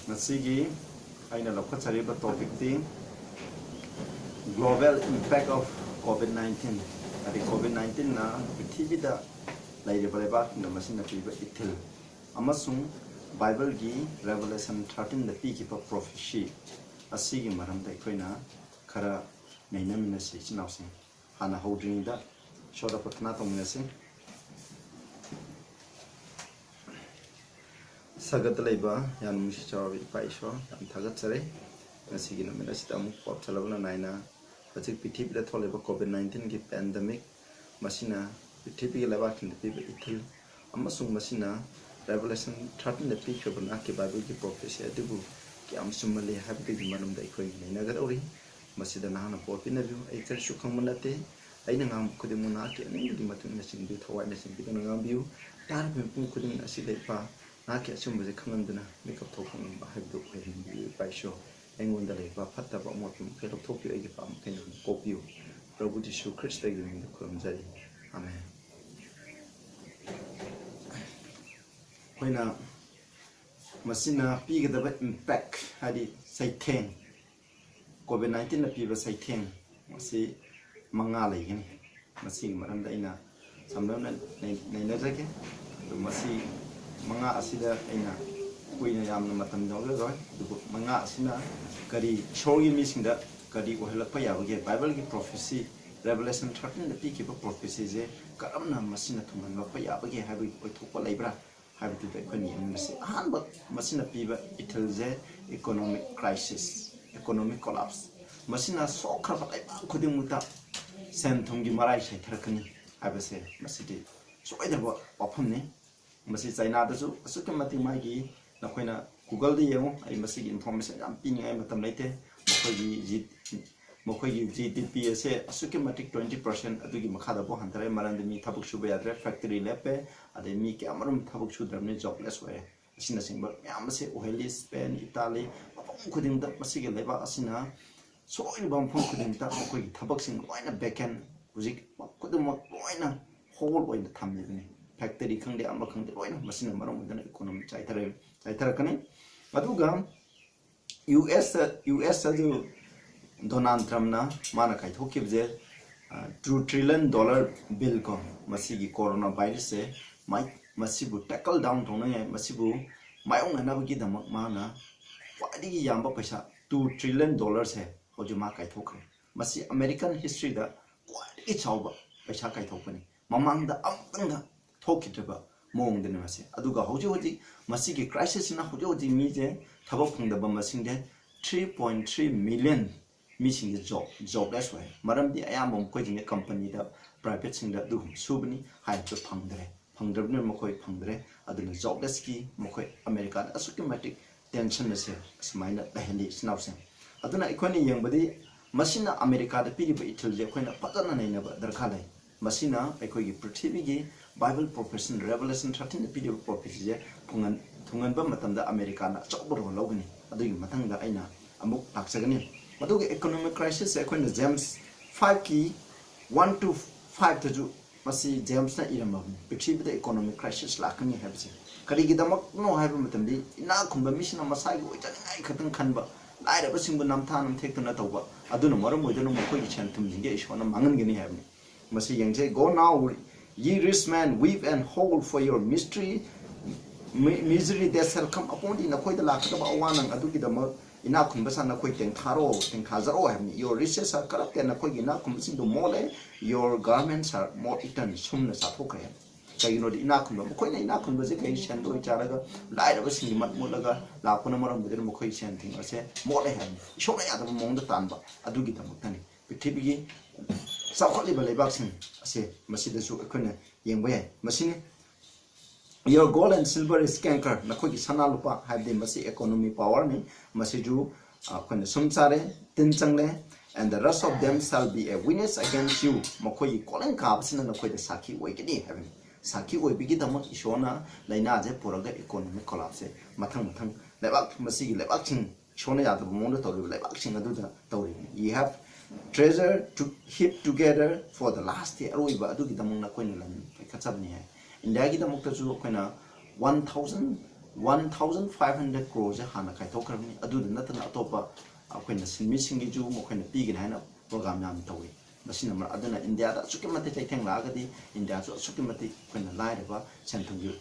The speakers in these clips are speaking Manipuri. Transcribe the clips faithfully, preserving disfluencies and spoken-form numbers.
ꯉꯁꯤꯒꯤ ꯑꯩꯅ ꯂꯧꯈꯠꯆꯔꯤꯕ ꯇꯣꯄꯤꯛꯇꯤ Global Impact of COVID nineteen, ꯍꯥꯏꯗꯤ ꯀꯣꯚꯤꯗ ꯅꯥꯏꯟꯇꯤꯟꯅ ꯄ꯭ꯔꯤꯊꯤꯕꯤꯗ ꯂꯩꯔꯤꯕ ꯂꯩꯕꯥꯛꯁꯤꯡꯗ ꯃꯁꯤꯅ ꯄꯤꯕ ꯏꯊꯤꯜ ꯑꯃꯁꯨꯡ ꯕꯥꯏꯕꯜꯒꯤ ꯔꯦꯚꯦꯂꯦꯁꯟ ꯊꯥꯔꯇꯤꯟꯗ ꯄꯤꯈꯤꯕ ꯄ꯭ꯔꯣꯐꯦꯁꯤ ꯑꯁꯤꯒꯤ ꯃꯔꯝꯗ ꯑꯩꯈꯣꯏꯅ ꯈꯔ ꯅꯩꯅꯃꯤꯟꯅꯁꯤ꯫ ꯏꯆꯤꯟ ꯏꯅꯥꯎꯁꯤꯡ, ꯍꯥꯟꯅ ꯍꯧꯗ꯭ꯔꯤꯉꯩꯗ ꯏꯁꯣꯔꯗ ꯄ꯭ꯔꯊꯅꯥ ꯇꯧꯃꯤꯟꯅꯁꯤ꯫ ꯁꯒꯠꯇ ꯂꯩꯕ ꯌꯥꯝꯅ ꯅꯨꯡꯁꯤ ꯆꯥꯎꯔꯕ ꯏꯄꯥ ꯏꯁꯣꯔ, ꯌꯥꯝ ꯊꯥꯒꯠꯆꯔꯤ꯫ ꯉꯁꯤꯒꯤ ꯅꯨꯃꯤꯠ ꯑꯁꯤꯗ ꯑꯃꯨꯛ ꯄꯥꯎ ꯆꯦꯜꯂꯕꯅ ꯅꯥꯏꯅ ꯍꯧꯖꯤꯛ ꯄ꯭ꯔꯤꯊꯤꯕꯤꯗ ꯊꯣꯛꯂꯤꯕ ꯀꯣꯚꯤꯗ ꯅꯥꯏꯟꯇꯤꯟꯒꯤ ꯄꯦꯟꯗꯦꯃꯤꯛ, ꯃꯁꯤꯅ ꯄ꯭ꯔꯤꯊꯤꯕꯤꯒꯤ ꯂꯩꯕꯥꯛꯁꯤꯡꯗ ꯄꯤꯕ ꯏꯊꯤꯜ ꯑꯃꯁꯨꯡ ꯃꯁꯤꯅ ꯔꯦꯚꯦꯂꯦꯁꯟ ꯊꯥꯔꯇꯤꯟꯗ ꯄꯤꯈ꯭ꯔꯕ ꯅꯍꯥꯛꯀꯤ ꯕꯥꯏꯕꯜꯒꯤ ꯄ꯭ꯔꯣꯐꯦꯁꯤ ꯑꯗꯨꯕꯨ ꯀꯌꯥꯝ ꯆꯨꯝꯃꯜꯂꯤ ꯍꯥꯏꯕꯗꯨꯒꯤ ꯃꯔꯝꯗ ꯑꯩꯈꯣꯏ ꯅꯩꯅꯒꯗꯧꯔꯤ꯫ ꯃꯁꯤꯗ ꯅꯍꯥꯛꯅ ꯄꯣꯠ ꯄꯤꯅꯕꯤꯌꯨ꯫ ꯑꯩ ꯀꯔꯤꯁꯨ ꯈꯪꯕ ꯅꯠꯇꯦ꯫ ꯑꯩꯅ ꯉꯥꯡꯕ ꯈꯨꯗꯤꯡꯃꯛ ꯅꯍꯥꯛꯀꯤ ꯑꯅꯤꯡꯕꯒꯤ ꯃꯇꯨꯡ ꯏꯟꯅ ꯆꯤꯡꯕꯤꯌꯨ, ꯊꯋꯥꯏꯅ ꯆꯤꯡꯕꯤꯗꯨꯅ ꯉꯥꯡꯕꯤꯌꯨ꯫ ꯇꯥꯔꯤꯕ ꯃꯤꯄꯨꯝ ꯈꯨꯗꯤꯡꯃꯛ ꯑꯁꯤꯗ ꯏꯄꯥ ꯅꯍꯥꯛꯀꯤ ꯑꯆꯨꯝꯕꯁꯦ ꯈꯪꯍꯟꯗꯨꯅ ꯃꯤꯀꯞ ꯊꯣꯛꯄ ꯉꯝꯕ ꯍꯥꯏꯕꯗꯨ ꯑꯣꯏꯍꯟꯕꯤꯌꯨ꯫ ꯏꯄꯥ ꯏꯁꯣꯔ, ꯑꯩꯉꯣꯟꯗ ꯂꯩꯕ ꯐꯠꯇꯕ ꯑꯃꯣꯠꯄ ꯃꯈꯩ ꯂꯧꯊꯣꯛꯄꯤꯌꯨ, ꯑꯩꯒꯤ ꯄꯥꯞ ꯃꯈꯩ ꯅꯪꯅ ꯀꯣꯛꯄꯤꯌꯨ꯫ ꯄ꯭ꯔꯚꯨ ꯖꯤꯁꯨ ꯈ꯭ꯔꯤꯁꯇꯒꯤ ꯃꯤꯡꯗ ꯈꯨꯔꯨꯝꯖꯔꯤ, ꯑꯥꯃꯦꯟ꯫ ꯑꯩꯈꯣꯏꯅ ꯃꯁꯤꯅ ꯄꯤꯒꯗꯕ ꯏꯝꯄꯦꯛ, ꯍꯥꯏꯗꯤ ꯆꯩꯊꯦꯡ, ꯀꯣꯚꯤꯗ ꯅꯥꯏꯟꯇꯤꯟꯅ ꯄꯤꯕ ꯆꯩꯊꯦꯡ ꯑꯁꯤ ꯃꯉꯥ ꯂꯩꯒꯅꯤ꯫ ꯃꯁꯤꯒꯤ ꯃꯔꯝꯗ ꯑꯩꯅ ꯁꯝꯂꯞꯅ ꯅꯩ-, ꯅꯩꯅꯖꯒꯦ꯫ ꯑꯗꯨ ꯃꯁꯤ ꯃꯉꯥ ꯑꯁꯤꯗ ꯑꯩꯅ ꯀꯨꯏꯅ ꯌꯥꯝꯅ ꯃꯇꯝ ꯂꯧꯔꯔꯣꯏ, ꯑꯗꯨꯕꯨ ꯃꯉꯥ ꯑꯁꯤꯅ ꯀꯔꯤ, ꯏꯁꯣꯔꯒꯤ ꯃꯤꯁꯤꯡꯗ ꯀꯔꯤ ꯑꯣꯏꯍꯜꯂꯛꯄ ꯌꯥꯕꯒꯦ, ꯕꯥꯏꯕꯜꯒꯤ ꯄ꯭ꯔꯣꯐꯦꯁꯤ, ꯔꯦꯚꯦꯂꯦꯁꯟ ꯊꯥꯔꯇꯤꯟꯗ ꯄꯤꯈꯤꯕ ꯄ꯭ꯔꯣꯐꯦꯁꯤꯁꯦ ꯀꯔꯝꯅ ꯃꯁꯤꯅ ꯊꯨꯡꯍꯜꯂꯛꯄ ꯌꯥꯕꯒꯦ ꯍꯥꯏꯕꯒꯤ ꯑꯣꯏꯊꯣꯛꯄ ꯂꯩꯕ꯭ꯔꯥ ꯍꯥꯏꯕꯗꯨꯗ ꯑꯩꯈꯣꯏꯅ ꯌꯦꯡꯃꯤꯟꯅꯁꯤ꯫ ꯑꯍꯥꯟꯕ ꯃꯁꯤꯅ ꯄꯤꯕ ꯏꯊꯤꯜꯁꯦ ꯏꯀꯣꯅꯣꯃꯤꯛ ꯀ꯭ꯔꯥꯏꯁꯤꯁ, ꯏꯀꯣꯅꯣꯃꯤꯛ ꯀꯣꯂꯥꯞꯁ꯫ ꯃꯁꯤꯅ ꯁꯣꯛꯈ꯭ꯔꯕ ꯂꯩꯕꯥꯛ ꯈꯨꯗꯤꯡꯃꯛꯇ ꯁꯦꯟ ꯊꯨꯝꯒꯤ ꯃꯔꯥꯏ ꯆꯥꯏꯊꯔꯛꯀꯅꯤ ꯍꯥꯏꯕꯁꯦ ꯃꯁꯤꯗꯤ ꯁꯣꯏꯗ꯭ꯔꯕ ꯋꯥꯐꯝꯅꯤ꯫ ꯃꯁꯤ ꯆꯥꯏꯅꯥꯗꯁꯨ ꯑꯁꯨꯛꯀꯤ ꯃꯇꯤꯛ ꯃꯥꯒꯤ, ꯅꯈꯣꯏꯅ ꯒꯨꯒꯜꯗ ꯌꯦꯡꯉꯨ, ꯑꯩ ꯃꯁꯤꯒꯤ ꯏꯟꯐꯣꯔꯃꯦꯁꯟ ꯌꯥꯝ ꯄꯤꯅꯤꯡꯉꯥꯏ ꯃꯇꯝ ꯂꯩꯇꯦ꯫ ꯃꯈꯣꯏꯒꯤ ꯖꯤ-, ꯃꯈꯣꯏꯒꯤ ꯖꯤ ꯗꯤ ꯄꯤ ꯑꯁꯦ ꯑꯁꯨꯛꯀꯤ ꯃꯇꯤꯛ ꯇ꯭ꯋꯦꯟꯇꯤ ꯄꯥꯔꯁꯦꯟ ꯑꯗꯨꯒꯤ ꯃꯈꯥꯗ ꯐꯥꯎ ꯍꯟꯊꯔꯦ, ꯃꯔꯝꯗꯤ ꯃꯤ ꯊꯕꯛ ꯁꯨꯕ ꯌꯥꯗ꯭ꯔꯦ, ꯐꯦꯛꯇꯔꯤ ꯂꯦꯞꯄꯦ, ꯑꯗꯩ ꯃꯤ ꯀꯌꯥꯃꯔꯨꯝ ꯊꯕꯛ ꯁꯨꯗ꯭ꯔꯕꯅꯤ, ꯖꯣꯕꯂꯦꯁ ꯑꯣꯏꯔꯦ꯫ ꯑꯁꯤꯅꯆꯤꯡꯕ ꯃꯌꯥꯝ ꯑꯁꯦ ꯑꯣꯏꯍꯜꯂꯤ꯫ ꯁ꯭ꯄꯦꯟ, ꯏꯇꯥꯂꯤ, ꯃꯐꯝ ꯈꯨꯗꯤꯡꯗ ꯃꯁꯤꯒꯤ ꯂꯩꯕꯥꯛ ꯑꯁꯤꯅ ꯁꯣꯏꯔꯤꯕ ꯃꯐꯝ ꯈꯨꯗꯤꯡꯗ ꯃꯈꯣꯏꯒꯤ ꯊꯕꯛꯁꯤꯡ ꯂꯣꯏꯅ ꯚꯦꯀꯦꯟ, ꯍꯧꯖꯤꯛ ꯈꯨꯗꯤꯡꯃꯛ ꯂꯣꯏꯅ ꯍꯣꯜ ꯑꯣꯏꯅ ꯊꯝꯃꯤꯕꯅꯤ꯫ ꯐꯦꯛꯇꯔꯤ ꯈꯪꯗꯦ, ꯑꯃ ꯈꯪꯗꯦ, ꯂꯣꯏꯅ ꯃꯁꯤꯅ ꯃꯔꯝ ꯑꯣꯏꯗꯨꯅ ꯏꯀꯣꯅꯣꯃꯤ ꯆꯥꯏꯊꯔꯛ-, ꯆꯥꯏꯊꯔꯛꯀꯅꯤ꯫ ꯑꯗꯨꯒ ꯌꯨ ꯑꯦꯁꯇ ꯌꯨ ꯑꯦꯁꯇꯁꯨ ꯗꯣꯅꯥꯜ ꯇ꯭ꯔꯝꯞꯅ ꯃꯥꯅ ꯀꯥꯏꯊꯣꯛꯈꯤꯕꯁꯦ, ꯇꯨ ꯇ꯭ꯔꯤꯂꯤꯌꯟ ꯗꯣꯂꯔ ꯕꯤꯜ ꯀꯣ, ꯃꯁꯤꯒꯤ ꯀꯣꯔꯣꯅꯥ ꯚꯥꯏꯔꯁꯁꯦ ꯃꯥꯏ ꯃꯁꯤꯕꯨ ꯇꯦꯀꯜ ꯗꯥꯎꯟ ꯇꯧꯅꯉꯥꯏ, ꯃꯁꯤꯕꯨ ꯃꯥꯌꯣꯛꯅꯅꯕꯒꯤꯗꯃꯛ ꯃꯥꯅ ꯈ꯭ꯋꯥꯏꯗꯒꯤ ꯌꯥꯝꯕ ꯄꯩꯁꯥ ꯇꯨ ꯇ꯭ꯔꯤꯂꯤꯌꯟ ꯗꯣꯂꯔꯁꯦ ꯍꯧꯖꯤꯛ ꯃꯥ ꯀꯥꯏꯊꯣꯛꯈ꯭ꯔꯦ꯫ ꯃꯁꯤ ꯑꯃꯦꯔꯤꯀꯟ ꯍꯤꯁꯇ꯭ꯔꯤꯗ ꯈ꯭ꯋꯥꯏꯗꯒꯤ ꯆꯥꯎꯕ ꯄꯩꯁꯥ ꯀꯥꯏꯊꯣꯛꯄꯅꯤ꯫ ꯃꯃꯥꯡꯗ ꯑꯃꯨꯛꯇꯪꯗ ꯊꯣꯛꯈꯤꯗ꯭ꯔꯤꯕ ꯃꯑꯣꯡꯗꯅꯤ ꯃꯁꯤ꯫ ꯑꯗꯨꯒ ꯍꯧꯖꯤꯛ ꯍꯧꯖꯤꯛ ꯃꯁꯤꯒꯤ ꯀ꯭ꯔꯥꯏꯁꯤꯁꯁꯤꯅ ꯍꯧꯖꯤꯛ ꯍꯧꯖꯤꯛ ꯃꯤꯁꯦ ꯊꯕꯛ ꯐꯪꯗꯕ ꯃꯁꯤꯡꯁꯦ ꯊ꯭ꯔꯤ ꯄꯣꯏꯟ ꯊ꯭ꯔꯤ ꯃꯤꯂꯤꯌꯟ ꯃꯤꯁꯤꯡꯁꯦ ꯖꯣꯕ ꯖꯣꯕꯂꯦꯁ ꯑꯣꯏ꯫ ꯃꯔꯝꯗꯤ ꯑꯌꯥꯝꯕ ꯃꯈꯣꯏꯁꯤꯡꯁꯦ ꯀꯝꯄꯅꯤꯗ, ꯄ꯭ꯔꯥꯏꯚꯦꯠꯁꯤꯡꯗ ꯑꯗꯨꯒꯨꯝꯕ ꯁꯨꯕꯅꯤ, ꯍꯥꯏꯕꯗꯨ ꯐꯪꯗ꯭ꯔꯦ꯫ ꯐꯪꯗ꯭ꯔꯕꯅꯤꯅ ꯃꯈꯣꯏ ꯐꯪꯗ꯭ꯔꯦ꯫ ꯑꯗꯨꯅ ꯖꯣꯕꯂꯦꯁꯀꯤ ꯃꯈꯣꯏ ꯑꯃꯦꯔꯤꯀꯥꯗ ꯑꯁꯨꯛꯀꯤ ꯃꯇꯤꯛ ꯇꯦꯟꯁꯟ ꯑꯁꯦ ꯑꯁꯨꯃꯥꯏꯅ ꯂꯩꯍꯜꯂꯤ ꯏꯆꯤꯟ ꯏꯅꯥꯎꯁꯤꯡ꯫ ꯑꯗꯨꯅ ꯑꯩꯈꯣꯏꯅ ꯌꯦꯡꯕꯗꯤ ꯃꯁꯤꯅ ꯑꯃꯦꯔꯤꯀꯥꯗ ꯄꯤꯔꯤꯕ ꯏꯊꯤꯜꯁꯦ ꯑꯩꯈꯣꯏꯅ ꯐꯖꯅ ꯅꯩꯅꯕ ꯗꯔꯀꯥꯔ ꯂꯩ꯫ ꯃꯁꯤꯅ ꯑꯩꯈꯣꯏꯒꯤ ꯄ꯭ꯔꯤꯊꯤꯕꯤꯒꯤ ꯕꯥꯏꯕꯜ ꯄ꯭ꯔꯣꯐꯦꯁꯟ, ꯔꯦꯚꯦꯂꯦꯁꯟ ꯊꯥꯔꯇꯤꯟꯗ ꯄꯤꯔꯤꯕ ꯄ꯭ꯔꯣꯐꯦꯁꯤꯁꯦ ꯊꯨꯡꯍꯟ-, ꯊꯨꯡꯍꯟꯕ ꯃꯇꯝꯗ ꯑꯃꯦꯔꯤꯀꯥꯅ ꯑꯆꯧꯕ ꯔꯣꯜ ꯂꯧꯒꯅꯤ꯫ ꯑꯗꯨꯒꯤ ꯃꯊꯪꯗ ꯑꯩꯅ ꯑꯃꯨꯛ ꯂꯥꯛꯆꯒꯅꯤ꯫ ꯃꯗꯨꯒꯤ ꯏꯀꯣꯅꯣꯃꯤꯛ ꯀ꯭ꯔꯥꯏꯁꯤꯁꯁꯦ ꯑꯩꯈꯣꯏꯅ ꯖꯦꯝꯁ ꯐꯥꯏꯚꯀꯤ ꯋꯥꯟ ꯇꯨ ꯐꯥꯏꯚꯇꯁꯨ ꯃꯁꯤ ꯖꯦꯝꯁꯅ ꯏꯔꯝꯃꯕꯅꯤ, ꯄ꯭ꯔꯤꯊꯤꯕꯤꯗ ꯏꯀꯣꯅꯣꯃꯤꯛ ꯀ꯭ꯔꯥꯏꯁꯤꯁ ꯂꯥꯛꯀꯅꯤ ꯍꯥꯏꯕꯁꯦ꯫ ꯀꯔꯤꯒꯤꯗꯃꯛꯅꯣ ꯍꯥꯏꯕ ꯃꯇꯝꯗꯤ ꯏꯅꯥꯛ ꯈꯨꯟꯕ ꯃꯤꯁꯤꯅ ꯃꯁꯥꯒꯤ ꯑꯣꯏꯖꯅꯤꯡꯉꯥꯏ ꯈꯛꯇꯪ ꯈꯟꯕ, ꯂꯥꯏꯔꯕꯁꯤꯡꯕꯨ ꯅꯝꯊꯥꯛ ꯅꯝꯊꯦꯛꯇꯨꯅ ꯇꯧꯕ, ꯑꯗꯨꯅ ꯃꯔꯝ ꯑꯣꯏꯗꯨꯅ ꯃꯈꯣꯏꯒꯤ ꯁꯦꯟ ꯊꯨꯝꯁꯤꯡꯁꯦ ꯏꯁꯣꯔꯅ ꯃꯥꯡꯍꯟꯒꯅꯤ ꯍꯥꯏꯕꯅꯤ꯫ ꯃꯁꯤ ꯌꯦꯡꯁꯦ, "Go now, ye rich men, weep and howl for your mystery, mi-, misery that shall come upon thee." ꯅꯈꯣꯏꯗ ꯂꯥꯛꯀꯗꯕ ꯑꯋꯥ ꯅꯪ ꯑꯗꯨꯒꯤꯗꯃꯛ ꯏꯅꯥꯛ ꯈꯨꯟꯕ ꯁꯥ ꯅꯈꯣꯏ ꯇꯦꯡꯊꯥꯔꯣ, ꯇꯦꯡꯊꯥꯖꯔꯣ ꯍꯥꯏꯕꯅꯤ꯫ "Your riches are corrupted." ꯅꯈꯣꯏꯒꯤ ꯏꯅꯥꯛ ꯈꯨꯟꯕꯁꯤꯡꯗꯨ ꯃꯣꯠꯂꯦ꯫ "Your garments are moth eaten." ꯁꯨꯝꯅ ꯆꯥꯊꯣꯛꯈ꯭ꯔꯦ꯫ ꯀꯩꯒꯤꯅꯣꯗꯤ ꯏꯅꯥꯛ ꯈꯨꯟꯕ, ꯃꯈꯣꯏꯅ ꯏꯅꯥꯛ ꯈꯨꯟꯕꯁꯦ ꯀꯩ ꯁꯦꯟꯗꯣꯏ ꯆꯥꯔꯒ ꯂꯥꯏꯔꯕꯁꯤꯡꯒꯤ ꯃꯠ ꯃꯨꯠꯂꯒ ꯂꯥꯛꯄꯅ ꯃꯔꯝ ꯑꯣꯏꯗꯨꯅ ꯃꯈꯣꯏꯒꯤ ꯁꯦꯟ ꯊꯨꯝ ꯑꯁꯦ ꯃꯣꯠꯂꯦ ꯍꯥꯏꯕꯅꯤ꯫ ꯏꯁꯣꯔꯅ ꯌꯥꯗꯕ ꯃꯑꯣꯡꯗ ꯇꯥꯟꯕ ꯑꯗꯨꯒꯤꯗꯃꯛꯇꯅꯤ꯫ ꯄ꯭ꯔꯤꯊꯤꯕꯤꯒꯤ ꯆꯥꯎꯈꯠꯂꯤꯕ ꯂꯩꯕꯥꯛꯁꯤꯡ ꯑꯁꯦ ꯃꯁꯤꯗꯁꯨ ꯑꯩꯈꯣꯏꯅ ꯌꯦꯡꯕ ꯌꯥꯏ꯫ ꯃꯁꯤꯅꯤ, "Your gold and silver is canker." ꯅꯈꯣꯏꯒꯤ ꯁꯅꯥ ꯂꯨꯄꯥ ꯍꯥꯏꯕꯗꯤ ꯃꯁꯤ ꯏꯀꯣꯅꯣꯃꯤ ꯄꯥꯋꯔꯅꯤ꯫ ꯃꯁꯤꯁꯨ, ꯑ, ꯑꯩꯈꯣꯏꯅ ꯁꯨꯝ ꯆꯥꯔꯦ, ꯇꯤꯟ ꯆꯪꯂꯦ꯫ "And the rust of them shall be a witness against you." ꯃꯈꯣꯏꯒꯤ ꯀꯣꯂꯤꯡ ꯀꯥꯕꯁꯤꯅ ꯅꯈꯣꯏꯗ ꯁꯥꯈꯤ ꯑꯣꯏꯒꯅꯤ ꯍꯥꯏꯕꯅꯤ꯫ ꯁꯥꯈꯤ ꯑꯣꯏꯕꯒꯤꯗꯃꯛ ꯏꯁꯣꯔꯅ ꯂꯥꯏꯅꯥꯁꯦ ꯄꯨꯔꯒ ꯏꯀꯣꯅꯣꯃꯤꯛ ꯀꯣꯂꯥꯞꯁꯁꯦ ꯃꯊꯪ ꯃꯊꯪ ꯂꯩꯕꯥꯛ, ꯃꯁꯤꯒꯤ ꯂꯩꯕꯥꯛꯁꯤꯡ, ꯏꯁꯣꯔꯅ ꯌꯥꯗꯕ ꯃꯑꯣꯡꯗ ꯇꯧꯔꯤꯕ ꯂꯩꯕꯥꯛꯁꯤꯡ ꯑꯗꯨꯗ ꯇꯧꯔꯤꯕꯅꯤ꯫ "Ye have treasure to heap together for the last day." ꯑꯔꯣꯏꯕ ꯑꯗꯨꯒꯤꯗꯃꯛ ꯅꯈꯣꯏꯅ ꯂꯟ ꯄꯥꯏꯈꯠꯆꯕꯅꯤ ꯍꯥꯏ꯫ ꯏꯟꯗꯤꯌꯥꯒꯤꯗꯃꯛꯇꯁꯨ ꯑꯩꯈꯣꯏꯅ one thousand One thousand five hundred crore ꯁꯦ ꯍꯥꯟꯅ ꯀꯥꯏꯊꯣꯛꯈ꯭ꯔꯕꯅꯤ꯫ ꯑꯗꯨꯗ ꯅꯠꯇꯅ ꯑꯇꯣꯞꯄ ꯑꯩꯈꯣꯏꯅ ꯁꯤꯟꯃꯤꯁꯤꯡꯒꯤꯁꯨ ꯃꯈꯣꯏꯅ ꯄꯤꯒꯅꯤ ꯍꯥꯏꯅ program ꯌꯥꯝ ꯇꯧꯏ꯫ ꯃꯁꯤꯅ ꯃꯔꯝ ꯑꯗꯨꯅ ꯏꯟꯗꯤꯌꯥꯗ ꯑꯁꯨꯛꯀꯤ ꯃꯇꯤꯛ ꯆꯩꯊꯦꯡ ꯂꯥꯛꯑꯒꯗꯤ ꯏꯟꯗꯤꯌꯥꯁꯨ ꯑꯁꯨꯛꯀꯤ ꯃꯇꯤꯛ ꯑꯩꯈꯣꯏꯅ ꯂꯥꯏꯔꯕ, ꯁꯦꯟ ꯊꯨꯝꯒꯤ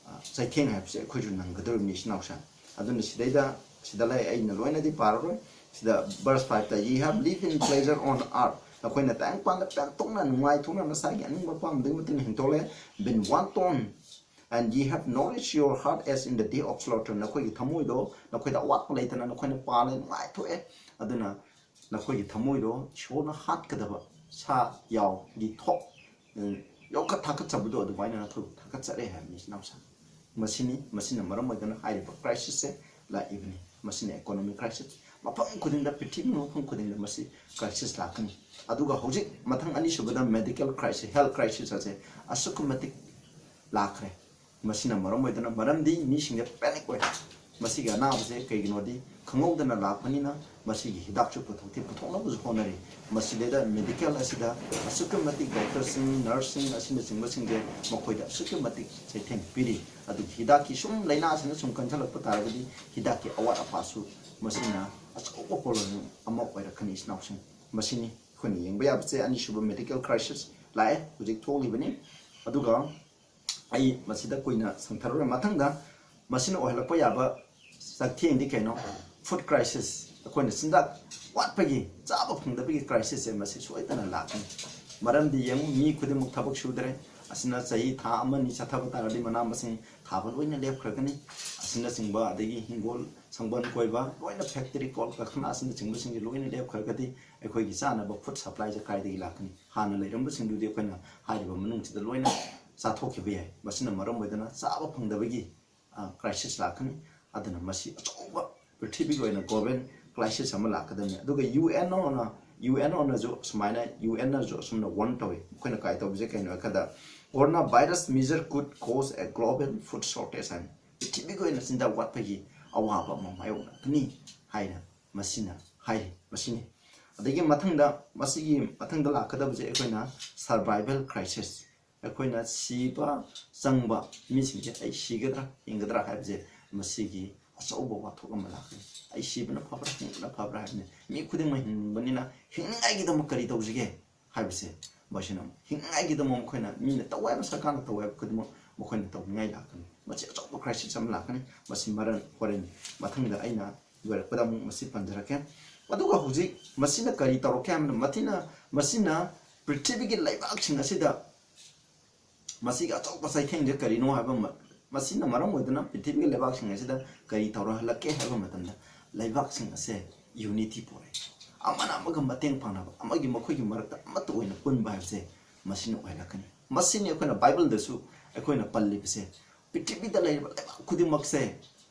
ꯑ, ꯆꯩꯊꯦꯡ ꯍꯥꯏꯕꯁꯦ ꯑꯩꯈꯣꯏꯁꯨ ꯅꯪꯒꯗꯧꯔꯤꯕꯅꯤ, ꯏꯆꯤꯟ ꯏꯅꯥꯎꯁꯤꯡ꯫ ꯑꯗꯨꯅ ꯁꯤꯗꯩꯗ, ꯁꯤꯗ ꯂꯩ, ꯑꯩꯅ ꯂꯣꯏꯅꯗꯤ ꯄꯥꯔꯔꯣꯏ꯫ ꯁꯤꯗ verse five ꯇ, "Ye have lived in pleasure on earth." ꯅꯈꯣꯏꯅ ꯇꯥꯏꯕꯪꯄꯥꯟꯗ ꯄꯦꯟꯊꯣꯛꯅ, ꯅꯨꯡꯉꯥꯏꯊꯣꯛꯅ, ꯅꯁꯥꯒꯤ ꯑꯅꯤꯡꯕ ꯑꯄꯥꯝꯕꯗꯨꯒꯤ ꯃꯇꯨꯡ ꯏꯟꯅ ꯍꯤꯡꯊꯣꯛꯂꯦ꯫ "Been wanton, and ye have nourished your heart as in the day of slaughter." ꯅꯈꯣꯏꯒꯤ ꯊꯃꯣꯏꯗꯣ, ꯅꯈꯣꯏꯗ ꯑꯋꯥꯠꯄ ꯂꯩꯇꯅ ꯅꯈꯣꯏꯅ ꯄꯥꯜꯂꯦ, ꯅꯨꯡꯉꯥꯏꯊꯣꯛꯑꯦ꯫ ꯑꯗꯨꯅ ꯅꯈꯣꯏꯒꯤ ꯊꯃꯣꯏꯗꯣ ꯏꯁꯣꯔꯅ ꯍꯥꯠꯀꯗꯕ ꯁꯥ ꯌꯥꯎꯒꯤ ꯊꯣꯛ, ꯎꯝ, ꯌꯣꯛꯈꯠ ꯊꯥꯒꯠꯆꯕꯗꯣ ꯑꯗꯨꯃꯥꯏꯅ ꯅꯈꯣꯏꯕꯨ ꯊꯥꯒꯠꯆꯔꯦ ꯍꯥꯏꯕꯅꯤ, ꯏꯆꯤꯟ ꯏꯅꯥꯎꯁꯤꯡ꯫ ꯃꯁꯤꯅꯤ, ꯃꯁꯤꯅ ꯃꯔꯝ ꯑꯣꯏꯗꯨꯅ ꯍꯥꯏꯔꯤꯕ crisis ꯁꯦ ꯂꯥꯛꯏꯕꯅꯤ꯫ ꯃꯁꯤꯅ economic crisis, ꯃꯐꯝ ꯈꯨꯗꯤꯡꯗ, ꯄ꯭ꯔꯤꯊꯤꯕꯤ ꯃꯐꯝ ꯈꯨꯗꯤꯡꯗ ꯃꯁꯤ crisis ꯂꯥꯛꯀꯅꯤ꯫ ꯑꯗꯨꯒ ꯍꯧꯖꯤꯛ ꯃꯊꯪ ꯑꯅꯤꯁꯨꯕꯗ medical crisis, health crisis ꯑꯁꯦ ꯑꯁꯨꯛꯀꯤ ꯃꯇꯤꯛ ꯂꯥꯛꯈ꯭ꯔꯦ꯫ ꯃꯁꯤꯅ ꯃꯔꯝ ꯑꯣꯏꯗꯨꯅ, ꯃꯔꯝꯗꯤ ꯃꯤꯁꯤꯡꯗ panic ꯑꯣꯏ꯫ ꯃꯁꯤꯒꯤ ꯑꯅꯥꯕꯁꯦ ꯀꯩꯒꯤꯅꯣꯗꯤ ꯈꯪꯍꯧꯗꯅ ꯂꯥꯛꯄꯅꯤꯅ ꯃꯁꯤꯒꯤ ꯍꯤꯗꯥꯛꯁꯨ ꯄꯨꯊꯣꯛꯇꯦ, ꯄꯨꯊꯣꯛꯅꯕꯁꯨ ꯍꯣꯠꯅꯔꯤ꯫ ꯃꯁꯤꯗꯩꯗ medical ꯑꯁꯤꯗ ꯑꯁꯨꯛꯀꯤ ꯃꯇꯤꯛ doctor ꯁꯤꯡ, nurse ꯁꯤꯡ ꯑꯁꯤꯅꯆꯤꯡꯕꯁꯤꯡꯁꯦ ꯃꯈꯣꯏꯗ ꯑꯁꯨꯛꯀꯤ ꯃꯇꯤꯛ ꯆꯩꯊꯦꯡ ꯄꯤꯔꯤ꯫ ꯑꯗꯨꯒ ꯍꯤꯗꯥꯛꯀꯤ ꯁꯨꯝ ꯂꯥꯏꯅꯥꯁꯤꯅ ꯁꯨꯝ ꯀꯟꯁꯤꯜꯂꯛꯄ ꯇꯥꯔꯒꯗꯤ ꯍꯤꯗꯥꯛꯀꯤ ꯑꯋꯥꯠ ꯑꯄꯥꯁꯨ ꯃꯁꯤꯅ ꯑꯆꯧꯕ problem ꯑꯃ ꯑꯣꯏꯔꯛꯀꯅꯤ, ꯏꯆꯤꯟ ꯏꯅꯥꯎꯁꯤꯡ꯫ ꯃꯁꯤꯅꯤ ꯑꯩꯈꯣꯏꯅ ꯌꯦꯡꯕ ꯌꯥꯕꯁꯦ꯫ ꯑꯅꯤꯁꯨꯕ medical crisis ꯂꯥꯛꯑꯦ, ꯍꯧꯖꯤꯛ ꯊꯣꯛꯂꯤꯕꯅꯤ꯫ ꯑꯗꯨꯒ ꯑꯩ ꯃꯁꯤꯗ ꯀꯨꯏꯅ ꯁꯪꯊꯔꯔꯣꯏ꯫ ꯃꯊꯪꯗ ꯃꯁꯤꯅ ꯑꯣꯏꯍꯜꯂꯛꯄ ꯌꯥꯕ ꯆꯩꯊꯦꯡꯗꯤ ꯀꯩꯅꯣ? Food crisis, ꯑꯩꯈꯣꯏꯅ ꯆꯤꯟꯖꯥꯛ ꯋꯥꯠꯄꯒꯤ, ꯆꯥꯕ ꯐꯪꯗꯕꯒꯤ crisis ꯁꯦ ꯃꯁꯤ ꯁꯣꯏꯗꯅ ꯂꯥꯛꯀꯅꯤ꯫ ꯃꯔꯝꯗꯤ ꯌꯦꯡꯉꯨ, ꯃꯤ ꯈꯨꯗꯤꯡꯃꯛ ꯊꯕꯛ ꯁꯨꯗ꯭ꯔꯦ꯫ ꯑꯁꯤꯅ ꯆꯍꯤ ꯊꯥ ꯑꯃ ꯑꯅꯤ ꯆꯠꯊꯕ ꯇꯥꯔꯒꯗꯤ ꯃꯅꯥ ꯃꯁꯤꯡ ꯊꯥꯕ ꯂꯣꯏꯅ ꯂꯦꯞꯈ꯭ꯔꯒꯅꯤ꯫ ꯑꯁꯤꯅꯆꯤꯡꯕ, ꯑꯗꯒꯤ ꯍꯤꯡꯒꯣꯜ ꯁꯪꯕꯜ ꯀꯣꯏꯕ ꯂꯣꯏꯅ, factory, ꯀꯣꯜ ꯀꯔꯈꯥꯅꯥ ꯑꯁꯤꯅꯆꯤꯡꯕꯁꯤꯡꯁꯦ ꯂꯣꯏꯅ ꯂꯦꯞꯈ꯭ꯔꯒꯗꯤ ꯑꯩꯈꯣꯏꯒꯤ ꯆꯥꯅꯕ food supply ꯁꯦ ꯀꯥꯏꯗꯒꯤ ꯂꯥꯛꯀꯅꯤ? ꯍꯥꯟꯅ ꯂꯩꯔꯝꯕꯁꯤꯡꯗꯨꯗꯤ ꯑꯩꯈꯣꯏꯅ ꯍꯥꯏꯔꯤꯕ ꯃꯅꯨꯡꯁꯤꯗ ꯂꯣꯏꯅ ꯆꯥꯊꯣꯛꯈꯤꯕ ꯌꯥꯏ꯫ ꯃꯁꯤꯅ ꯃꯔꯝ ꯑꯣꯏꯗꯨꯅ ꯆꯥꯕ ꯐꯪꯗꯕꯒꯤ, ꯑ, crisis ꯂꯥꯛꯀꯅꯤ꯫ ꯑꯗꯨꯅ ꯃꯁꯤ ꯑꯆꯧꯕ ꯄ꯭ꯔꯤꯊꯤꯕꯤꯒꯤ ꯑꯣꯏꯅ global crisis ꯑꯃ ꯂꯥꯛꯀꯗꯕꯅꯤ꯫ ꯑꯗꯨꯒ UNOꯅ, UNOꯅꯁꯨ ꯁꯨꯃꯥꯏꯅ, UNꯅꯁꯨ ꯑꯁꯨꯝꯅ warn ꯇꯧꯏ꯫ ꯑꯩꯈꯣꯏꯅ ꯀꯥꯏ ꯇꯧꯕꯁꯦ ꯀꯩꯅꯣ ꯍꯥꯏ ꯀꯥꯟꯗ, "Coronavirus measure could cause a global food shortage" ꯍꯥꯏꯅ, ꯄ꯭ꯔꯤꯊꯤꯕꯤꯒꯤ ꯑꯣꯏꯅ ꯆꯤꯟꯖꯥꯛ ꯋꯥꯠꯄꯒꯤ ꯑꯋꯥꯕ ꯑꯃ ꯃꯥꯌꯣꯛꯅꯔꯛꯀꯅꯤ ꯍꯥꯏꯅ ꯃꯁꯤꯅ ꯍꯥꯏꯔꯤ꯫ ꯃꯁꯤꯅꯤ꯫ ꯑꯗꯒꯤ ꯃꯊꯪꯗ, ꯃꯁꯤꯒꯤ ꯃꯊꯪꯗ ꯂꯥꯛꯀꯗꯕꯁꯦ ꯑꯩꯈꯣꯏꯅ survival crisis, ꯑꯩꯈꯣꯏꯅ ꯁꯤꯕ ꯆꯪꯕ, ꯃꯤꯁꯤꯡꯁꯦ ꯑꯩ ꯁꯤꯒꯗ꯭ꯔꯥ ꯍꯤꯡꯒꯗ꯭ꯔꯥ ꯍꯥꯏꯕꯁꯦ ꯃꯁꯤꯒꯤ ꯑꯆꯧꯕ ꯋꯥꯊꯣꯛ ꯑꯃ ꯂꯥꯛꯀꯅꯤ꯫ ꯑꯩ ꯁꯤꯕꯅ ꯐꯕ꯭ꯔꯥ, ꯍꯤꯡꯕꯅ ꯐꯕ꯭ꯔꯥ ꯍꯥꯏꯕꯅꯤ꯫ ꯃꯤ ꯈꯨꯗꯤꯡꯃꯛ ꯍꯤꯡꯕꯅꯤꯅ, ꯍꯤꯡꯅꯤꯡꯉꯥꯏꯒꯤꯗꯃꯛ ꯀꯔꯤ ꯇꯧꯁꯤꯒꯦ ꯍꯥꯏꯕꯁꯦ, ꯃꯁꯤꯅ ꯍꯤꯡꯅꯤꯡꯉꯥꯏꯒꯤꯗꯃꯛ ꯃꯈꯣꯏꯅ, ꯃꯤꯅ ꯇꯧ ꯍꯥꯏꯕ, ꯁꯔꯀꯥꯔꯅ ꯇꯧ ꯍꯥꯏꯕ ꯈꯨꯗꯤꯡꯃꯛ ꯃꯈꯣꯏꯅ ꯇꯧꯅꯤꯡꯉꯥꯏ ꯂꯥꯛꯀꯅꯤ꯫ ꯃꯁꯤ ꯑꯆꯧꯕ crisis ꯑꯃ ꯂꯥꯛꯀꯅꯤ꯫ ꯃꯁꯤ ꯃꯔꯝ ꯍꯣꯔꯦꯟ ꯃꯊꯪꯗ ꯑꯩꯅ ꯂꯣꯏꯔꯛꯄꯗ ꯑꯃꯨꯛ ꯃꯁꯤ ꯄꯟꯖꯔꯛꯀꯦ꯫ ꯑꯗꯨꯒ ꯍꯧꯖꯤꯛ ꯃꯁꯤꯅ ꯀꯔꯤ ꯇꯧꯔꯛꯀꯦ ꯍꯥꯏꯕꯗ, ꯃꯊꯤꯅ, ꯃꯁꯤꯅ ꯄ꯭ꯔꯤꯊꯤꯕꯤꯒꯤ ꯂꯩꯕꯥꯛꯁꯤꯡ ꯑꯁꯤꯗ ꯃꯁꯤꯒꯤ ꯑꯆꯧꯕ ꯆꯩꯊꯦꯡꯁꯦ ꯀꯔꯤꯅꯣ ꯍꯥꯏꯕ ꯑꯃ, ꯃꯁꯤꯅ ꯃꯔꯝ ꯑꯣꯏꯗꯨꯅ ꯄ꯭ꯔꯤꯊꯤꯕꯤꯒꯤ ꯂꯩꯕꯥꯛꯁꯤꯡ ꯑꯁꯤꯗ ꯀꯔꯤ ꯇꯧꯔꯍꯜꯂꯛꯀꯦ ꯍꯥꯏꯕ ꯃꯇꯝꯗ, ꯂꯩꯕꯥꯛꯁꯤꯡ ꯑꯁꯦ unity ꯄꯨꯔꯛꯑꯦ꯫ ꯑꯃꯅ ꯑꯃꯒ ꯃꯇꯦꯡ ꯄꯥꯡꯅꯕ, ꯑꯃꯒꯤ, ꯃꯈꯣꯏꯒꯤ ꯃꯔꯛꯇ ꯑꯃꯠꯇ ꯑꯣꯏꯅ ꯄꯨꯟꯕ ꯍꯥꯏꯕꯁꯦ ꯃꯁꯤꯅ ꯑꯣꯏꯍꯜꯂꯛꯀꯅꯤ꯫ ꯃꯁꯤꯅꯤ ꯑꯩꯈꯣꯏꯅ ꯕꯥꯏꯕꯜꯗꯁꯨ ꯑꯩꯈꯣꯏꯅ ꯄꯜꯂꯤꯕꯁꯦ, ꯄ꯭ꯔꯤꯊꯤꯕꯤꯗ ꯂꯩꯔꯤꯕ ꯂꯩꯕꯥꯛ ꯈꯨꯗꯤꯡꯃꯛꯁꯦ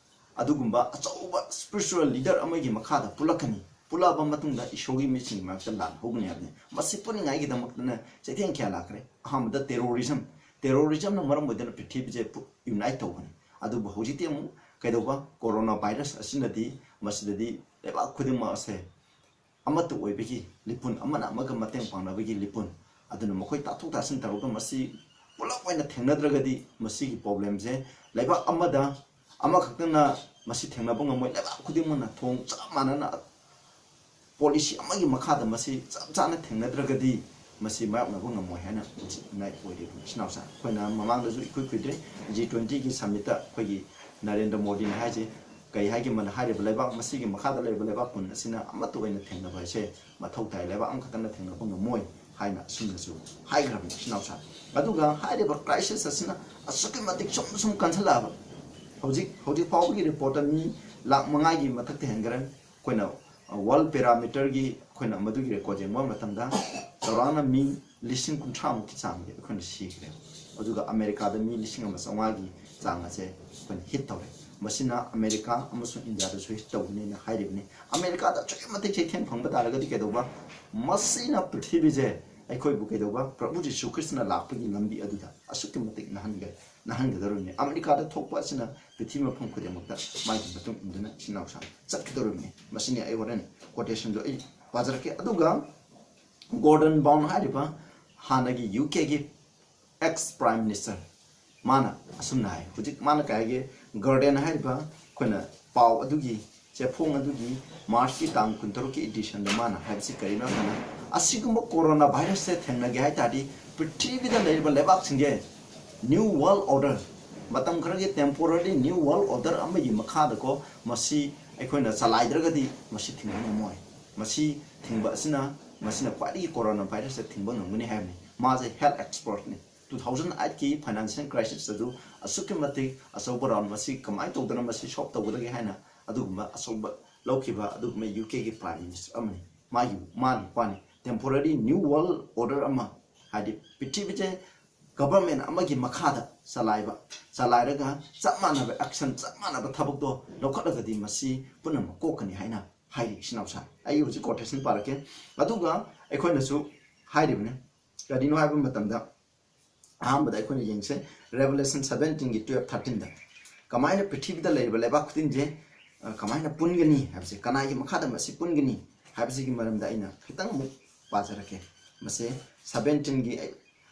ꯑꯗꯨꯒꯨꯝꯕ ꯑꯆꯧꯕ spiritual leader ꯑꯃꯒꯤ ꯃꯈꯥꯗ ꯄꯨꯜꯂꯛꯀꯅꯤ꯫ ꯄꯨꯜꯂꯛꯑꯕ ꯃꯇꯨꯡꯗ ꯏꯁꯣꯔꯒꯤ ꯃꯤꯁꯤꯡꯒꯤ ꯃꯔꯛꯇ ꯂꯥꯟ ꯍꯧꯒꯅꯤ ꯍꯥꯏꯕꯅꯤ꯫ ꯃꯁꯤ ꯄꯨꯅꯤꯡꯉꯥꯏꯒꯤꯗꯃꯛꯇꯅ ꯆꯩꯊꯦꯡ ꯀꯌꯥ ꯂꯥꯛꯈ꯭ꯔꯦ꯫ ꯑꯍꯥꯟꯕꯗ terrorism, terrorismꯅ ꯃꯔꯝ ꯑꯣꯏꯗꯨꯅ ꯄ꯭ꯔꯤꯊꯤꯕꯤꯁꯦ ꯄꯨ-, unite ꯇꯧꯕꯅꯤ꯫ ꯑꯗꯨꯕꯨ ꯍꯧꯖꯤꯛꯇꯤ ꯑꯃꯨꯛ ꯀꯩꯗꯧꯕ? Corona virus ꯑꯁꯤꯅꯗꯤ ꯃꯁꯤꯗꯗꯤ ꯂꯩꯕꯥꯛ ꯈꯨꯗꯤꯡꯃꯛ ꯑꯁꯦ ꯑꯃꯠꯇ ꯑꯣꯏꯕꯒꯤ ꯂꯤꯄꯨꯟ, ꯑꯃꯅ ꯑꯃꯒ ꯃꯇꯦꯡ ꯄꯥꯡꯅꯕꯒꯤ ꯂꯤꯄꯨꯟ꯫ ꯑꯗꯨꯅ ꯃꯈꯣꯏ ꯇꯥꯊꯣꯛ ꯇꯥꯁꯤꯟ ꯇꯧꯔꯒ ꯃꯁꯤ ꯄꯨꯂꯞ ꯑꯣꯏꯅ ꯊꯦꯡꯅꯗ꯭ꯔꯒꯗꯤ ꯃꯁꯤꯒꯤ problemꯁꯦ ꯂꯩꯕꯥꯛ ꯑꯃꯗ ꯑꯃꯈꯛꯇꯅ ꯃꯁꯤ ꯊꯦꯡꯅꯕ ꯉꯝꯃꯣꯏ꯫ ꯂꯩꯕꯥꯛ ꯈꯨꯗꯤꯡꯃꯛꯅ ꯊꯣꯡ ꯆꯞ ꯃꯥꯟꯅꯅ policy ꯑꯃꯒꯤ ꯃꯈꯥꯗ ꯃꯁꯤ ꯆꯞ ꯆꯥꯅ ꯊꯦꯡꯅꯗ꯭ꯔꯒꯗꯤ ꯃꯁꯤ ꯃꯥꯌꯣꯛꯅꯕ ꯉꯝꯃꯣꯏ ꯍꯥꯏꯅ ꯍꯧꯖꯤꯛ ꯉꯥꯏ ꯑꯣꯏꯔꯤꯕꯅꯤ꯫ ꯏꯆꯤꯟ ꯏꯅꯥꯎꯁꯥ, ꯑꯩꯈꯣꯏꯅ ꯃꯃꯥꯡꯗꯁꯨ ꯏꯀꯨꯏ ꯀꯨꯏꯗ꯭ꯔꯦ G twentyꯒꯤ summitꯇ ꯑꯩꯈꯣꯏꯒꯤ ꯅꯔꯦꯟꯗ꯭ꯔ ꯃꯣꯗꯤꯅ ꯍꯥꯏꯁꯦ, ꯀꯩ ꯍꯥꯏꯒꯦ, ꯃꯥꯅ ꯍꯥꯏꯔꯤꯕ ꯂꯩꯕꯥꯛ, ꯃꯁꯤꯒꯤ ꯃꯈꯥꯗ ꯂꯩꯔꯤꯕ ꯂꯩꯕꯥꯛ ꯀꯨꯟ ꯑꯁꯤꯅ ꯑꯃꯠꯇ ꯑꯣꯏꯅ ꯊꯦꯡꯅꯕ ꯍꯥꯏꯁꯦ ꯃꯊꯧ ꯇꯥꯏ, ꯂꯩꯕꯥꯛ ꯑꯃꯈꯛꯇꯅ ꯊꯦꯡꯅꯕ ꯉꯝꯃꯣꯏ ꯍꯥꯏꯅ ꯑꯁꯨꯝꯅꯁꯨ ꯍꯥꯏꯈ꯭ꯔꯕꯅꯤ, ꯏꯆꯤꯟ ꯏꯅꯥꯎꯁꯥ꯫ ꯑꯗꯨꯒ ꯍꯥꯏꯔꯤꯕ crisis ꯑꯁꯤꯅ ꯑꯁꯨꯛꯀꯤ ꯃꯇꯤꯛ ꯁꯨꯝ ꯁꯨꯝ ꯀꯟꯁꯤꯜꯂꯛꯑꯕ, ꯍꯧꯖꯤꯛ, ꯍꯧꯖꯤꯛ ꯐꯥꯎꯕꯒꯤ reportꯇ ꯃꯤ ꯂꯥꯛ ꯃꯉꯥꯒꯤ ꯃꯊꯛꯇ ꯍꯦꯟꯈ꯭ꯔꯦ꯫ ꯑꯩꯈꯣꯏꯅ, ꯑ, World Parameterꯒꯤ ꯑꯩꯈꯣꯏꯅ ꯃꯗꯨꯒꯤ record ꯌꯦꯡꯕ ꯃꯇꯝꯗ ꯆꯥꯎꯔꯥꯛꯅ ꯃꯤ ꯂꯤꯁꯤꯡ ꯀꯨꯟꯊ꯭ꯔꯥꯃꯨꯛꯀꯤ ꯆꯥꯡꯗꯤ ꯑꯩꯈꯣꯏꯅ ꯁꯤꯈ꯭ꯔꯦ꯫ ꯑꯗꯨꯒ ꯑꯃꯦꯔꯤꯀꯥꯗ ꯃꯤ ꯂꯤꯁꯤꯡ ꯑꯃ ꯆꯥꯝꯃꯉꯥꯒꯤ ꯆꯥꯡ ꯑꯁꯦ ꯑꯩꯈꯣꯏꯅ hit ꯇꯧꯔꯦ꯫ ꯃꯁꯤꯅ ꯑꯃꯦꯔꯤꯀꯥ ꯑꯃꯁꯨꯡ ꯏꯟꯗꯤꯌꯥꯗꯁꯨ hit ꯇꯧꯒꯅꯤꯅ ꯍꯥꯏꯔꯤꯕꯅꯤ꯫ ꯑꯃꯦꯔꯤꯀꯥꯗ ꯑꯁꯨꯛꯀꯤ ꯃꯇꯤꯛ ꯆꯩꯊꯦꯡ ꯐꯪꯕ ꯇꯥꯔꯒꯗꯤ ꯀꯩꯗꯧꯕ? ꯃꯁꯤꯅ ꯄ꯭ꯔꯤꯊꯤꯕꯤꯁꯦ ꯑꯩꯈꯣꯏꯕꯨ ꯀꯩꯗꯧꯕ? ꯄ꯭ꯔꯚꯨ ꯖꯤꯁꯨ ꯈ꯭ꯔꯤꯁꯇꯅ ꯂꯥꯛꯄꯒꯤ ꯂꯝꯕꯤ ꯑꯗꯨꯗ ꯑꯁꯨꯛꯀꯤ ꯃꯇꯤꯛ ꯅꯥꯍꯟꯒ-, ꯅꯥꯍꯟꯒꯗꯧꯔꯤꯕꯅꯤ꯫ ꯑꯃꯦꯔꯤꯀꯥꯗ ꯊꯣꯛꯄ ꯑꯁꯤꯅ ꯄ꯭ꯔꯤꯊꯤꯕꯤ ꯃꯐꯝ ꯈꯨꯗꯤꯡꯃꯛꯇ ꯃꯥꯒꯤ ꯃꯇꯨꯡ ꯏꯟꯗꯨꯅ ꯏꯆꯤꯟ ꯏꯅꯥꯎꯁꯥ ꯆꯠꯀꯗꯧꯔꯤꯕꯅꯤ꯫ ꯃꯁꯤꯅꯤ ꯑꯩ ꯍꯣꯔꯦꯟ quotationꯗꯣ ꯑꯩ ꯄꯥꯖꯔꯛꯀꯦ꯫ ꯑꯗꯨꯒ Gordon Brown ꯍꯥꯏꯔꯤꯕ ꯍꯥꯟꯅꯒꯤ UKꯒꯤ ex Prime Minister, ꯃꯥꯅ ꯑꯁꯨꯝꯅ ꯍꯥꯏ꯫ ꯍꯧꯖꯤꯛ ꯃꯥꯅ ꯀꯩ ꯍꯥꯏꯒꯦ? Guardian ꯍꯥꯏꯔꯤꯕ ꯑꯩꯈꯣꯏꯅ ꯄꯥꯎ ꯑꯗꯨꯒꯤ ꯆꯦꯐꯣꯡ ꯑꯗꯨꯒꯤ ꯃꯥꯔꯆꯀꯤ ꯇꯥꯡ ꯀꯨꯟꯇꯔꯨꯛꯀꯤ editionꯗ ꯃꯥꯅ ꯍꯥꯏꯕꯁꯤ ꯀꯔꯤꯅꯣ ꯍꯥꯏꯅ, ꯑꯁꯤꯒꯨꯝꯕ corona virusꯁꯦ ꯊꯦꯡꯅꯒꯦ ꯍꯥꯏ ꯇꯥꯔꯗꯤ ꯄ꯭ꯔꯤꯊꯤꯕꯤꯗ ꯂꯩꯔꯤꯕ ꯂꯩꯕꯥꯛꯁꯤꯡꯁꯦ new world order, ꯃꯇꯝ ꯈꯔꯒꯤ temporary new world order ꯑꯃꯒꯤ ꯃꯈꯥꯗꯀꯣ ꯃꯁꯤ ꯑꯩꯈꯣꯏꯅ ꯆꯂꯥꯏꯗ꯭ꯔꯒꯗꯤ ꯃꯁꯤ ꯊꯤꯡꯕ ꯉꯝꯃꯣꯏ꯫ ꯃꯁꯤ ꯊꯤꯡꯕ ꯑꯁꯤꯅ, ꯃꯁꯤꯅ ꯈ꯭ꯋꯥꯏꯗꯒꯤ corona virusꯁꯦ ꯊꯤꯡꯕ ꯉꯝꯒꯅꯤ ꯍꯥꯏꯕꯅꯤ꯫ ꯃꯥꯁꯦ health expertꯅꯤ꯫ Two thousand eightꯀꯤ financial crisisꯇꯁꯨ ꯑꯁꯨꯛꯀꯤ ꯃꯇꯤꯛ ꯑꯆꯧꯕ round, ꯃꯁꯤ ꯀꯃꯥꯏꯅ ꯇꯧꯗꯅ ꯃꯁꯤ solve ꯇꯧꯒꯗꯒꯦ ꯍꯥꯏꯅ ꯑꯗꯨꯒꯨꯝꯕ ꯑꯆꯧꯕ ꯂꯧꯈꯤꯕ ꯑꯗꯨꯒꯨꯝꯕ UKꯒꯤ prime minister ꯑꯃꯅꯤ꯫ ꯃꯥꯒꯤ, ꯃꯥꯒꯤ ꯅꯨꯄꯥꯅꯤ꯫ Temporary new world order ꯑꯃ, ꯍꯥꯏꯗꯤ ꯄ꯭ꯔꯤꯊꯤꯕꯤꯁꯦ government ꯑꯃꯒꯤ ꯃꯈꯥꯗ ꯆꯂꯥꯏꯕ, ꯆꯂꯥꯏꯔꯒ ꯆꯞ ꯃꯥꯟꯅꯕ action, ꯆꯞ ꯃꯥꯟꯅꯕ ꯊꯕꯛꯇꯣ ꯂꯧꯈꯠꯂꯒꯗꯤ ꯃꯁꯤ ꯄꯨꯝꯅꯃꯛ ꯀꯣꯛꯀꯅꯤ ꯍꯥꯏꯅ ꯍꯥꯏꯔꯤ ꯏꯆꯤꯟ ꯏꯅꯥꯎꯁꯥ꯫ ꯑꯩ ꯍꯧꯖꯤꯛ quotation ꯄꯥꯔꯛꯀꯦ꯫ ꯑꯗꯨꯒ ꯑꯩꯈꯣꯏꯅꯁꯨ ꯍꯥꯏꯔꯤꯕꯅꯤ, ꯀꯔꯤꯅꯣ ꯍꯥꯏꯕ ꯃꯇꯝꯗ ꯑꯍꯥꯟꯕꯗ ꯑꯩꯈꯣꯏꯅ ꯌꯦꯡꯁꯦ, Revelation seventeenꯒꯤ twelve thirteenꯗ ꯀꯃꯥꯏꯅ ꯄ꯭ꯔꯤꯊꯤꯕꯤꯗ ꯂꯩꯔꯤꯕ ꯂꯩꯕꯥꯛ ꯈꯨꯗꯤꯡꯁꯦ, ꯑ, ꯀꯃꯥꯏꯅ ꯄꯨꯟꯒꯅꯤ ꯍꯥꯏꯕꯁꯦ, ꯀꯅꯥꯒꯤ ꯃꯈꯥꯗ ꯃꯁꯤ ꯄꯨꯟꯒꯅꯤ ꯍꯥꯏꯕꯁꯤꯒꯤ ꯃꯔꯝꯗ ꯑꯩꯅ ꯈꯤꯇꯪ ꯑꯃꯨꯛ ꯄꯥꯖꯔꯛꯀꯦ꯫ ꯃꯁꯦ seventeenꯒꯤ,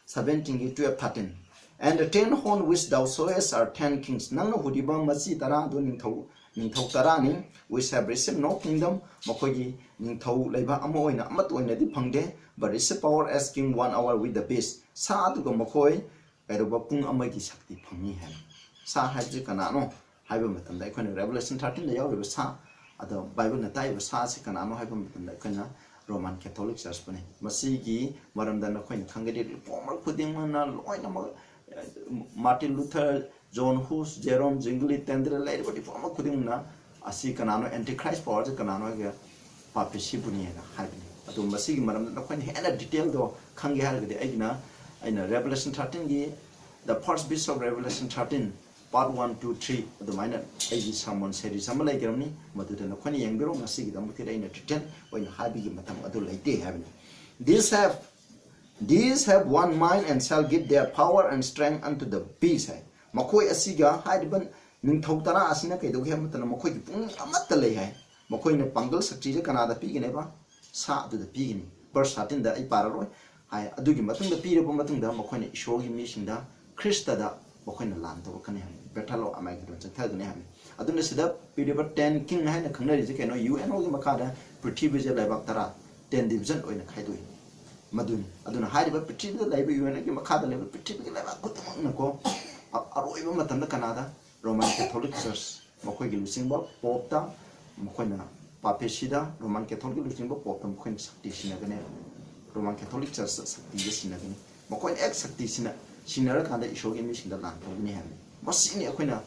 seventeenꯒꯤ twelve thirteen, "And the ten horn which thou sawest are ten kings." ꯅꯪꯅ ꯎꯔꯤꯕ ꯃꯆꯤ ꯇꯔꯥ ꯑꯗꯨ ꯅꯤꯡꯊꯧ, ꯅꯤꯡꯊꯧ ꯇꯔꯥꯅꯤ꯫ "Which have received no kingdom." ꯃꯈꯣꯏꯒꯤ ꯅꯤꯡꯊꯧ ꯂꯩꯕ ꯑꯃ ꯑꯣꯏꯅ, ꯑꯃꯠꯇ ꯑꯣꯏꯅꯗꯤ ꯐꯪꯗꯦ, "but receive power as king one hour with the beast." ꯁꯥ ꯑꯗꯨꯒ ꯃꯈꯣꯏ ꯀꯩꯗꯧꯕ ꯄꯨꯡ ꯑꯃꯒꯤ ꯁꯛꯇꯤ ꯐꯪꯏ ꯍꯥꯏꯕ꯫ ꯁꯥ ꯍꯥꯏꯕꯁꯤ ꯀꯅꯥꯅꯣ ꯍꯥꯏꯕ ꯃꯇꯝꯗ, ꯑꯩꯈꯣꯏꯅ Revelation thirteenꯗ ꯌꯥꯎꯔꯤꯕ ꯁꯥ, ꯑꯗꯣ Bibleꯅ ꯇꯥꯛꯏꯕ ꯁꯥ ꯑꯁꯤ ꯀꯅꯥꯅꯣ ꯍꯥꯏꯕ ꯃꯇꯝꯗ, ꯑꯩꯈꯣꯏꯅ Roman Catholic Churchꯄꯨꯅꯤ꯫ ꯃꯁꯤꯒꯤ ꯃꯔꯝꯗ ꯅꯈꯣꯏꯅ ꯈꯪꯒꯗꯤ, reformer ꯈꯨꯗꯤꯡꯃꯛꯅ ꯂꯣꯏꯅꯃꯛ, ꯑ, Martin Luther, John Hus, Jerome, Zwingli, Tyndale, ꯂꯩꯔꯤꯕ reformer ꯈꯨꯗꯤꯡꯃꯛꯅ ꯑꯁꯤ ꯀꯅꯥꯅꯣ, Antichrist powerꯁꯤ ꯀꯅꯥꯅꯣ ꯍꯥꯏꯒ papacyꯕꯨꯅꯤ ꯍꯥꯏꯅ ꯍꯥꯏꯕꯅꯤ꯫ ꯑꯗꯣ ꯃꯁꯤꯒꯤ ꯃꯔꯝꯗ ꯅꯈꯣꯏꯅ ꯍꯦꯟꯅ detailꯗꯣ ꯈꯪꯒꯦ ꯍꯥꯏꯔꯒꯗꯤ, ꯑꯩꯒꯤꯅ, ꯑꯩꯅ Revelation thirteenꯒꯤ The First Beast of Revelation thirteen, part one, two, three, ꯑꯗꯨꯃꯥꯏꯅ ꯑꯩꯒꯤ sermon series ꯑꯃ ꯂꯩꯈ꯭ꯔꯕꯅꯤ, ꯃꯗꯨꯗ ꯅꯈꯣꯏꯅ ꯌꯦꯡꯕꯤꯔꯣ꯫ ꯉꯁꯤꯒꯤꯗꯃꯛꯇꯗꯤ ꯑꯩꯅ detail ꯑꯣꯏꯅ ꯍꯥꯏꯕꯒꯤ ꯃꯇꯝ ꯑꯗꯨ ꯂꯩꯇꯦ ꯍꯥꯏꯕꯅꯤ꯫ "These have, these have one mind and shall give their power and strength unto the beast" ꯍꯥꯏ꯫ ꯃꯈꯣꯏ ꯑꯁꯤꯒ ꯍꯥꯏꯔꯤꯕ ꯅꯤꯡꯊꯧ ꯇꯔꯥ ꯑꯁꯤꯅ ꯀꯩꯗꯧꯒꯦ ꯍꯥꯏꯕ ꯃꯇꯝꯗ, ꯃꯈꯣꯏꯒꯤ ꯄꯨꯛꯅꯤꯡ ꯑꯃꯠꯇ ꯂꯩ ꯍꯥꯏ꯫ ꯃꯈꯣꯏꯅ ꯄꯥꯡꯒꯜ ꯁꯛꯇꯤꯁꯦ ꯀꯅꯥꯗ ꯄꯤꯒꯅꯦꯕ? ꯁꯥ ꯑꯗꯨꯗ ꯄꯤꯒꯅꯤ꯫ Verse thirteenꯗ ꯑꯩ ꯄꯥꯔꯔꯣꯏ꯫ ꯍꯥꯏ, ꯑꯗꯨꯒꯤ ꯃꯇꯨꯡꯗ, ꯄꯤꯔꯕ ꯃꯇꯨꯡꯗ, ꯃꯈꯣꯏꯅ ꯏꯁꯣꯔꯒꯤ ꯃꯤꯁꯤꯡꯗ, ꯈ꯭ꯔꯤꯁꯇꯗ ꯃꯈꯣꯏꯅ ꯂꯥꯟ ꯇꯧꯔꯛꯀꯅꯤ ꯍꯥꯏꯕꯅꯤ꯫ ꯕꯦꯊꯦꯜ ꯑꯥꯔꯃꯥꯒꯦꯗꯣꯟ ꯆꯠꯊꯒꯅꯤ ꯍꯥꯏꯕꯅꯤ꯫ ꯑꯗꯨꯅ ꯁꯤꯗ ꯄꯤꯔꯤꯕ ꯇꯦꯟ ꯀꯤꯡ ꯍꯥꯏꯅ ꯈꯪꯅꯔꯤꯁꯦ ꯀꯩꯅꯣ? ꯌꯨ ꯑꯦꯟ ꯑꯣꯒꯤ ꯃꯈꯥꯗ ꯄ꯭ꯔꯤꯊꯤꯕꯤꯁꯦ ꯂꯩꯕꯥꯛ ꯇꯔꯥ, ꯇꯦꯟ ꯗꯤꯕꯤꯖꯟ ꯑꯣꯏꯅ ꯈꯥꯏꯗꯣꯛꯏ꯫ ꯃꯗꯨꯅꯤ꯫ ꯑꯗꯨꯅ ꯍꯥꯏꯔꯤꯕ ꯄ꯭ꯔꯤꯊꯤꯕꯤꯗ ꯂꯩꯕ ꯌꯨ ꯑꯦꯟ ꯑꯣꯒꯤ ꯃꯈꯥꯗ ꯂꯩꯕ ꯄ꯭ꯔꯤꯊꯤꯕꯤꯒꯤ ꯂꯩꯕꯥꯛ ꯈꯨꯗꯤꯡꯃꯛꯅꯀꯣ, ꯑ-, ꯑꯔꯣꯏꯕ ꯃꯇꯝꯗ ꯀꯅꯥꯗ? ꯔꯣꯃꯥꯟ ꯀꯦꯊꯣꯂꯤꯛ ꯆꯔꯆ, ꯃꯈꯣꯏꯒꯤ ꯂꯨꯆꯤꯡꯕ ꯄꯣꯞꯇ, ꯃꯈꯣꯏꯅ ꯄꯥꯄꯦꯁꯤꯗ, ꯔꯣꯃꯥꯟ ꯀꯦꯊꯣꯂꯤꯛꯀꯤ ꯂꯨꯆꯤꯡꯕ ꯄꯣꯞꯇ ꯃꯈꯣꯏꯅ ꯁꯛꯇꯤ ꯁꯤꯟꯅꯒꯅꯤ꯫ ꯔꯣꯃꯥꯟ ꯀꯦꯊꯣꯂꯤꯛ ꯆꯔꯆꯇ ꯁꯛꯇꯤꯗ ꯁꯤꯟꯅꯒꯅꯤ꯫ ꯃꯈꯣꯏꯅ ꯍꯦꯛ ꯁꯛꯇꯤ ꯁꯤꯟꯅ-, ꯁꯤꯟꯅꯔꯀꯥꯟꯗ ꯏꯁꯣꯔꯒꯤ ꯃꯤꯁꯤꯡꯗ ꯂꯥꯟ ꯇꯧꯒꯅꯤ ꯍꯥꯏꯕꯅꯤ꯫ ꯃꯁꯤꯅꯤ ꯑꯩꯈꯣꯏꯅ,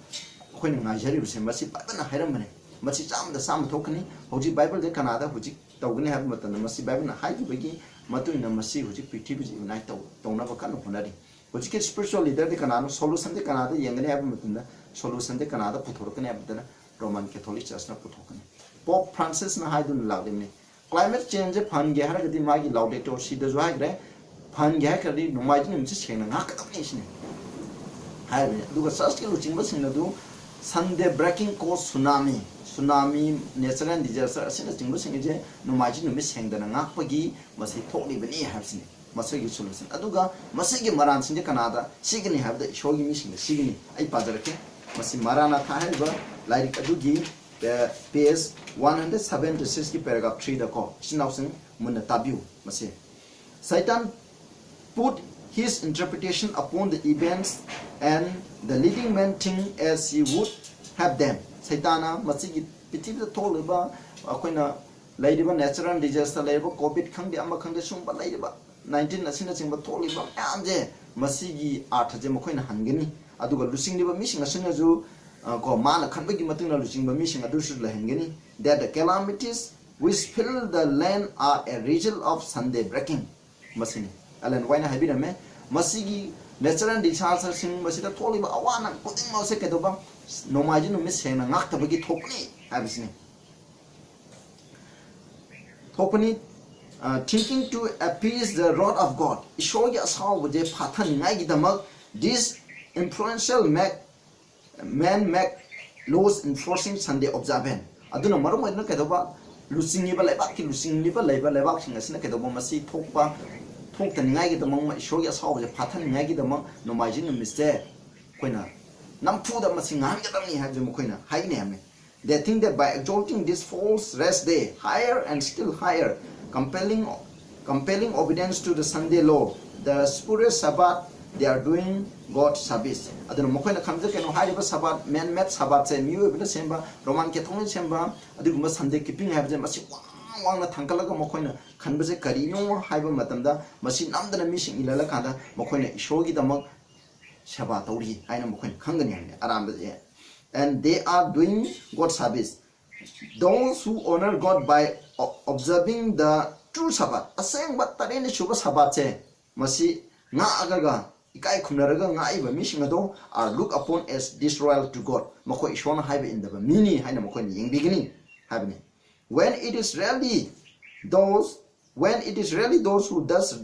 ꯑꯩꯈꯣꯏꯅ ꯉꯥꯏꯖꯔꯤꯕꯁꯦ꯫ ꯃꯁꯤ ꯕꯥꯏꯕꯜꯅ ꯍꯥꯏꯔꯝꯕꯅꯤ꯫ ꯃꯁꯤ ꯆꯥꯝꯃꯗ ꯆꯥꯝꯃ ꯊꯣꯛꯀꯅꯤ꯫ ꯍꯧꯖꯤꯛ ꯕꯥꯏꯕꯜꯗ ꯀꯅꯥꯗ ꯍꯧꯖꯤꯛ ꯇꯧꯒꯅꯤ ꯍꯥꯏꯕ ꯃꯇꯝꯗ, ꯃꯁꯤ ꯕꯥꯏꯕꯜꯅ ꯍꯥꯏꯈꯤꯕꯒꯤ ꯃꯇꯨꯡ ꯏꯟꯅ ꯃꯁꯤ ꯍꯧꯖꯤꯛ ꯄ꯭ꯔꯤꯊꯤꯕꯤꯁꯤ ꯌꯨꯅꯥꯏꯠ ꯇꯧ-, ꯇꯧꯅꯕ ꯀꯟꯅ ꯍꯣꯠꯅꯔꯤ꯫ ꯍꯧꯖꯤꯛꯀꯤ ꯁ꯭ꯄꯤꯔꯤꯆꯨꯋꯦꯜ ꯂꯤꯗꯔꯗꯤ ꯀꯅꯥꯅꯣ? ꯁꯣꯂꯨꯁꯟꯗꯤ ꯀꯅꯥꯗ ꯌꯦꯡꯒꯅꯤ ꯍꯥꯏꯕ ꯃꯇꯝꯗ, ꯁꯣꯂꯨꯁꯟꯗꯤ ꯀꯅꯥꯗ ꯄꯨꯊꯣꯔꯛꯀꯅꯤ ꯍꯥꯏꯕꯗꯅ ꯔꯣꯃꯥꯟ ꯀꯦꯊꯣꯂꯤꯛ ꯆꯔꯆꯅ ꯄꯨꯊꯣꯛꯀꯅꯤ꯫ ꯄꯣꯞ ꯐ꯭ꯔꯥꯟꯁꯤꯁꯅ ꯍꯥꯏꯗꯨꯅ ꯂꯥꯛꯂꯤꯕꯅꯤ, ꯀ꯭ꯂꯥꯏꯃꯦꯠ ꯆꯦꯟꯖꯁꯦ ꯐꯍꯟꯒꯦ ꯍꯥꯏꯔꯒꯗꯤ ꯃꯥꯒꯤ ꯂꯥꯎꯗꯦꯇꯣꯔ ꯁꯤꯗꯁꯨ ꯍꯥꯏꯈ꯭ꯔꯦ, ꯐꯍꯟꯒꯦ ꯍꯥꯏꯔꯒꯗꯤ ꯅꯣꯡꯃꯥꯏꯖꯤꯡ ꯅꯨꯃꯤꯠꯁꯦ ꯁꯦꯡꯅ ꯉꯥꯛꯀꯗꯕꯅꯤ ꯁꯤꯅꯤ ꯍꯥꯏꯕꯅꯤ꯫ ꯑꯗꯨꯒ ꯆꯔꯆꯀꯤ ꯂꯨꯆꯤꯡꯕꯁꯤꯡꯅ ꯑꯗꯨ ꯁꯟꯗꯦ ꯕ꯭ꯔꯦꯀꯤꯡ ꯀꯣꯁ ꯁꯨꯅꯥꯃꯤ, ꯁꯨꯅꯥꯃꯤ, ꯅꯦꯆꯔꯦꯜ ꯗꯤꯖꯥꯁꯇꯔ ꯑꯁꯤꯅꯆꯤꯡꯕꯁꯤꯡ ꯑꯁꯦ ꯅꯣꯡꯃꯥꯏꯖꯤꯡ ꯅꯨꯃꯤꯠ ꯁꯦꯡꯗꯅ ꯉꯥꯛꯄꯒꯤ ꯃꯁꯤ ꯊꯣꯛꯂꯤꯕꯅꯤ ꯍꯥꯏꯕꯁꯤꯅꯤ꯫ ꯃꯁꯤꯒꯤ ꯁꯣꯂꯨꯁꯟ꯫ ꯑꯗꯨꯒ ꯃꯁꯤꯒꯤ ꯃꯔꯥꯟꯁꯤꯡꯁꯦ ꯀꯅꯥꯗ ꯁꯤꯒꯅꯤ ꯍꯥꯏꯕꯗ, ꯏꯁꯣꯔꯒꯤ ꯃꯤꯁꯤꯡꯗ ꯁꯤꯒꯅꯤ꯫ ꯑꯩ ꯄꯥꯖꯔꯛꯀꯦ꯫ ꯃꯁꯤ ꯃꯔꯥꯅꯥꯊꯥ ꯍꯥꯏꯔꯤꯕ ꯂꯥꯏꯔꯤꯛ ꯑꯗꯨꯒꯤ, ꯑ, ꯄꯦꯖ ꯋꯥꯟ ꯍꯟꯗ꯭ꯔꯦꯠ ꯁꯚꯦꯟꯇꯤ ꯁꯤꯛꯁꯀꯤ ꯄꯦꯔꯥꯒ꯭ꯔꯥꯐ ꯊ꯭ꯔꯤꯗꯀꯣ, ꯏꯆꯤꯟ ꯏꯅꯥꯎꯁꯤꯡ ꯃꯨꯟꯅ ꯇꯥꯕꯤꯌꯨ꯫ ꯃꯁꯤ, "Satan put his interpretation upon the events and the leading men think as he would have them." ꯁꯩꯇꯥꯟꯅ ꯃꯁꯤꯒꯤ ꯄ꯭ꯔꯤꯊꯤꯕꯤꯗ ꯊꯣꯛꯂꯤꯕ, ꯑꯩꯈꯣꯏꯅ ꯂꯩꯔꯤꯕ ꯅꯦꯆꯔꯦꯜ ꯗꯤꯖꯥꯁꯇꯔ, ꯂꯩꯔꯤꯕ ꯀꯣꯚꯤꯗ ꯈꯪꯗꯦ, ꯑꯃ ꯈꯪꯗꯦ, ꯁꯨꯝꯕ ꯂꯩꯔꯤꯕ ꯅꯥꯏꯟꯇꯤꯟ ꯑꯁꯤꯅꯆꯤꯡꯕ ꯊꯣꯛꯂꯤꯕ ꯃꯌꯥꯝꯁꯦ, ꯃꯁꯤꯒꯤ ꯑꯥꯔꯊꯁꯦ ꯃꯈꯣꯏꯅ ꯍꯟꯒꯅꯤ꯫ ꯑꯗꯨꯒ ꯂꯨꯆꯤꯡꯂꯤꯕ ꯃꯤꯁꯤꯡ ꯑꯁꯤꯅꯁꯨ, ꯑ, ꯀꯣ, ꯃꯥꯅ ꯈꯟꯕꯒꯤ ꯃꯇꯨꯡ ꯏꯟꯅ ꯂꯨꯆꯤꯡꯕ ꯃꯤꯁꯤꯡ ꯑꯗꯨꯁꯨ ꯂꯩꯍꯟꯒꯅꯤ꯫ That the calamities which fill the land are a result of Sunday breaking. ꯃꯁꯤꯅꯤ ꯑꯦꯂꯦꯟ ꯋꯥꯏꯠꯅ ꯍꯥꯏꯕꯤꯔꯝꯃꯦ꯫ ꯃꯁꯤꯒꯤ ꯅꯦꯆꯔꯦꯜ ꯗꯤꯖꯥꯁꯇꯔꯁꯤꯡ, ꯃꯁꯤꯗ ꯊꯣꯛꯂꯤꯕ ꯑꯋꯥ ꯑꯅꯥ ꯈꯨꯗꯤꯡꯃꯛ ꯑꯁꯦ ꯀꯩꯗꯧꯕ? ꯅꯣꯡꯃꯥꯏꯖꯤꯡ ꯅꯨꯃꯤꯠ ꯁꯦꯡꯅ ꯉꯥꯛꯇꯕꯒꯤ ꯊꯣꯛꯄꯅꯤ ꯍꯥꯏꯕꯁꯤꯅꯤ꯫ ꯊꯣꯛꯄꯅꯤ꯫ Uh, thinking to appease the wrath of God, ꯏꯁꯣꯔꯒꯤ ꯑꯁꯥꯎꯕꯁꯦ ꯐꯥꯊꯅꯤꯡꯉꯥꯏꯒꯤꯗꯃꯛ, this influential make, man make laws enforcing Sunday observance. ꯑꯗꯨꯅ ꯃꯔꯝ ꯑꯣꯏꯗꯨꯅ ꯀꯩꯗꯧꯕ? ꯂꯨꯆꯤꯡꯉꯤꯕ ꯂꯩꯕꯥꯛꯀꯤ, ꯂꯨꯆꯤꯡꯂꯤꯕ ꯂꯩꯕ ꯂꯩꯕꯥꯛꯁꯤꯡ ꯑꯁꯤꯅ ꯀꯩꯗꯧꯕ? ꯃꯁꯤ ꯊꯣꯛꯄ, ꯊꯣꯛꯇꯅꯤꯡꯉꯥꯏꯒꯤꯗꯃꯛ, ꯏꯁꯣꯔꯒꯤ ꯑꯁꯥꯎꯕꯁꯦ ꯐꯥꯊꯅꯤꯡꯉꯥꯏꯒꯤꯗꯃꯛ ꯅꯣꯡꯃꯥꯏꯖꯤꯡ ꯅꯨꯃꯤꯠꯁꯦ ꯑꯩꯈꯣꯏꯅ ꯅꯝꯐꯨꯗ ꯃꯁꯤ ꯉꯥꯡꯒꯗꯕꯅꯤ ꯍꯥꯏꯕꯁꯦ ꯃꯈꯣꯏꯅ ꯍꯥꯏꯒꯅꯤ ꯍꯥꯏꯕꯅꯤ. They think that by exalting this false rest day higher and still higher, compelling, compelling obedience to the Sunday law, the spurious Sabbath, they are doing God service. ꯑꯗꯨꯅ ꯃꯈꯣꯏꯅ ꯈꯟꯕꯁꯦ ꯀꯩꯅꯣ, ꯍꯥꯏꯔꯤꯕ ꯁꯕꯥꯠ, man-made ꯁꯕꯥꯠꯁꯦ, ꯃꯤꯑꯣꯏꯕꯅ ꯁꯦꯝꯕ, ꯔꯣꯃꯥꯟ ꯀꯦꯊꯣꯛꯅ ꯁꯦꯝꯕ, ꯑꯗꯨꯒꯨꯝꯕ Sunday keeping ꯍꯥꯏꯕꯁꯦ, ꯃꯁꯤ ꯋꯥꯡ ꯋꯥꯡꯅ ꯊꯥꯡꯒꯠꯂꯒ ꯃꯈꯣꯏꯅ ꯈꯟꯕꯁꯦ ꯀꯔꯤꯅꯣ ꯍꯥꯏꯕ ꯃꯇꯝꯗ, ꯃꯁꯤ ꯅꯝꯗꯅ ꯃꯤꯁꯤꯡ ꯏꯜꯍꯜꯂꯀꯥꯟꯗ ꯃꯈꯣꯏꯅ ꯏꯁꯣꯔꯒꯤꯗꯃꯛ ꯁꯦꯕꯥ ꯇꯧꯔꯤ ꯍꯥꯏꯅ ꯃꯈꯣꯏꯅ ꯈꯪꯒꯅꯤ ꯍꯥꯏꯕꯅꯤ. ꯑꯔꯥꯟꯕꯁꯦ, and they are doing God service. Those who honor God by o-, observing the true Sabbath, ꯑꯁꯦꯡꯕ ꯇꯔꯦꯠꯅꯤ ꯁꯨꯕ ꯁꯕꯥꯠꯁꯦ, ꯃꯁꯤ ꯉꯥꯛꯑꯒ, ꯏꯀꯥꯏ ꯈꯨꯝꯅꯔꯒ ꯉꯥꯛꯏꯕ ꯃꯤꯁꯤꯡ ꯑꯗꯣ are looked upon as disloyal to God, ꯃꯈꯣꯏ ꯏꯁꯣꯔꯅ ꯍꯥꯏꯕ ꯏꯟꯗꯕ ꯃꯤꯅꯤ ꯍꯥꯏꯅ ꯃꯈꯣꯏꯅ ꯌꯦꯡꯕꯤꯒꯅꯤ ꯍꯥꯏꯕꯅꯤ. When it is really those, when it is really those who thus,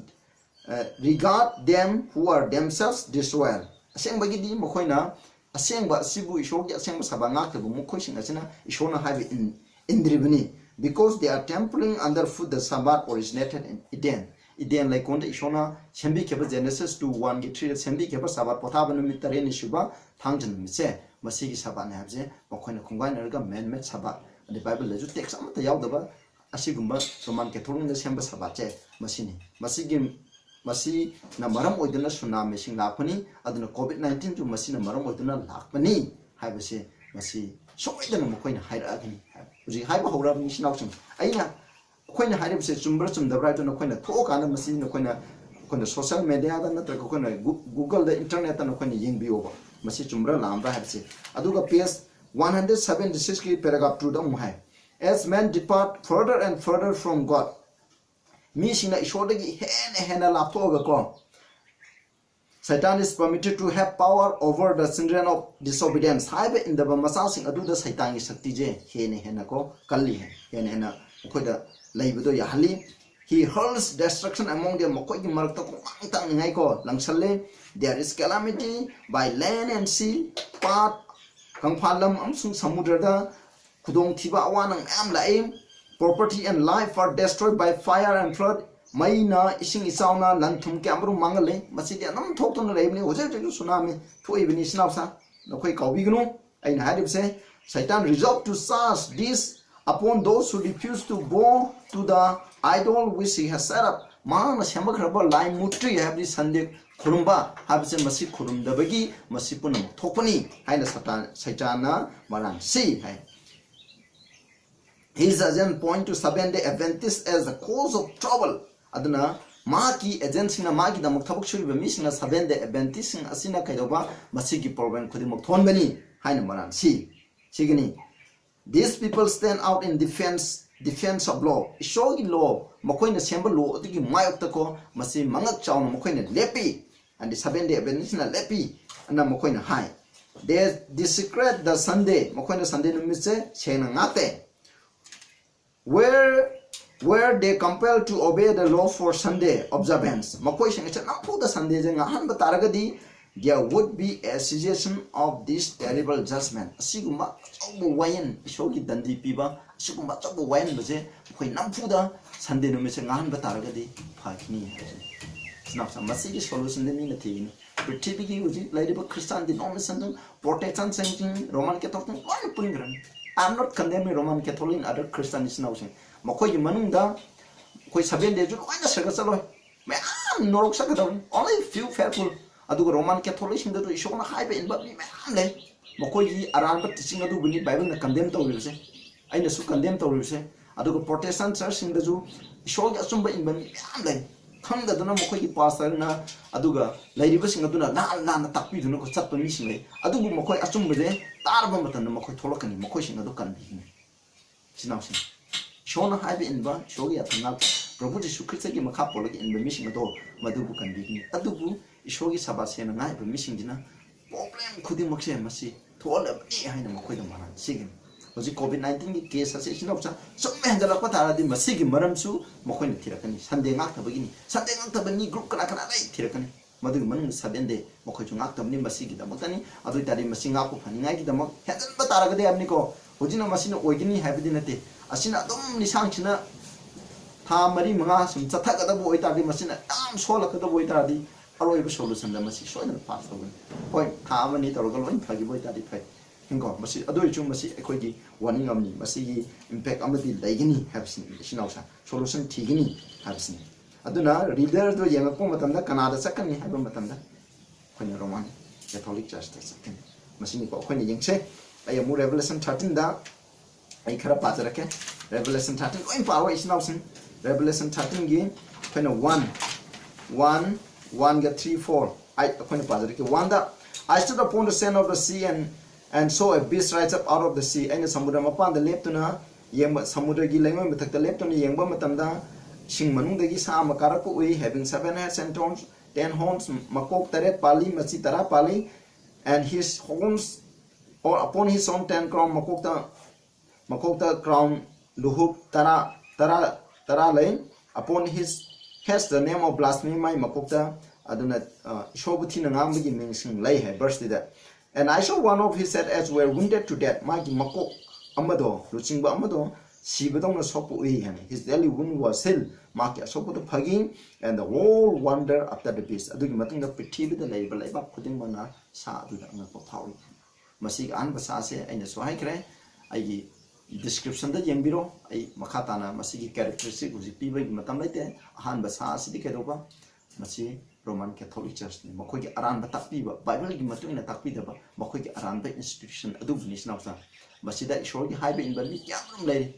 uh, regard them who are themselves disloyal. ꯑꯁꯦꯡꯕꯒꯤꯗꯤ ꯃꯈꯣꯏꯅ ꯑꯁꯦꯡꯕ ꯑꯁꯤꯕꯨ, ꯏꯁꯣꯔꯒꯤ ꯑꯁꯦꯡꯕ ꯁꯕꯥ ꯉꯥꯛꯇꯕ ꯃꯈꯣꯏꯁꯤꯡ ꯑꯁꯤꯅ ꯏꯁꯣꯔꯅ ꯍꯥꯏꯕ ꯏꯟ-, ꯏꯟꯗ꯭ꯔꯤꯕꯅꯤ. Because they are trampling underfoot the Sabbath originated in Eden. Eden ꯂꯩꯀꯣꯜꯗ ꯏꯁꯣꯔꯅ ꯁꯦꯝꯕꯤꯈꯤꯕ, Genesis two one ꯒꯤ three ꯗ ꯁꯦꯝꯕꯤꯈꯤꯕ ꯁꯕꯥꯠ ꯄꯣꯊꯥꯕ ꯅꯨꯃꯤꯠ ꯇꯔꯦꯠꯅꯤ ꯁꯨꯕ ꯊꯥꯡꯖ ꯅꯨꯃꯤꯠꯁꯦ, ꯃꯁꯤꯒꯤ ꯁꯕꯥꯠꯅꯤ ꯍꯥꯏꯕꯁꯦ ꯃꯈꯣꯏꯅ ꯈꯣꯡꯒꯥꯏꯅꯔꯒ man-made ꯁꯕꯥꯠ, ꯑꯗꯩ ꯕꯥꯏꯕꯜꯗꯁꯨ text ꯑꯃꯠꯇ ꯌꯥꯎꯗꯕ ꯑꯁꯤꯒꯨꯝꯕ ꯔꯣꯃꯥꯟ ꯀꯦꯊꯣꯂꯤꯛꯅ ꯁꯦꯝꯕ ꯁꯕꯥꯠꯁꯦ ꯃꯁꯤꯅꯤ. ꯃꯁꯤꯒꯤ, ꯃꯁꯤꯅ ꯃꯔꯝ ꯑꯣꯏꯗꯨꯅ ꯁꯨꯅꯥꯃꯤꯁꯤꯡ ꯂꯥꯛꯄꯅꯤ, ꯑꯗꯨꯅ COVID nineteen ꯁꯨ ꯃꯁꯤꯅ ꯃꯔꯝ ꯑꯣꯏꯗꯨꯅ ꯂꯥꯛꯄꯅꯤ ꯍꯥꯏꯕꯁꯦ ꯃꯁꯤ ꯁꯣꯏꯗꯅ ꯃꯈꯣꯏꯅ ꯍꯥꯏꯔꯛꯑꯒꯅꯤ ꯍꯥꯏꯕ꯫ ꯍꯧꯖꯤꯛ ꯍꯥꯏꯕ ꯍꯧꯔꯕꯅꯤ, ꯏꯆꯤꯟ ꯏꯅꯥꯎꯁꯤꯡ꯫ ꯑꯩꯅ, ꯑꯩꯈꯣꯏꯅ ꯍꯥꯏꯔꯤꯕꯁꯦ ꯆꯨꯝꯕ꯭ꯔꯥ ꯆꯨꯝꯗꯕ꯭ꯔꯥ ꯍꯥꯏꯗꯨ ꯅꯈꯣꯏꯅ ꯊꯣꯛꯑꯀꯥꯟꯗ ꯃꯁꯤ ꯅꯈꯣꯏꯅ, ꯑꯩꯈꯣꯏꯅ social media ꯗ ꯅꯠꯇ꯭ꯔꯒ ꯑꯩꯈꯣꯏꯅ ꯒꯨ-, Google ꯗ, internet ꯇ ꯅꯈꯣꯏꯅ ꯌꯦꯡꯕꯤꯌꯣꯕ, ꯃꯁꯤ ꯆꯨꯝꯕ꯭ꯔꯥ ꯂꯥꯟꯕ꯭ꯔꯥ ꯍꯥꯏꯕꯁꯦ꯫ ꯑꯗꯨꯒ page one hundred seventy six ꯀꯤ paragraph two ꯗ ꯑꯃꯨꯛ ꯍꯥꯏ, "As men depart further and further from God," ꯃꯤꯁꯤꯡꯅ ꯏꯁꯣꯔꯗꯒꯤ ꯍꯦꯟꯅ ꯍꯦꯟꯅ ꯂꯥꯞꯊꯣꯛꯑꯒꯀꯣ, "Satan is permitted to have power over the children of disobedience." ꯍꯥꯏꯕ ꯏꯟꯗꯕ ꯃꯆꯥꯁꯤꯡ ꯑꯗꯨꯗ ꯁꯩꯇꯥꯟꯒꯤ ꯁꯛꯇꯤꯁꯦ ꯍꯦꯟꯅ ꯍꯦꯟꯅ ꯀꯣ ꯀꯜꯂꯤ, ꯍꯦꯟꯅ ꯍꯦꯟꯅ ꯃꯈꯣꯏꯗ ꯂꯩꯕꯗꯣ ꯌꯥꯍꯜꯂꯤ꯫ "He hurls destruction among them," ꯃꯈꯣꯏꯒꯤ ꯃꯔꯛꯇ ꯈꯣꯡꯂꯥꯡ ꯇꯥꯡꯅꯤꯡꯉꯥꯏꯀꯣ ꯂꯪꯁꯜꯂꯦ꯫ "There is calamity by land and sea," ꯄꯥꯠ, ꯀꯪꯐꯥꯜ ꯂꯝ ꯑꯃꯁꯨꯡ ꯁꯃꯨꯗ꯭ꯔꯗ ꯈꯨꯗꯣꯡꯊꯤꯕ, ꯑꯋꯥ ꯑꯅꯥ ꯃꯌꯥꯝ ꯂꯥꯛꯏ꯫ "Property and life are destroyed by fire and flood." ꯃꯩꯅ, ꯏꯁꯤꯡ ꯏꯆꯥꯎꯅ, ꯂꯟ ꯊꯨꯝ ꯀꯌꯥꯃꯔꯨꯝ ꯃꯥꯡꯍꯜꯂꯦ꯫ ꯃꯁꯤꯗꯤ ꯑꯗꯨꯝ ꯊꯣꯛꯇꯨꯅ ꯂꯩꯕꯅꯤ꯫ ꯍꯧꯖꯤꯛ ꯍꯧꯖꯤꯛꯁꯨ ꯁꯨꯅꯥꯃꯤ ꯊꯣꯛꯏꯕꯅꯤ, ꯏꯆꯤꯟ ꯏꯅꯥꯎꯁꯥ꯫ ꯅꯈꯣꯏ ꯀꯥꯎꯕꯤꯒꯅꯨ꯫ ꯑꯩꯅ ꯍꯥꯏꯔꯤꯕꯁꯦ, Satan resolved to cast this upon those who refuse to bow to the idol which he has set up. ꯃꯍꯥꯛꯅ ꯁꯦꯝꯕꯤꯈ꯭ꯔꯕ ꯂꯥꯏ ꯃꯨꯔꯇꯤ ꯍꯥꯏꯕꯗꯤ ꯁꯟꯗꯦ ꯈꯨꯔꯨꯝꯕ ꯍꯥꯏꯕꯁꯦ, ꯃꯁꯤ ꯈꯨꯔꯨꯝꯗꯕꯒꯤ ꯃꯁꯤ ꯄꯨꯝꯅꯃꯛ ꯊꯣꯛꯄꯅꯤ ꯍꯥꯏꯅ ꯁꯩꯇꯥꯟ, ꯁꯩꯇꯥꯟꯅ ꯃꯔꯥꯟ ꯁꯤ ꯍꯥꯏ꯫ His agent point to Seventh Day Adventist as the cause of trouble. ꯑꯗꯨꯅ ꯃꯍꯥꯛꯀꯤ ꯑꯦꯖꯦꯟꯁꯤꯡꯅ, ꯃꯥꯒꯤꯗꯃꯛ ꯊꯕꯛ ꯁꯨꯔꯤꯕ ꯃꯤꯁꯤꯡꯅ Seventh Day Adventistꯁꯤꯡ ꯑꯁꯤꯅ ꯀꯩꯗꯧꯕ, ꯃꯁꯤꯒꯤ ꯄ꯭ꯔꯣꯕ꯭ꯂꯦꯝ ꯈꯨꯗꯤꯡꯃꯛ ꯊꯣꯛꯍꯟꯕꯅꯤ ꯍꯥꯏꯅ ꯃꯔꯥꯟ ꯁꯤ꯫ ꯁꯤꯒꯅꯤ꯫ These people stand out in defense, defense of law. ꯏꯁꯣꯔꯒꯤ ꯂꯣ, ꯃꯈꯣꯏꯅ ꯁꯦꯝꯕ ꯂꯣ ꯑꯗꯨꯒꯤ ꯃꯥꯌꯣꯛꯇꯀꯣ, ꯃꯁꯤ ꯃꯉꯛ ꯆꯥꯎꯅ ꯃꯈꯣꯏꯅ ꯂꯦꯞꯄꯤ꯫ ꯑꯗꯤ Seventh Day Adventistꯅ ꯂꯦꯞꯄꯤ ꯑꯅ ꯃꯈꯣꯏꯅ ꯍꯥꯏ꯫ They desecrate the Sunday. ꯃꯈꯣꯏꯅ ꯁꯟꯗꯦ ꯅꯨꯃꯤꯠꯁꯦ ꯁꯦꯡꯅ ꯉꯥꯛꯇꯦ꯫ Where, where they compelled to obey the law for Sunday observance. ꯃꯈꯣꯏꯁꯤꯡ ꯑꯁꯦ ꯅꯝꯐꯨꯗ ꯁꯟꯗꯦꯁꯦ ꯉꯥꯛꯍꯟꯕ ꯇꯥꯔꯒꯗꯤ, there would be a cessation of this terrible judgment. ꯑꯁꯤꯒꯨꯝꯕ ꯑꯆꯧꯕ ꯋꯥꯌꯦꯟ, ꯏꯁꯣꯔꯒꯤ ꯗꯟꯗꯤ ꯄꯤꯕ, ꯑꯁꯤꯒꯨꯝꯕ ꯑꯆꯧꯕ ꯋꯥꯌꯦꯟꯕꯁꯦ ꯑꯩꯈꯣꯏ ꯅꯝꯐꯨꯗ ꯁꯟꯗꯦ ꯅꯨꯃꯤꯠꯁꯦ ꯉꯥꯛꯍꯟꯕ ꯇꯥꯔꯒꯗꯤ ꯐꯈꯤꯅꯤ ꯍꯥꯏꯕꯁꯤꯅꯤ꯫ ꯏꯆꯤꯟ ꯏꯅꯥꯎꯁꯤꯡ, ꯃꯁꯤꯒꯤ solutionꯗꯤ ꯃꯤꯅ ꯊꯤꯒꯅꯤ꯫ ꯄ꯭ꯔꯤꯊꯤꯕꯤꯒꯤ ꯍꯧꯖꯤꯛ ꯂꯩꯔꯤꯕ Christian denominationꯁꯤꯡ, Protestantꯁꯤꯡ, Roman Catholicꯁꯤꯡ ꯂꯣꯏꯅ ꯄꯨꯟꯈ꯭ꯔꯅꯤ꯫ I am not condemning Roman Catholic and other Christian ꯏꯆꯤꯟ ꯏꯅꯥꯎꯁꯤꯡ꯫ ꯃꯈꯣꯏꯒꯤ ꯃꯅꯨꯡꯗ ꯑꯩꯈꯣꯏ Seventh Dayꯁꯨ ꯂꯣꯏꯅ ꯁꯔꯒ ꯆꯠꯂꯣꯏ꯫ ꯃꯌꯥꯝ ꯅꯣꯔꯣꯛ ꯆꯠꯀꯗꯕꯅꯤ꯫ Only few faithful꯫ ꯑꯗꯨꯒ Roman Catholicꯁꯤꯡꯗꯁꯨ ꯏꯁꯣꯔꯅ ꯍꯥꯏꯕ ꯏꯟꯕ ꯃꯤ ꯃꯌꯥꯝ ꯂꯩ꯫ ꯃꯈꯣꯏꯒꯤ ꯑꯔꯥꯟꯕ teaching ꯑꯗꯨꯕꯨꯅꯤ Bibleꯅ condemn ꯇꯧꯔꯤꯕꯁꯦ꯫ ꯑꯩꯅꯁꯨ condemn ꯇꯧꯔꯤꯕꯁꯦ꯫ ꯑꯗꯨꯒ Protestant churchꯁꯤꯡꯗꯁꯨ ꯏꯁꯣꯔꯒꯤ ꯑꯆꯨꯝꯕ ꯏꯟꯕ ꯃꯤ ꯃꯌꯥꯝ ꯂꯩ꯫ ꯈꯪꯗꯗꯅ ꯃꯈꯣꯏꯒꯤ pastorꯅ ꯑꯗꯨꯒ ꯂꯩꯔꯤꯕꯁꯤꯡ ꯑꯗꯨꯅ ꯂꯥꯟ ꯂꯥꯟꯅ ꯇꯥꯛꯄꯤꯗꯨꯅꯀꯣ ꯆꯠꯄ ꯃꯤꯁꯤꯡ ꯂꯩ꯫ ꯑꯗꯨꯕꯨ ꯃꯈꯣꯏ ꯑꯆꯨꯝꯕꯁꯦ ꯇꯥꯔꯕ ꯃꯇꯝꯗ ꯃꯈꯣꯏ ꯊꯣꯛꯂꯛꯀꯅꯤ, ꯃꯈꯣꯏꯁꯤꯡ ꯑꯗꯨ ꯀꯟꯕꯤꯒꯅꯤ꯫ ꯏꯆꯤꯟ ꯏꯅꯥꯎꯁꯤꯡ, ꯏꯁꯣꯔꯅ ꯍꯥꯏꯕ ꯏꯟꯕ, ꯏꯁꯣꯔꯒꯤ ꯌꯥꯊꯪ ꯉꯥꯛꯄ, ꯄ꯭ꯔꯚꯨ ꯖꯤꯁꯨ ꯈ꯭ꯔꯤꯁꯇꯒꯤ ꯃꯈꯥ ꯄꯣꯜꯂꯒ ꯏꯟꯕ ꯃꯤꯁꯤꯡ ꯑꯗꯣ ꯃꯗꯨꯕꯨ ꯀꯟꯕꯤꯒꯅꯤ꯫ ꯑꯗꯨꯕꯨ ꯏꯁꯣꯔꯒꯤ ꯁꯕꯥ ꯁꯦꯡꯅ ꯉꯥꯏꯕ ꯃꯤꯁꯤꯡꯁꯤꯅ problem ꯈꯨꯗꯤꯡꯃꯛꯁꯦ ꯃꯁꯤ ꯊꯣꯛꯍꯜꯂꯕꯅꯤ ꯍꯥꯏꯅ ꯃꯈꯣꯏꯗ ꯃꯔꯥꯜ ꯁꯤꯒꯅꯤ꯫ ꯍꯧꯖꯤꯛ COVID nineteenꯒꯤ case ꯑꯁꯤ ꯏꯆꯤꯟ ꯏꯅꯥꯎꯁꯥ ꯁꯨꯝ ꯍꯦꯟꯒꯠꯂꯛꯄ ꯇꯥꯔꯗꯤ ꯃꯁꯤꯒꯤ ꯃꯔꯝꯁꯨ ꯃꯈꯣꯏꯅ ꯊꯤꯔꯛꯀꯅꯤ꯫ ꯁꯟꯗꯦ ꯉꯥꯛꯇꯕꯒꯤꯅꯤ, ꯁꯟꯗꯦ ꯉꯥꯛꯇꯕ ꯃꯤ group ꯀꯅꯥ ꯀꯅꯥ ꯂꯩ ꯊꯤꯔꯛꯀꯅꯤ꯫ ꯃꯗꯨꯒꯤ ꯃꯅꯨꯡꯗ Seventh Day ꯃꯈꯣꯏꯁꯨ ꯉꯥꯛꯇꯕꯅꯤ꯫ ꯃꯁꯤꯒꯤꯗꯃꯛꯇꯅꯤ꯫ ꯑꯗꯨ ꯑꯣꯏ ꯇꯥꯔꯗꯤ ꯃꯁꯤ ꯉꯥꯛꯄ ꯐꯅꯤꯡꯉꯥꯏꯒꯤꯗꯃꯛ ꯍꯦꯟꯖꯟꯕ ꯇꯥꯔꯒꯗꯤ ꯍꯥꯏꯕꯅꯤꯀꯣ꯫ ꯍꯧꯖꯤꯛꯅ ꯃꯁꯤꯅ ꯑꯣꯏꯒꯅꯤ ꯍꯥꯏꯕꯗꯤ ꯅꯠꯇꯦ꯫ ꯑꯁꯤꯅ ꯑꯗꯨꯝ ꯂꯤꯁꯥꯡꯁꯤꯅ ꯊꯥ ꯃꯔꯤ ꯃꯉꯥ ꯁꯨꯝ ꯆꯠꯊꯒꯗꯕ ꯑꯣꯏ ꯇꯥꯔꯗꯤ, ꯃꯁꯤꯅ ꯌꯥꯝ ꯁꯣꯜꯂꯛꯀꯗꯕ ꯑꯣꯏ ꯇꯥꯔꯗꯤ, ꯑꯔꯣꯏꯕ solution ꯗ ꯃꯁꯤ ꯁꯣꯏꯗꯅ pass ꯇꯧꯒꯅꯤ꯫ ꯍꯣꯏ, ꯊꯥ ꯑꯃꯅꯤ ꯇꯧꯔꯒ ꯂꯣꯏ ꯐꯈꯤꯕ ꯑꯣꯏꯇꯥꯔꯗꯤ ꯐꯩ꯫ ꯌꯦꯡꯉꯣ, ꯃꯁꯤ, ꯑꯗꯨ ꯑꯣꯏꯔꯁꯨ ꯃꯁꯤ ꯑꯩꯈꯣꯏꯒꯤ warning ꯑꯃꯅꯤ, ꯃꯁꯤꯒꯤ impact ꯑꯃꯗꯤ ꯂꯩꯒꯅꯤ ꯍꯥꯏꯕꯁꯤꯅꯤ꯫ ꯏꯆꯤꯟ ꯏꯅꯥꯎꯁꯥ, solution ꯊꯤꯒꯅꯤ ꯍꯥꯏꯕꯁꯤꯅꯤ꯫ ꯑꯗꯨꯅ reader ꯗꯣ ꯌꯦꯡꯉꯛꯄ ꯃꯇꯝꯗ ꯀꯅꯥꯗ ꯆꯠꯀꯅꯤ ꯍꯥꯏꯕ ꯃꯇꯝꯗ ꯑꯩꯈꯣꯏꯅ Roman Catholic Church ꯇ ꯆꯠꯀꯅꯤ꯫ ꯃꯁꯤꯅꯤꯀꯣ ꯑꯩꯈꯣꯏꯅ ꯌꯦꯡꯁꯦ꯫ ꯑꯩ ꯑꯃꯨꯛ Revelation thirteen ꯗ ꯑꯩ ꯈꯔ ꯄꯥꯖꯔꯛꯀꯦ꯫ Revelation thirteen ꯂꯣꯏ ꯄꯥꯔꯣ, ꯏꯆꯤꯟ ꯏꯅꯥꯎꯁꯤꯡ꯫ Revelation thirteen ꯒꯤ ꯑꯩꯈꯣꯏꯅ one, one, one ꯒ three, four, ꯑꯩ, ꯑꯩꯈꯣꯏꯅ ꯄꯥꯖꯔꯛꯀꯦ꯫ One the, "I stood upon the sand of the sea and, and saw a beast rise up out of the sea." ꯑꯩꯅ ꯁꯃꯨꯗ꯭ꯔ ꯃꯄꯥꯟꯗ ꯂꯦꯞꯇꯨꯅ ꯌꯦꯡꯕ, ꯁꯃꯨꯗ꯭ꯔꯒꯤ ꯂꯩꯉꯣꯏ ꯃꯊꯛꯇ ꯂꯦꯞꯇꯨꯅ ꯌꯦꯡꯕ ꯃꯇꯝꯗ, ꯏꯁꯤꯡ ꯃꯅꯨꯡꯗꯒꯤ ꯁꯥ ꯑꯃ ꯀꯥꯔꯛꯄ ꯎꯏ, having seven heads and horns, ten horns, ꯃꯀꯣꯛ ꯇꯔꯦꯠ ꯄꯥꯜꯂꯤ, ꯃꯆꯤ ꯇꯔꯥ ꯄꯥꯜꯂꯤ, and his horns, or upon his own ten crown, ꯃꯀꯣꯛꯇ, ꯃꯀꯣꯛꯇ crown, ꯂꯨꯍꯨꯞ ꯇꯔꯥ, ꯇꯔꯥ, ꯇꯔꯥ ꯂꯩ꯫ Upon his head the name of blasphemy, ꯃꯥꯏ ꯃꯀꯣꯛꯇ, ꯑꯗꯨꯅ, ꯑ, ꯏꯁꯣꯔꯕꯨ ꯊꯤꯅ ꯉꯥꯡꯕꯒꯤ ꯃꯤꯡꯁꯤꯡ ꯂꯩ ꯍꯥꯏ verse ꯇꯨꯗ꯫ "And I saw one of his head as were wounded to death." ꯃꯥꯒꯤ ꯃꯀꯣꯛ ꯑꯃꯗꯣ, ꯂꯨꯆꯤꯡꯕ ꯑꯃꯗꯣ ꯁꯤꯕꯗꯧꯅ ꯁꯣꯛꯄ ꯎꯏ ꯍꯥꯏꯅ꯫ "His deadly wound was healed." ꯃꯥꯒꯤ ꯑꯁꯣꯛꯄꯗꯨ ꯐꯈꯤ꯫ "And the whole wonder after the beast." ꯑꯗꯨꯒꯤ ꯃꯇꯨꯡꯗ ꯄ꯭ꯔꯤꯊꯤꯕꯤꯗ ꯂꯩꯔꯤꯕ ꯂꯩꯕꯥꯛ ꯈꯨꯗꯤꯡꯃꯛꯅ ꯁꯥ ꯑꯗꯨꯗ ꯑꯉꯛꯄ ꯐꯥꯎꯏ꯫ ꯃꯁꯤꯒꯤ ꯑꯍꯥꯟꯕ ꯁꯥ ꯑꯁꯦ ꯑꯩꯅꯁꯨ ꯍꯥꯏꯈ꯭ꯔꯦ, ꯑꯩꯒꯤ description ꯗ ꯌꯦꯡꯕꯤꯔꯣ꯫ ꯑꯩ ꯃꯈꯥ ꯇꯥꯅ ꯃꯁꯤꯒꯤ characteristic ꯍꯧꯖꯤꯛ ꯄꯤꯕꯒꯤ ꯃꯇꯝ ꯂꯩꯇꯦ꯫ ꯑꯍꯥꯟꯕ ꯁꯥ ꯑꯁꯤꯗꯤ ꯀꯩꯗꯧꯕ? ꯃꯁꯤ Roman Catholic Church ꯅꯤ꯫ ꯃꯈꯣꯏꯒꯤ ꯑꯔꯥꯟꯕ ꯇꯥꯛꯄꯤꯕ, Bible ꯒꯤ ꯃꯇꯨꯡ ꯏꯟꯅ ꯇꯥꯛꯄꯤꯗꯕ ꯃꯈꯣꯏꯒꯤ ꯑꯔꯥꯟꯕ institution ꯑꯗꯨꯕꯨꯅꯤ, ꯏꯆꯤꯟ ꯏꯅꯥꯎꯁꯤꯡ꯫ ꯃꯁꯤꯗ ꯏꯁꯣꯔꯒꯤ ꯍꯥꯏꯕ ꯏꯟꯕ ꯃꯤ ꯀꯌꯥ ꯑꯃ ꯂꯩꯔꯤ꯫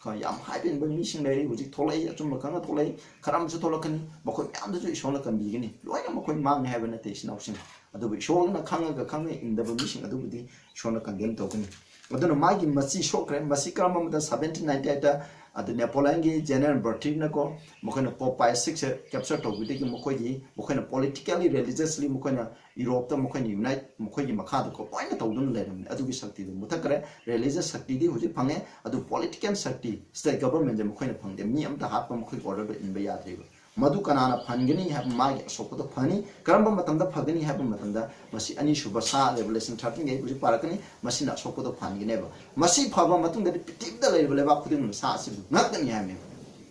ꯀꯣ, ꯌꯥꯝ ꯍꯥꯏꯕ ꯏꯟꯕ ꯃꯤꯁꯤꯡ ꯂꯩꯔꯤ, ꯍꯧꯖꯤꯛ ꯊꯣꯛꯂꯛꯏ, ꯑꯆꯨꯝꯕ ꯈꯪꯅ ꯊꯣꯛꯂꯛꯏ, ꯈꯔ ꯑꯃꯁꯨ ꯊꯣꯛꯂꯛꯀꯅꯤ꯫ ꯃꯈꯣꯏ ꯃꯌꯥꯝꯗꯨꯁꯨ ꯏꯁꯣꯔꯅ ꯀꯟꯕꯤꯒꯅꯤ꯫ ꯂꯣꯏꯅ ꯃꯈꯣꯏ ꯃꯥꯡꯉꯦ ꯍꯥꯏꯕ ꯅꯠꯇꯦ, ꯏꯆꯤꯟ ꯏꯅꯥꯎꯁꯤꯡ꯫ ꯑꯗꯨꯕꯨ ꯏꯁꯣꯔꯅ ꯈꯪꯉꯒ ꯈꯪꯅ ꯏꯟꯗꯕ ꯃꯤꯁꯤꯡ ꯑꯗꯨꯕꯨꯗꯤ ꯏꯁꯣꯔꯅ condemn ꯇꯧꯒꯅꯤ꯫ ꯑꯗꯨꯅ ꯃꯥꯒꯤ ꯃꯆꯤ ꯁꯣꯛꯈ꯭ꯔꯦ꯫ ꯃꯁꯤ ꯀꯔꯝꯕ ꯃꯇꯝꯗ? Seventeen ninety eight ꯇ, ꯑꯗꯨ Napoleon ꯒꯤ General Berthier ꯅꯀꯣ, ꯃꯈꯣꯏꯅ Pope Pius six ꯁꯦ capture ꯇꯧꯕꯗꯒꯤ ꯃꯈꯣꯏꯒꯤ, ꯃꯈꯣꯏꯅ politically, religiously ꯃꯈꯣꯏꯅ Europe ꯇ ꯃꯈꯣꯏꯅ unite, ꯃꯈꯣꯏꯒꯤ ꯃꯈꯥꯗꯀꯣ ꯂꯣꯏꯅ ꯇꯧꯗꯨꯅ ꯂꯩꯔꯝꯃꯤ꯫ ꯑꯗꯨꯒꯤ ꯁꯛꯇꯤꯗꯨ ꯃꯨꯊꯠꯈ꯭ꯔꯦ꯫ Religious ꯁꯛꯇꯤꯗꯤ ꯍꯧꯖꯤꯛ ꯐꯪꯉꯦ, ꯑꯗꯨ political ꯁꯛꯇꯤ, state government ꯁꯦ ꯃꯈꯣꯏꯅ ꯐꯪꯗꯦ꯫ ꯃꯤ ꯑꯝꯇ ꯍꯥꯠꯄ ꯃꯈꯣꯏꯒꯤ order ꯗꯣ ꯏꯟꯕ ꯌꯥꯗ꯭ꯔꯤꯕ꯫ ꯃꯗꯨ ꯀꯅꯥꯅ ꯐꯍꯟꯒꯅꯤ ꯍꯥꯏꯕ, ꯃꯥꯒꯤ ꯑꯁꯣꯛꯄꯗꯣ ꯐꯅꯤ꯫ ꯀꯔꯝꯕ ꯃꯇꯝꯗ ꯐꯒꯅꯤ ꯍꯥꯏꯕ ꯃꯇꯝꯗ, ꯃꯁꯤ ꯑꯅꯤꯁꯨꯕ ꯁꯥ, Revelation thirteen ꯒꯤ ꯑꯩ ꯍꯧꯖꯤꯛ ꯄꯥꯔꯛꯀꯅꯤ, ꯃꯁꯤꯅ ꯑꯁꯣꯛꯄꯗꯣ ꯐꯍꯟꯒꯅꯦꯕ꯫ ꯃꯁꯤ ꯐꯕ ꯃꯇꯨꯡꯗꯗꯤ ꯄ꯭ꯔꯤꯊꯤꯕꯤꯗ ꯂꯩꯔꯤꯕ ꯂꯩꯕꯥꯛ ꯈꯨꯗꯤꯡꯃꯛꯅ ꯁꯥ ꯑꯁꯤꯕꯨ ꯉꯛꯀꯅꯤ ꯍꯥꯏꯕꯅꯦꯕ꯫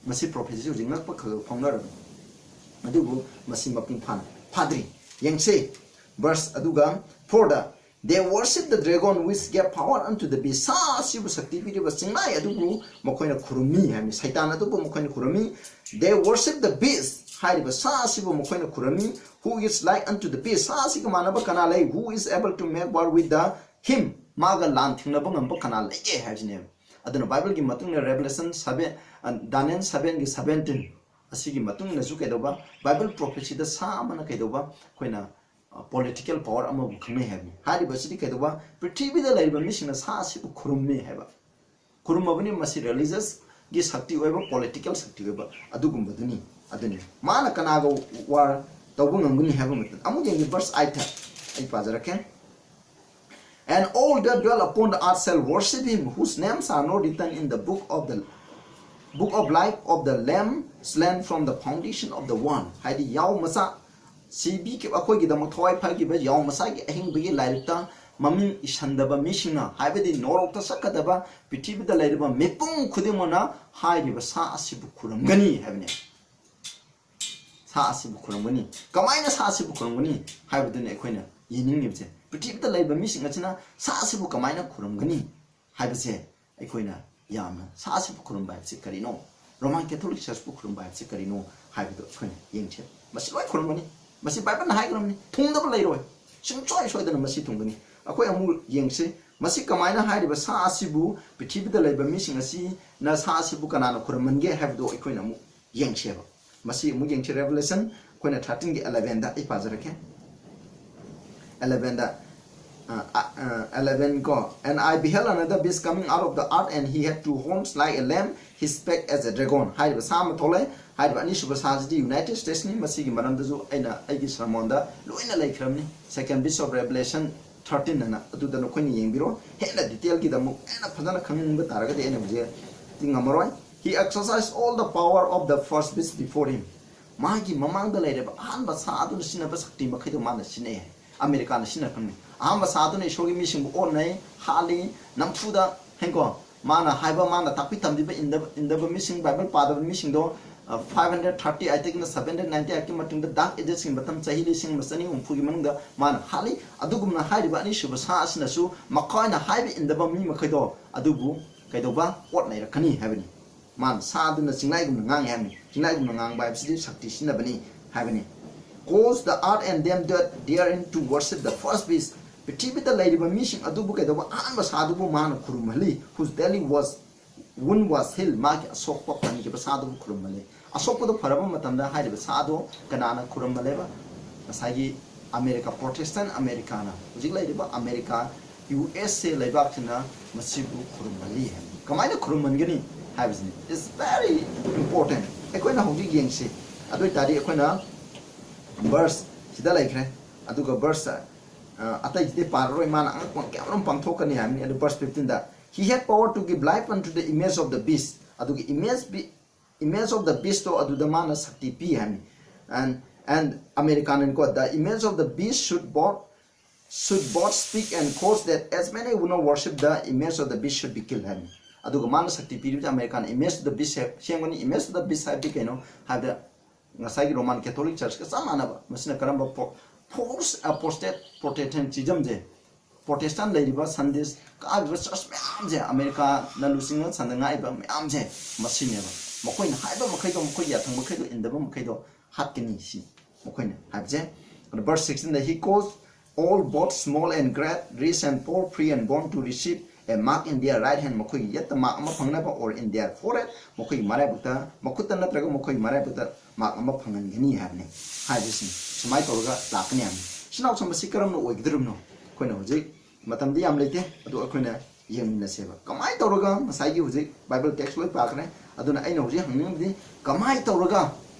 ꯃꯁꯤ prophecy ꯁꯤ ꯍꯧꯖꯤꯛ ꯉꯛꯄ ꯈꯔ ꯈꯔ ꯐꯥꯎꯅꯔꯕꯅꯤ꯫ ꯑꯗꯨꯕꯨ ꯃꯁꯤ ꯃꯄꯨꯡ ꯐꯥꯅ ꯐꯥꯗ꯭ꯔꯤ꯫ ꯌꯦꯡꯁꯦ, verse ꯑꯗꯨꯒ fourꯗ, "They worship the dragon which gave power unto the beast." ꯁꯥ ꯑꯁꯤꯕꯨ ꯁꯛꯇꯤ ꯄꯤꯔꯤꯕ ꯆꯤꯡꯅꯥꯏ ꯑꯗꯨꯕꯨ ꯃꯈꯣꯏꯅ ꯈꯨꯔꯨꯝꯃꯤ ꯍꯥꯏꯕꯅꯤ, ꯁꯩꯇꯥꯟ ꯑꯗꯨꯕꯨ ꯃꯈꯣꯏꯅ ꯈꯨꯔꯨꯝꯃꯤ꯫ "They worship the beast" ꯍꯥꯏꯔꯤꯕ ꯁꯥ ꯑꯁꯤꯕꯨ ꯃꯈꯣꯏꯅ ꯈꯨꯔꯨꯝꯃꯤ, "who is like unto the beast." ꯁꯥ ꯑꯁꯤꯒ ꯃꯥꯟꯅꯕ ꯀꯅꯥ ꯂꯩ? "Who is able to make war with the him?" ꯃꯥꯒ ꯂꯥꯟ ꯊꯦꯡꯅꯕ ꯉꯝꯕ ꯀꯅꯥ ꯂꯩꯒꯦ ꯍꯥꯏꯕꯁꯤꯅꯦꯕ꯫ ꯑꯗꯨꯅ ꯕꯥꯏꯕꯜꯒꯤ ꯃꯇꯨꯡ ꯏꯟꯅ Revelation seven, ꯑ, Daniel sevenꯒꯤ seventeen ꯑꯁꯤꯒꯤ ꯃꯇꯨꯡ ꯏꯟꯅꯁꯨ ꯀꯩꯗꯧꯕ, ꯕꯥꯏꯕꯜ prophecyꯗ ꯁꯥ ꯑꯃꯅ ꯀꯩꯗꯧꯕ, ꯑꯩꯈꯣꯏꯅ, ꯑ, political power ꯑꯃꯕꯨ ꯈꯪꯅꯩ ꯍꯥꯏꯕꯅꯤ꯫ ꯍꯥꯏꯔꯤꯕ ꯑꯁꯤꯗꯤ ꯀꯩꯗꯧꯕ, ꯄ꯭ꯔꯤꯊꯤꯕꯤꯗ ꯂꯩꯔꯤꯕ ꯃꯤꯁꯤꯡꯅ ꯁꯥ ꯑꯁꯤꯕꯨ ꯈꯨꯔꯨꯝꯃꯤ ꯍꯥꯏꯕ꯫ ꯈꯨꯔꯨꯝꯃꯕꯅꯤ, ꯃꯁꯤ religiousꯒꯤ ꯁꯛꯇꯤ ꯑꯣꯏꯕ, political ꯁꯛꯇꯤ ꯑꯣꯏꯕ ꯑꯗꯨꯒꯨꯝꯕꯗꯨꯅꯤ꯫ ꯑꯗꯨꯅꯤ ꯃꯥꯅ ꯀꯅꯥꯒ war ꯇꯧꯕ ꯉꯝꯒꯅꯤ ꯍꯥꯏꯕ ꯃꯇꯝꯗ, ꯑꯃꯨꯛ ꯌꯦꯡꯒꯦ, verse eightꯇ ꯑꯩ ꯄꯥꯖꯔꯛꯀꯦ꯫ "And all that dwell upon the earth shall worship him, whose names are not written in the book of the book of life of the Lamb slain from the foundation of the world." ꯍꯥꯏꯗꯤ ꯌꯥꯎ ꯃꯆꯥ, ꯁꯤꯕꯤ, ꯑꯩꯈꯣꯏꯒꯤꯗꯃꯛ ꯊꯋꯥꯏ ꯐꯥꯈꯤꯕ ꯌꯥꯎ ꯃꯆꯥꯒꯤ ꯑꯍꯤꯡꯕꯒꯤ ꯂꯥꯏꯔꯤꯛꯇ ꯃꯃꯤꯡ ꯏꯁꯟꯗꯕ ꯃꯤꯁꯤꯡꯅ, ꯍꯥꯏꯕꯗꯤ ꯅꯣꯔꯣꯛꯇ ꯆꯠꯀꯗꯕ ꯄ꯭ꯔꯤꯊꯤꯕꯤꯗ ꯂꯩꯔꯤꯕ ꯃꯤꯄꯨꯝ ꯈꯨꯗꯤꯡꯃꯛꯅ ꯍꯥꯏꯔꯤꯕ ꯁꯥ ꯑꯁꯤꯕꯨ ꯈꯨꯔꯨꯝꯒꯅꯤ ꯍꯥꯏꯕꯅꯤ꯫ ꯁꯥ ꯑꯁꯤꯕꯨ ꯈꯨꯔꯨꯝꯒꯅꯤ꯫ ꯀꯃꯥꯏꯅ ꯁꯥ ꯑꯁꯤꯕꯨ ꯈꯨꯔꯨꯝꯒꯅꯤ ꯍꯥꯏꯕꯗꯨꯅꯤ ꯑꯩꯈꯣꯏꯅ ꯌꯦꯡꯅꯤꯡꯉꯤꯕꯁꯦ꯫ ꯄ꯭ꯔꯤꯊꯤꯕꯤꯗ ꯂꯩꯕ ꯃꯤꯁꯤꯡ ꯑꯁꯤꯅ ꯁꯥ ꯑꯁꯤꯕꯨ ꯀꯃꯥꯏꯅ ꯈꯨꯔꯨꯝꯒꯅꯤ ꯍꯥꯏꯕꯁꯦ ꯑꯩꯈꯣꯏꯅ ꯌꯥꯝꯅ, ꯁꯥ ꯑꯁꯤꯕꯨ ꯈꯨꯔꯨꯝꯕ ꯍꯥꯏꯕꯁꯤ ꯀꯔꯤꯅꯣ? Roman Catholic Churchꯄꯨ ꯈꯨꯔꯨꯝꯕ ꯍꯥꯏꯕꯁꯤ ꯀꯔꯤꯅꯣ ꯍꯥꯏꯕꯗꯨ ꯑꯩꯈꯣꯏꯅ ꯌꯦꯡꯁꯦ꯫ ꯃꯁꯤ ꯂꯣꯏ ꯈꯨꯔꯨꯝꯒꯅꯤ꯫ ꯃꯁꯤ ꯕꯥꯏꯕꯜꯅ ꯍꯥꯏꯈ꯭ꯔꯕꯅꯤ꯫ ꯊꯨꯡꯗꯕ ꯂꯩꯔꯣꯏ꯫ ꯁꯨꯡꯁꯣꯏ ꯁꯣꯏꯗꯅ ꯃꯁꯤ ꯊꯨꯡꯒꯅꯤ꯫ ꯑꯩꯈꯣꯏ ꯑꯃꯨꯛ ꯌꯦꯡꯁꯤ꯫ ꯃꯁꯤ ꯀꯃꯥꯏꯅ ꯍꯥꯏꯔꯤꯕ ꯁꯥ ꯑꯁꯤꯕꯨ ꯄ꯭ꯔꯤꯊꯤꯕꯤꯗ ꯂꯩꯕ ꯃꯤꯁꯤꯡ ꯑꯁꯤꯅ ꯁꯥ ꯑꯁꯤꯕꯨ ꯀꯅꯥꯅ ꯈꯨꯔꯨꯝꯍꯟꯒꯦ ꯍꯥꯏꯕꯗꯨ ꯑꯩꯈꯣꯏꯅ ꯑꯃꯨꯛ ꯌꯦꯡꯁꯦꯕ꯫ ꯃꯁꯤ ꯑꯃꯨꯛ ꯌꯦꯡꯁꯤ, Revelation ꯑꯩꯈꯣꯏꯅ thirteenꯒꯤ elevenꯗ ꯑꯩ ꯄꯥꯖꯔꯛꯀꯦ꯫ Elevenꯗ, ꯑ, ꯑ, ꯑ, eleven ꯀꯣ, "And I beheld another beast coming out of the earth, and he had two horns like a lamb, he spake as a dragon." ꯍꯥꯏꯔꯤꯕ ꯁꯥ ꯑꯃ ꯊꯣꯛꯂꯛꯑꯦ꯫ ꯍꯥꯏꯔꯤꯕ ꯑꯅꯤꯁꯨꯕ ꯁꯥꯁꯤꯗꯤ United Statesꯅꯤ꯫ ꯃꯁꯤꯒꯤ ꯃꯔꯝꯗꯁꯨ ꯑꯩꯅ ꯑꯩꯒꯤ sermonꯗ ꯂꯣꯏꯅ ꯂꯩꯈ꯭ꯔꯕꯅꯤ, Second Beast of Revelation thirteen ꯑꯅ꯫ ꯑꯗꯨꯗ ꯅꯈꯣꯏꯅ ꯌꯦꯡꯕꯤꯔꯣ꯫ ꯍꯦꯟꯅ detailꯒꯤꯗꯃꯛ ꯍꯦꯟꯅ ꯐꯖꯅ ꯈꯪꯅꯤꯡꯕ ꯇꯥꯔꯒꯗꯤ ꯑꯩꯅ ꯍꯧꯖꯤꯛ ꯉꯝꯃꯔꯣꯏ꯫ "He exercised all the power of the first beast before him." ꯃꯥꯒꯤ ꯃꯃꯥꯡꯗ ꯂꯩꯔꯤꯕ ꯑꯍꯥꯟꯕ ꯁꯥ ꯑꯗꯨꯅ ꯁꯤꯖꯤꯟꯅꯕ ꯁꯛꯇꯤ ꯃꯈꯩꯗꯣ ꯃꯥꯅ ꯁꯤꯖꯤꯟꯅꯩ ꯍꯥꯏ꯫ ꯑꯃꯦꯔꯤꯀꯥꯅ ꯁꯤꯖꯤꯟꯅꯈ꯭ꯔꯕꯅꯤ꯫ ꯑꯍꯥꯟꯕ ꯁꯥ ꯑꯗꯨꯅ ꯏꯁꯣꯔꯒꯤ ꯃꯤꯁꯤꯡꯕꯨ ꯑꯣꯠꯅꯩ, ꯍꯥꯠꯂꯤ, ꯅꯝꯐꯨꯗ, ꯍꯦꯡꯀꯣ, ꯃꯥꯅ ꯍꯥꯏꯕ, ꯃꯥꯅ ꯇꯥꯛꯄꯤ ꯇꯝꯕꯤꯕ ꯏꯟꯗꯕ, ꯏꯟꯗꯕ ꯃꯤꯁꯤꯡ, ꯕꯥꯏꯕꯜ ꯄꯥꯗꯕ ꯃꯤꯁꯤꯡꯗꯣ ꯐꯥꯏꯚ ꯍꯟꯗ꯭ꯔꯦꯠ ꯊꯥꯔꯇꯤ ꯑꯩꯠꯇꯒꯤꯅ ꯁꯚꯦꯟ ꯍꯟꯗ꯭ꯔꯦꯠ ꯅꯥꯏꯟꯇꯤ ꯑꯩꯠꯀꯤ ꯃꯇꯨꯡꯗ ꯗꯥꯔꯛ ꯑꯦꯖꯦꯁꯀꯤ ꯃꯇꯝ ꯆꯍꯤ ꯂꯤꯁꯤꯡ ꯑꯃ ꯆꯅꯤ ꯍꯨꯝꯐꯨꯒꯤ ꯃꯅꯨꯡꯗ ꯃꯥꯅ ꯍꯥꯠꯂꯤ꯫ ꯑꯗꯨꯒꯨꯝꯅ ꯍꯥꯏꯔꯤꯕ ꯑꯅꯤꯁꯨꯕ ꯁꯥ ꯑꯁꯤꯅꯁꯨ ꯃꯈꯣꯏꯅ ꯍꯥꯏꯕ ꯏꯟꯗꯕ ꯃꯤ ꯃꯈꯩꯗꯣ ꯑꯗꯨꯕꯨ ꯀꯩꯗꯧꯕ? ꯑꯣꯠ ꯅꯩꯔꯛꯀꯅꯤ ꯍꯥꯏꯕꯅꯤ꯫ ꯃꯥꯅ ꯁꯥ ꯑꯗꯨꯅ ꯆꯤꯡꯅꯥꯏꯒꯨꯝꯅ ꯉꯥꯡꯉꯤ ꯍꯥꯏꯕꯅꯤ꯫ ꯆꯤꯡꯅꯥꯏꯒꯨꯝꯅ ꯉꯥꯡꯕ ꯍꯥꯏꯕꯁꯤꯗꯤ ꯁꯛꯇꯤ ꯁꯤꯖꯤꯟꯅꯕꯅꯤ ꯍꯥꯏꯕꯅꯤ꯫ Cause the earth and them that therein to worship the first beast. ꯄ꯭ꯔꯤꯊꯤꯕꯤꯗ ꯂꯩꯔꯤꯕ ꯃꯤꯁꯤꯡ ꯑꯗꯨꯕꯨ ꯀꯩꯗꯧꯕ? ꯑꯍꯥꯟꯕ ꯁꯥꯗꯨꯕꯨ ꯃꯥꯅ ꯈꯨꯔꯨꯝꯍꯜꯂꯤ꯫ Whose deadly was wound was healed. ꯃꯥꯒꯤ ꯑꯁꯣꯛꯄ ꯐꯍꯟꯈꯤꯕ ꯁꯥꯗꯨꯕꯨ ꯈꯨꯔꯨꯝꯍꯜꯂꯤ꯫ ꯑꯁꯣꯛꯄꯗꯣ ꯐꯔꯕ ꯃꯇꯝꯗ ꯍꯥꯏꯔꯤꯕ ꯁꯥꯗꯣ ꯀꯅꯥꯅ ꯈꯨꯔꯨꯝꯍꯜꯂꯦꯕ? ꯉꯁꯥꯏꯒꯤ ꯑꯃꯦꯔꯤꯀꯥ, ꯄ꯭ꯔꯣꯇꯦꯁꯇꯦꯟ ꯑꯃꯦꯔꯤꯀꯥꯅ, ꯍꯧꯖꯤꯛ ꯂꯩꯔꯤꯕ ꯑꯃꯦꯔꯤꯀꯥ, ꯌꯨ ꯑꯦꯁ ꯑꯦ ꯂꯩꯕꯥꯛꯁꯤꯅ ꯃꯁꯤꯕꯨ ꯈꯨꯔꯨꯝꯍꯜꯂꯤ ꯍꯥꯏꯕꯅꯤ꯫ ꯀꯃꯥꯏꯅ ꯈꯨꯔꯨꯝꯍꯟꯒꯅꯤ ꯍꯥꯏꯕꯁꯤꯅꯤ꯫ It's very important. ꯑꯩꯈꯣꯏꯅ ꯍꯧꯖꯤꯛ ꯌꯦꯡꯁꯤ꯫ ꯑꯗꯨ ꯑꯣꯏ ꯇꯥꯔꯗꯤ ꯑꯩꯈꯣꯏꯅ ꯕꯔꯁ ꯁꯤꯗ ꯂꯩꯈ꯭ꯔꯦ, ꯑꯗꯨꯒ ꯕꯔꯁ ꯑꯇꯩꯁꯤꯗꯤ ꯄꯥꯔꯔꯣꯏ, ꯃꯥꯅ ꯑꯉꯛꯄ ꯀꯌꯥ ꯑꯃ ꯄꯥꯡꯊꯣꯛꯀꯅꯤ ꯍꯥꯏꯕꯅꯤ꯫ ꯑꯗꯨ ꯕꯔꯁ ꯐꯤꯐꯇꯤꯟꯗ, "He had power to give life unto the image of the beast." ꯑꯗꯨꯒꯤ ꯏꯃꯦꯖ, ꯏꯃꯦꯖ ꯑꯣꯐ ꯗ ꯕꯤꯁꯇꯣ ꯑꯗꯨꯗ ꯃꯥꯅ ꯁꯛꯇꯤ ꯄꯤ ꯍꯥꯏꯕꯅꯤ꯫ And and American and quote, "The image of the beast should both should both speak and cause that as many who now worship the image of the beast should be killed" ꯍꯥꯏꯕꯅꯤ꯫ ꯑꯗꯨꯒ ꯃꯥꯅ ꯁꯛꯇꯤ ꯄꯤꯔꯤꯕꯁꯦ American image of the beast ꯁꯦꯝꯒꯅꯤ꯫ ꯏꯃꯦꯖ ꯑꯣꯐ ꯗ ꯕꯤꯁ ꯍꯥꯏꯕꯗꯤ ꯀꯩꯅꯣ ꯍꯥꯏꯕꯗ, ꯉꯁꯥꯏꯒꯤ ꯔꯣꯃꯥꯟ ꯀꯦꯊꯣꯂꯤꯛ ꯆꯔꯆꯀ ꯆꯞ ꯃꯥꯟꯅꯕ꯫ ꯃꯁꯤꯅ ꯀꯔꯝꯕ? ꯐꯣꯔꯁ ꯄ꯭ꯔꯣꯇꯦꯁꯇꯦꯟ ꯄ꯭ꯔꯣꯇꯦꯁꯇꯦꯟꯁꯤꯖꯝꯁꯦ, ꯄ꯭ꯔꯣꯇꯦꯁꯇꯥꯟ ꯂꯩꯔꯤꯕ ꯁꯟꯗꯦꯁ ꯀꯥꯔꯤꯕ ꯆꯔꯆ ꯃꯌꯥꯝꯁꯦ, ꯑꯃꯦꯔꯤꯀꯥꯅ ꯂꯨꯆꯤꯡꯉ ꯁꯟꯗ ꯉꯥꯛꯏꯕ ꯃꯌꯥꯝꯁꯦ, ꯃꯁꯤꯅꯦꯕ꯫ ꯃꯈꯣꯏꯅ ꯍꯥꯏꯕ ꯃꯈꯩꯗꯣ, ꯃꯈꯣꯏꯒꯤ ꯌꯥꯊꯪ ꯃꯈꯩꯗꯣ ꯏꯟꯗꯕ ꯃꯈꯩꯗꯣ ꯍꯥꯠꯀꯅꯤ, ꯁꯤ ꯃꯈꯣꯏꯅ ꯍꯥꯏꯕꯁꯦ꯫ ꯑꯗꯨ verse sixteen the, "He caused all, both small and great, rich and poor, free and bond, to receive a mark in their right hand." ꯃꯈꯣꯏꯒꯤ ꯌꯦꯠꯇ ꯃꯥꯔꯛ ꯑꯃ ꯐꯪꯅꯕ, or in their forehead, ꯃꯈꯣꯏꯒꯤ ꯃꯔꯥꯏꯕꯛꯇ, ꯃꯈꯨꯠꯇ ꯅꯠꯇ꯭ꯔꯒ ꯃꯈꯣꯏꯒꯤ ꯃꯔꯥꯏꯕꯛꯇ ꯃꯥꯔꯛ ꯑꯃ ꯐꯪꯍꯟꯒꯅꯤ ꯍꯥꯏꯕꯅꯤ꯫ ꯍꯥꯏꯕꯁꯤꯅꯤ꯫ ꯁꯨꯃꯥꯏꯅ ꯇꯧꯔꯒ ꯂꯥꯛꯀꯅꯤ ꯍꯥꯏꯕꯅꯤ꯫ ꯏꯆꯤꯟ ꯏꯅꯥꯎꯁꯤꯡ, ꯃꯁꯤ ꯀꯔꯝꯅ ꯑꯣꯏꯒꯗꯧꯔꯤꯕꯅꯣ? ꯑꯩꯈꯣꯏꯅ ꯍꯧꯖꯤꯛ, ꯃꯇꯝꯗꯤ ꯌꯥꯝ ꯂꯩꯇꯦ, ꯑꯗꯨ ꯑꯩꯈꯣꯏꯅ ꯌꯦꯡꯃꯤꯟꯅꯁꯦꯕ꯫ ꯀꯃꯥꯏꯅ ꯇꯧꯔꯒ, ꯉꯁꯥꯏꯒꯤ ꯍꯧꯖꯤꯛ ꯕꯥꯏꯕꯜ ꯇꯦꯛꯁ ꯂꯣꯏ ꯄꯥꯈ꯭ꯔꯦ, ꯑꯗꯨꯅ ꯑꯩꯅ ꯍꯧꯖꯤꯛ ꯍꯪꯅꯤꯡꯕꯗꯤ, ꯀꯃꯥꯏꯅ ꯇꯧꯔꯒ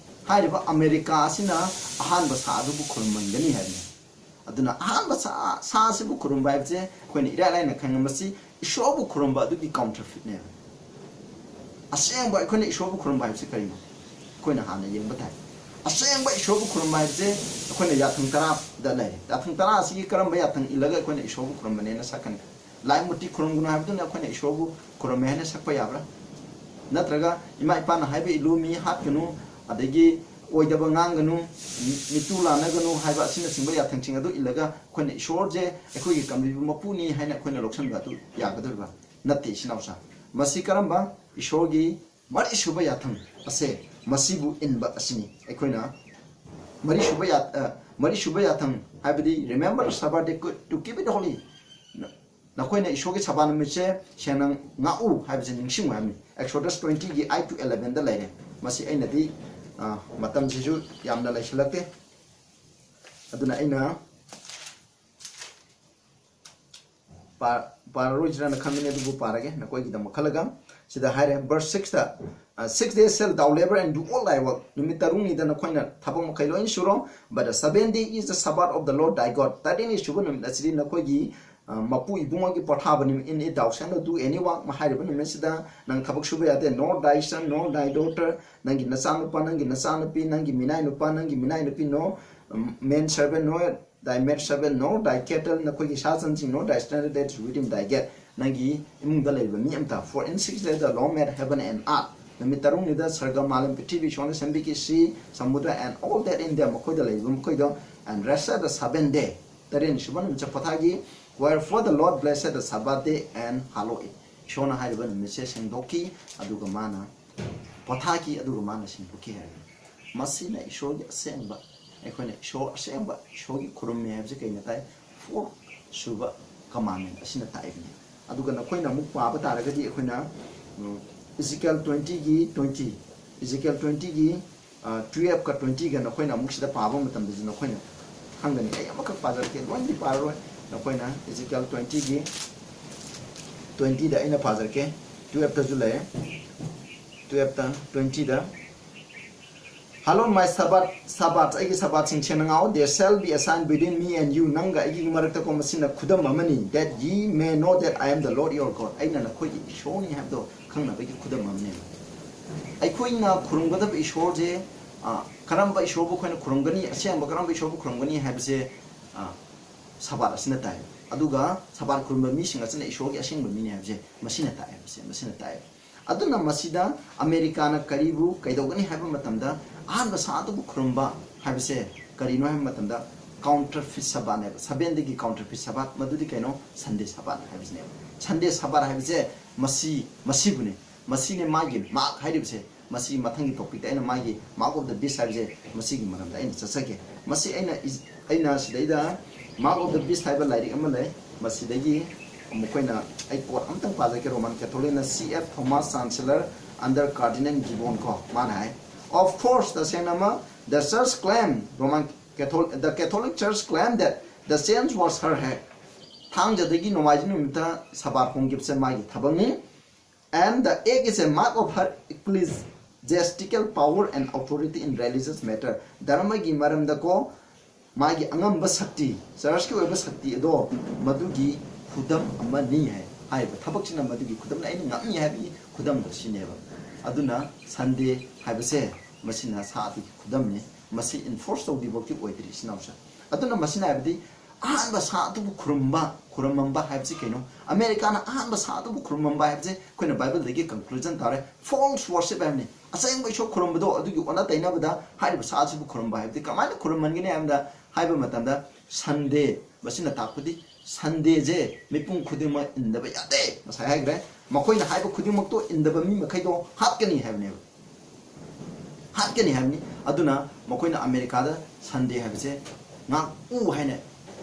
ꯍꯥꯏꯔꯤꯕ ꯑꯃꯦꯔꯤꯀꯥ ꯑꯁꯤꯅ ꯑꯍꯥꯟꯕ ꯁꯥ ꯑꯗꯨꯕꯨ ꯈꯨꯔꯨꯝꯍꯟꯒꯅꯤ ꯍꯥꯏꯕꯅꯤ꯫ ꯑꯗꯨꯅ ꯑꯍꯥꯟꯕ ꯁꯥ, ꯁꯥ ꯑꯁꯤꯕꯨ ꯈꯨꯔꯨꯝꯕ ꯍꯥꯏꯕꯁꯦ ꯑꯩꯈꯣꯏꯅ ꯏꯔꯥꯏ ꯂꯥꯏꯅ ꯈꯪꯉꯤ꯫ ꯃꯁꯤ ꯏꯁꯣꯔꯕꯨ ꯈꯨꯔꯨꯝꯕ ꯑꯗꯨꯒꯤ ꯀꯥꯎꯟꯇꯔꯐꯤꯠꯅꯦꯕ꯫ ꯑꯁꯦꯡꯕ ꯑꯩꯈꯣꯏꯅ ꯏꯁꯣꯔꯕꯨ ꯈꯨꯔꯨꯝꯕ ꯍꯥꯏꯕꯁꯤ ꯀꯔꯤꯅꯣ? ꯑꯩꯈꯣꯏꯅ ꯍꯥꯟꯅ ꯌꯦꯡꯕ ꯇꯥꯏ꯫ ꯑꯁꯦꯡꯕ ꯏꯁꯣꯔꯕꯨ ꯈꯨꯔꯨꯝꯕ ꯍꯥꯏꯕꯁꯦ ꯑꯩꯈꯣꯏꯅ ꯌꯥꯊꯪ ꯇꯔꯥꯗ ꯂꯩꯔꯦ꯫ ꯌꯥꯊꯪ ꯇꯔꯥ ꯑꯁꯤꯒꯤ ꯀꯔꯝꯕ ꯌꯥꯊꯪ ꯏꯜꯂꯒ ꯑꯩꯈꯣꯏꯅ ꯏꯁꯣꯔꯕꯨ ꯈꯨꯔꯨꯝꯕꯅꯦꯅ ꯁꯛꯀꯅꯤ? ꯂꯥꯏ ꯃꯨꯔꯇꯤ ꯈꯨꯔꯨꯝꯒꯅꯨ ꯍꯥꯏꯕꯗꯨꯅ ꯑꯩꯈꯣꯏꯅ ꯏꯁꯣꯔꯕꯨ ꯈꯨꯔꯨꯝꯃꯦ ꯍꯥꯏꯅ ꯁꯛꯄ ꯌꯥꯕ꯭ꯔꯥ? ꯅꯠꯇ꯭ꯔꯒ ꯏꯃꯥ ꯏꯄꯥꯅ ꯍꯥꯏꯕ ꯏꯜꯂꯨ, ꯃꯤ ꯍꯥꯠꯀꯅꯨ, ꯑꯗꯒꯤ ꯑꯣꯏꯗꯕ ꯉꯥꯡꯒꯅꯨ, ꯃꯤ-, ꯃꯤꯇꯨ ꯂꯥꯟꯅꯒꯅꯨ ꯍꯥꯏꯕ ꯑꯁꯤꯅꯆꯤꯡꯕ ꯌꯥꯊꯪꯁꯤꯡ ꯑꯗꯨ ꯏꯜꯂꯒ ꯑꯩꯈꯣꯏꯅ ꯏꯁꯣꯔꯁꯦ ꯑꯩꯈꯣꯏꯒꯤ ꯀꯟꯕꯤꯕ ꯃꯄꯨꯅꯤ ꯍꯥꯏꯅ ꯑꯩꯈꯣꯏꯅ ꯂꯧꯁꯤꯟꯕ ꯑꯗꯨ ꯌꯥꯒꯗꯧꯔꯤꯕ꯭ꯔꯥ? ꯅꯠꯇꯦ, ꯏꯆꯤꯟ ꯏꯅꯥꯎꯁꯥ꯫ ꯃꯁꯤ ꯀꯔꯝꯕ ꯏꯁꯣꯔꯒꯤ ꯃꯔꯤꯁꯨꯕ ꯌꯥꯊꯪ ꯑꯁꯦ, ꯃꯁꯤꯕꯨ ꯏꯟꯕ ꯑꯁꯤꯅꯤ꯫ ꯑꯩꯈꯣꯏꯅ ꯃꯔꯤꯁꯨꯕ ꯌꯥ-, ꯑ, ꯃꯔꯤꯁꯨꯕ ꯌꯥꯊꯪ ꯍꯥꯏꯕꯗꯤ, "Remember the Sabbath day to keep it holy." ꯅ-, ꯅꯈꯣꯏꯅ ꯏꯁꯣꯔꯒꯤ ꯁꯕꯥꯠ ꯅꯨꯃꯤꯠꯁꯦ ꯁꯦꯡꯅ ꯉꯥꯛꯎ ꯍꯥꯏꯕꯁꯦ ꯅꯤꯡꯁꯤꯡꯉꯨ ꯍꯥꯏꯕꯅꯤ꯫ Exodus twenty ꯒꯤ eight to eleven ꯗ ꯂꯩꯔꯦ꯫ ꯃꯁꯤ ꯑꯩꯅꯗꯤ, ꯑ, ꯃꯇꯝꯁꯤꯁꯨ ꯌꯥꯝꯅ ꯂꯩꯁꯤꯜꯂꯛꯇꯦ, ꯑꯗꯨꯅ ꯑꯩꯅ ꯄꯥ-, ꯄꯥꯔꯔꯣꯏꯁꯤꯔꯥꯅ ꯈꯟꯕꯅꯤ, ꯑꯗꯨꯕꯨ ꯄꯥꯔꯒꯦ ꯅꯈꯣꯏꯒꯤꯗꯃꯛ ꯈꯜꯂꯒ꯫ ꯁꯤꯗ ꯍꯥꯏꯔꯦ, verse six ꯇ, ꯑ, "Six days shalt thou labor and do all thy work." ꯅꯨꯃꯤꯠ ꯇꯔꯨꯛꯅꯤꯗ ꯅꯈꯣꯏꯅ ꯊꯕꯛ ꯃꯈꯩ ꯂꯣꯏꯅ ꯁꯨꯔꯣ, "But the seventh day is the Sabbath of the Lord thy God." ꯇꯔꯦꯠꯅꯤ ꯁꯨꯕ ꯅꯨꯃꯤꯠ ꯑꯁꯤꯗꯤ ꯅꯈꯣꯏꯒꯤ, ꯑ, ꯃꯄꯨ ꯏꯕꯨꯡꯉꯣꯒꯤ ꯄꯣꯊꯥꯕ ꯅꯨꯃꯤꯠ꯫ "In it thou shalt not do any work." ꯍꯥꯏꯔꯤꯕ ꯅꯨꯃꯤꯠꯁꯤꯗ ꯅꯪ ꯊꯕꯛ ꯁꯨꯕ ꯌꯥꯗꯦ, "Nor thy son, nor thy daughter." ꯅꯪꯒꯤ ꯅꯆꯥꯅꯨꯄꯥ, ꯅꯪꯒꯤ ꯅꯆꯥꯅꯨꯄꯤ, ꯅꯪꯒꯤ ꯃꯤꯅꯥꯏ ꯅꯨꯄꯥ, ꯅꯪꯒꯤ ꯃꯤꯅꯥꯏ ꯅꯨꯄꯤ, no, ꯎꯝ, man servant, no, thy maid servant, nor thy cattle, ꯅꯈꯣꯏꯒꯤ ꯁꯥ ꯁꯟꯁꯤꯡ, nor thy stranger that is within thy gate, ꯅꯪꯒꯤ ꯏꯃꯨꯡꯗ ꯂꯩꯔꯤꯕ ꯃꯤ ꯑꯃꯇ꯫ "For in six days the Lord made heaven and earth." ꯅꯨꯃꯤꯠ ꯇꯔꯨꯛꯅꯤꯗ ꯁꯔꯒ, ꯃꯥꯂꯦꯝ, ꯄ꯭ꯔꯤꯊꯤꯕꯤ, ꯏꯁꯣꯔꯅ ꯁꯦꯝꯕꯤꯈꯤ, sea, ꯁꯃꯨꯗ꯭ꯔ, and all that in them, ꯃꯈꯣꯏꯗ ꯂꯩꯔꯤꯕ ꯃꯈꯣꯏꯗꯣ, "and rested the seventh day." ꯇꯔꯦꯠꯅꯤ ꯁꯨꯕ ꯅꯨꯃꯤꯠꯁꯦ ꯄꯣꯊꯥꯈꯤ꯫ "Wherefore the Lord blessed the Sabbath day and hallowed it." ꯏꯁꯣꯔꯅ ꯍꯥꯏꯔꯤꯕ ꯅꯨꯃꯤꯠꯁꯦ ꯁꯦꯡꯗꯣꯛꯈꯤ, ꯑꯗꯨꯒ ꯃꯥꯅ ꯄꯣꯊꯥꯈꯤ, ꯑꯗꯨꯒ ꯃꯥꯅ ꯁꯦꯡꯗꯣꯛꯈꯤ ꯍꯥꯏꯔꯤꯕꯅꯤ꯫ ꯃꯁꯤꯅ ꯏꯁꯣꯔꯒꯤ ꯑꯁꯦꯡꯕ, ꯑꯩꯈꯣꯏꯅ ꯏꯁꯣꯔ ꯑꯁꯦꯡꯕ, ꯏꯁꯣꯔꯒꯤ ꯈꯨꯔꯨꯝꯃꯤ ꯍꯥꯏꯕꯁꯤ ꯀꯩꯅꯣ ꯇꯥꯏ? Four ꯁꯨꯕ commandment ꯑꯁꯤꯅ ꯇꯥꯛꯏꯕꯅꯤ꯫ ꯑꯗꯨꯒ ꯅꯈꯣꯏꯅ ꯑꯃꯨꯛ ꯄꯥꯕ ꯇꯥꯔꯒꯗꯤ ꯑꯩꯈꯣꯏꯅ, ꯎꯝ, Ezekiel twenty ꯒꯤ twenty, Ezekiel twenty ꯒꯤ, ꯑ, twelve ꯀ twenty ꯒ ꯅꯈꯣꯏꯅ ꯑꯃꯨꯛ ꯁꯤꯗ ꯄꯥꯕ ꯃꯇꯝꯗꯁꯨ ꯅꯈꯣꯏꯅ ꯈꯪꯒꯅꯤ꯫ ꯑꯩ ꯑꯃꯈꯛ ꯄꯥꯖꯔꯛꯀꯦ, ꯂꯣꯏꯅꯗꯤ ꯄꯥꯔꯔꯣꯏ꯫ ꯅꯈꯣꯏꯅ Ezekiel twenty ꯒꯤ twenty ꯗ ꯑꯩꯅ ꯄꯥꯖꯔꯛꯀꯦ, twelve ꯇꯁꯨ ꯂꯩ꯫ Twelve ꯇ, twenty the, "Hallow my Sabbath, Sabbath, ꯑꯩꯒꯤ ꯁꯕꯥꯠꯁꯤꯡ ꯁꯦꯡꯅ ꯉꯥꯛꯎ, they shall be a sign between me and you." ꯅꯪꯒ ꯑꯩꯒꯤ ꯃꯔꯛꯇꯀꯣ ꯃꯁꯤꯅ ꯈꯨꯗꯝ ꯑꯃꯅꯤ, "that ye may know that I am the Lord your God." ꯑꯩꯅ ꯅꯈꯣꯏꯒꯤ ꯏꯁꯣꯔꯅꯤ ꯍꯥꯏꯕꯗꯣ ꯈꯪꯅꯕꯒꯤ ꯈꯨꯗꯝ ꯑꯃꯅꯦꯕ꯫ ꯑꯩꯈꯣꯏꯅ ꯈꯨꯔꯨꯝꯒꯗꯕ ꯏꯁꯣꯔꯁꯦ, ꯑ, ꯀꯔꯝꯕ ꯏꯁꯣꯔꯕꯨ ꯑꯩꯈꯣꯏꯅ ꯈꯨꯔꯨꯝꯒꯅꯤ, ꯑꯁꯦꯡꯕ ꯀꯔꯝꯕ ꯏꯁꯣꯔꯕꯨ ꯈꯨꯔꯨꯝꯒꯅꯤ ꯍꯥꯏꯕꯁꯦ, ꯑ, ꯁꯕꯥꯠ ꯑꯁꯤꯅ ꯇꯥꯛꯑꯦ꯫ ꯑꯗꯨꯒ ꯁꯕꯥꯠ ꯈꯨꯔꯨꯝꯕ ꯃꯤꯁꯤꯡ ꯑꯁꯤꯅ ꯏꯁꯣꯔꯒꯤ ꯑꯁꯦꯡꯕ ꯃꯤꯅꯤ ꯍꯥꯏꯕꯁꯦ ꯃꯁꯤꯅ ꯇꯥꯛꯑꯦ, ꯃꯁꯤ, ꯃꯁꯤꯅ ꯇꯥꯛꯑꯦ꯫ ꯑꯗꯨꯅ ꯃꯁꯤꯗ ꯑꯃꯦꯔꯤꯀꯥꯅ ꯀꯔꯤꯕꯨ ꯀꯩꯗꯧꯒꯅꯤ ꯍꯥꯏꯕ ꯃꯇꯝꯗ, ꯑꯍꯥꯟꯕ ꯁꯥ ꯑꯗꯨꯕꯨ ꯈꯨꯔꯨꯝꯕ ꯍꯥꯏꯕꯁꯦ ꯀꯔꯤꯅꯣ ꯍꯥꯏꯕ ꯃꯇꯝꯗ, counterfeit Sabbathꯅꯦꯕ꯫ Seventh Dayꯒꯤ counterfeit Sabbath, ꯃꯗꯨꯗꯤ ꯀꯩꯅꯣ? Sunday Sabbath ꯍꯥꯏꯕꯁꯤꯅꯦꯕ꯫ Sunday Sabbath ꯍꯥꯏꯕꯁꯦ ꯃꯁꯤ, ꯃꯁꯤꯕꯨꯅꯦ꯫ ꯃꯁꯤꯅꯦ ꯃꯥꯒꯤ mark ꯍꯥꯏꯔꯤꯕꯁꯦ꯫ ꯃꯁꯤ ꯃꯊꯪꯒꯤ topicꯇ ꯑꯩꯅ ꯃꯥꯒꯤ mark of the beast ꯍꯥꯏꯕꯁꯦ, ꯃꯁꯤꯒꯤ ꯃꯔꯝꯗ ꯑꯩꯅ ꯆꯠꯆꯒꯦ꯫ ꯃꯁꯤ ꯑꯩꯅ ꯏꯖ-, ꯑꯩꯅ ꯁꯤꯗꯩꯗ Mark of the Beast ꯍꯥꯏꯕ ꯂꯥꯏꯔꯤꯛ ꯑꯃ ꯂꯩ꯫ ꯃꯁꯤꯗꯒꯤ ꯃꯈꯣꯏꯅ, ꯑꯩ quote ꯑꯃꯇꯪ ꯄꯥꯖꯒꯦ꯫ Roman Catholicꯅ C F Thomas Chancellor under Cardinal Gibbon ꯀꯣ, ꯃꯥꯅ ꯍꯥꯏ, "Of course, ꯇꯁꯦꯡꯅꯃꯛ, the church claim, Roman Catholic, the Catholic Church claim that the saint was her head." ꯊꯥꯡꯖꯗꯒꯤ ꯅꯣꯡꯃꯥꯏꯖꯤꯡ ꯅꯨꯃꯤꯠꯇ ꯁꯕꯥꯠ ꯍꯣꯡꯈꯤꯕꯁꯦ ꯃꯥꯒꯤ ꯊꯕꯛꯅꯤ꯫ And the act is a mark of her ecclesiastical power and authority in religious matter. ꯙꯔꯃꯒꯤ ꯃꯔꯝꯗꯀꯣ, ꯃꯥꯒꯤ ꯑꯉꯝꯕ ꯁꯛꯇꯤ, ꯆꯔꯆꯀꯤ ꯑꯣꯏꯕ ꯁꯛꯇꯤ ꯑꯗꯣ ꯃꯗꯨꯒꯤ ꯈꯨꯗꯝ ꯑꯃꯅꯤ ꯍꯥꯏ꯫ ꯍꯥꯏꯔꯤꯕ ꯊꯕꯛꯁꯤꯅ ꯃꯗꯨꯒꯤ ꯈꯨꯗꯝꯅꯤ, ꯑꯩꯅ ꯉꯝꯃꯤ ꯍꯥꯏꯕꯒꯤ ꯈꯨꯗꯝꯗꯣ ꯁꯤꯅꯦꯕ꯫ ꯑꯗꯨꯅ Sunday ꯍꯥꯏꯕꯁꯦ ꯃꯁꯤꯅ ꯁꯥ ꯑꯗꯨꯒꯤ ꯈꯨꯗꯝꯅꯤ꯫ ꯃꯁꯤ enforce ꯇꯧꯗ꯭ꯔꯤꯐꯥꯎꯗꯤ ꯑꯣꯏꯗ꯭ꯔꯤ, ꯏꯆꯤꯟ ꯏꯅꯥꯎꯁꯦ꯫ ꯑꯗꯨꯅ ꯃꯁꯤꯅ ꯍꯥꯏꯕꯗꯤ ꯑꯍꯥꯟꯕ ꯁꯥ ꯑꯗꯨꯕꯨ ꯈꯨꯔꯨꯝꯕ, ꯈꯨꯔꯨꯝꯃꯝꯕ ꯍꯥꯏꯕꯁꯤ ꯀꯩꯅꯣ? ꯑꯃꯦꯔꯤꯀꯥꯅ ꯑꯍꯥꯟꯕ ꯁꯥ ꯑꯗꯨꯕꯨ ꯈꯨꯔꯨꯝꯃꯝꯕ ꯍꯥꯏꯕꯁꯦ ꯑꯩꯈꯣꯏꯅ ꯕꯥꯏꯕꯜꯗꯒꯤ conclusion ꯇꯥꯔꯦ, false worship ꯍꯥꯏꯕꯅꯤ꯫ ꯑꯁꯦꯡꯕ ꯏꯁꯣꯔ ꯈꯨꯔꯨꯝꯕꯗꯣ ꯑꯗꯨꯒꯤ ꯑꯣꯟꯅ ꯇꯩꯅꯕꯗ ꯍꯥꯏꯔꯤꯕ ꯁꯥ ꯑꯁꯤꯕꯨ ꯈꯨꯔꯨꯝꯕ ꯍꯥꯏꯕꯗꯤ ꯀꯃꯥꯏꯅ ꯈꯨꯔꯨꯝꯍꯟꯒꯅꯤ ꯍꯥꯏꯕꯗ, ꯍꯥꯏꯕ ꯃꯇꯝꯗ Sunday, ꯃꯁꯤꯅ ꯇꯥꯛꯄꯗꯤ Sundayꯁꯦ ꯃꯤꯄꯨꯝ ꯈꯨꯗꯤꯡꯃꯛ ꯏꯟꯗꯕ ꯌꯥꯗꯦ꯫ ꯉꯁꯥꯏ ꯍꯥꯏꯈ꯭ꯔꯦ, ꯃꯈꯣꯏꯅ ꯍꯥꯏꯕ ꯈꯨꯗꯤꯡꯃꯛꯇꯣ ꯏꯟꯗꯕ ꯃꯤ ꯃꯈꯩꯗꯣ ꯍꯥꯠꯀꯅꯤ ꯍꯥꯏꯕꯅꯦꯕ꯫ ꯍꯥꯠꯀꯅꯤ ꯍꯥꯏꯕꯅꯤ꯫ ꯑꯗꯨꯅ ꯃꯈꯣꯏꯅ ꯑꯃꯦꯔꯤꯀꯥꯗ Sunday ꯍꯥꯏꯕꯁꯦ ꯉꯥꯛꯎ ꯍꯥꯏꯅ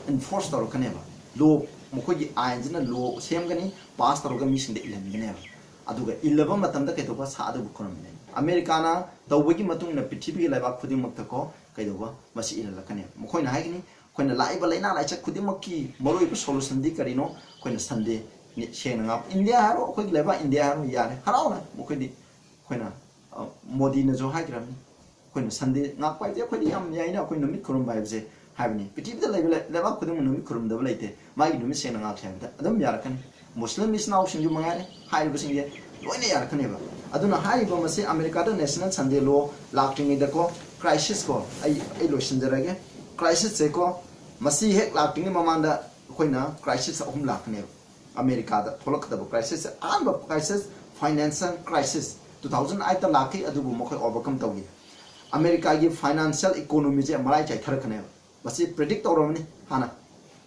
enforce ꯇꯧꯔꯛꯀꯅꯦꯕ꯫ Law, ꯃꯈꯣꯏꯒꯤ ꯑꯥꯏꯟꯁꯤꯅ law ꯁꯦꯝꯒꯅꯤ, pass ꯇꯧꯔꯒ ꯃꯤꯁꯤꯡꯗ ꯏꯜꯍꯟꯒꯅꯦꯕ꯫ ꯑꯗꯨꯒ ꯏꯜꯂꯕ ꯃꯇꯝꯗ ꯀꯩꯗꯧꯕ? ꯁꯥ ꯑꯗꯨꯕꯨ ꯈꯨꯔꯨꯝꯒꯅꯤ꯫ ꯑꯃꯦꯔꯤꯀꯥꯅ ꯇꯧꯕꯒꯤ ꯃꯇꯨꯡ ꯏꯟꯅ ꯄ꯭ꯔꯤꯊꯤꯕꯤꯒꯤ ꯂꯩꯕꯥꯛ ꯈꯨꯗꯤꯡꯃꯛꯇꯀꯣ ꯀꯩꯗꯧꯕ? ꯃꯁꯤ ꯏꯜꯍꯜꯂꯛꯀꯅꯦꯕ꯫ ꯃꯈꯣꯏꯅ ꯍꯥꯏꯒꯅꯤ, ꯑꯩꯈꯣꯏꯅ ꯂꯥꯛꯏꯕ ꯂꯥꯏꯅꯥ ꯂꯥꯏꯆꯠ ꯈꯨꯗꯤꯡꯃꯛꯀꯤ ꯃꯔꯨꯑꯣꯏꯕ solutionꯗꯤ ꯀꯔꯤꯅꯣ? ꯑꯩꯈꯣꯏꯅ Sunday ꯁꯦꯡꯅ ꯉꯥꯛꯄ꯫ ꯏꯟꯗꯤꯌꯥ ꯍꯥꯏꯔꯣ, ꯑꯩꯈꯣꯏꯒꯤ ꯂꯩꯕꯥꯛ ꯏꯟꯗꯤꯌꯥ ꯍꯥꯏꯔꯣ, ꯌꯥꯔꯦ, ꯍꯔꯥꯎꯅ ꯃꯈꯣꯏꯗꯤ꯫ ꯑꯩꯈꯣꯏꯅ, ꯑ, ꯃꯣꯗꯤꯅꯁꯨ ꯍꯥꯏꯈ꯭ꯔꯕꯅꯤ, ꯑꯩꯈꯣꯏꯅ Sunday ꯉꯥꯛꯄ ꯍꯥꯏꯕꯁꯦ ꯑꯩꯈꯣꯏꯗꯤ ꯌꯥꯝ ꯌꯥꯏꯅ, ꯑꯩꯈꯣꯏ ꯅꯨꯃꯤꯠ ꯈꯨꯔꯨꯝꯕ ꯍꯥꯏꯕꯁꯦ ꯍꯥꯏꯕꯅꯤ꯫ ꯄ꯭ꯔꯤꯊꯤꯕꯤꯗ ꯂꯩꯕ ꯂꯩ-, ꯂꯩꯕꯥꯛ ꯈꯨꯗꯤꯡꯃꯛ ꯅꯨꯃꯤꯠ ꯈꯨꯔꯨꯝꯗꯕ ꯂꯩꯇꯦ, ꯃꯥꯒꯤ ꯅꯨꯃꯤꯠ ꯁꯦꯡꯅ ꯉꯥꯛꯁꯦ ꯍꯥꯏꯕꯗ ꯑꯗꯨꯝ ꯌꯥꯔꯛꯀꯅꯤ꯫ ꯃꯨꯁꯂꯤꯝ ꯏꯆꯤꯟ ꯏꯅꯥꯎꯁꯤꯡꯁꯨ ꯃꯉꯥꯏꯔꯦ, ꯍꯥꯏꯔꯤꯕꯁꯤꯡꯁꯦ ꯂꯣꯏꯅ ꯌꯥꯔꯛꯀꯅꯦꯕ꯫ ꯑꯗꯨꯅ ꯍꯥꯏꯔꯤꯕ ꯃꯁꯤ ꯑꯃꯦꯔꯤꯀꯥꯗ National Sunday Law ꯂꯥꯛꯇ꯭ꯔꯤꯉꯩꯗꯀꯣ, crisis ꯀꯣ, ꯑꯩ, ꯑꯩ ꯂꯣꯏꯁꯤꯟꯖꯔꯒꯦ꯫ Crisisꯁꯦꯀꯣ, ꯃꯁꯤ ꯍꯦꯛ ꯂꯥꯛꯇ꯭ꯔꯤꯉꯩ ꯃꯃꯥꯡꯗ ꯑꯩꯈꯣꯏꯅ crisis ꯑꯍꯨꯝ ꯂꯥꯛꯀꯅꯦꯕ꯫ ꯑꯃꯦꯔꯤꯀꯥꯗ ꯊꯣꯛꯂꯛꯀꯗꯕ crisisꯁꯦ, ꯑꯍꯥꯟꯕ crisis Financial crisis two thousand eight ꯇ ꯂꯥꯛꯈꯤ, ꯑꯗꯨꯕꯨ ꯃꯈꯣꯏ overcome ꯇꯧꯈꯤ꯫ ꯑꯃꯦꯔꯤꯀꯥꯒꯤ financial economy ꯁꯦ ꯃꯔꯥꯏ ꯆꯥꯏꯊꯔꯛꯀꯅꯦꯕ, ꯃꯁꯤ predict ꯇꯧꯔꯕꯅꯤ ꯍꯥꯟꯅ꯫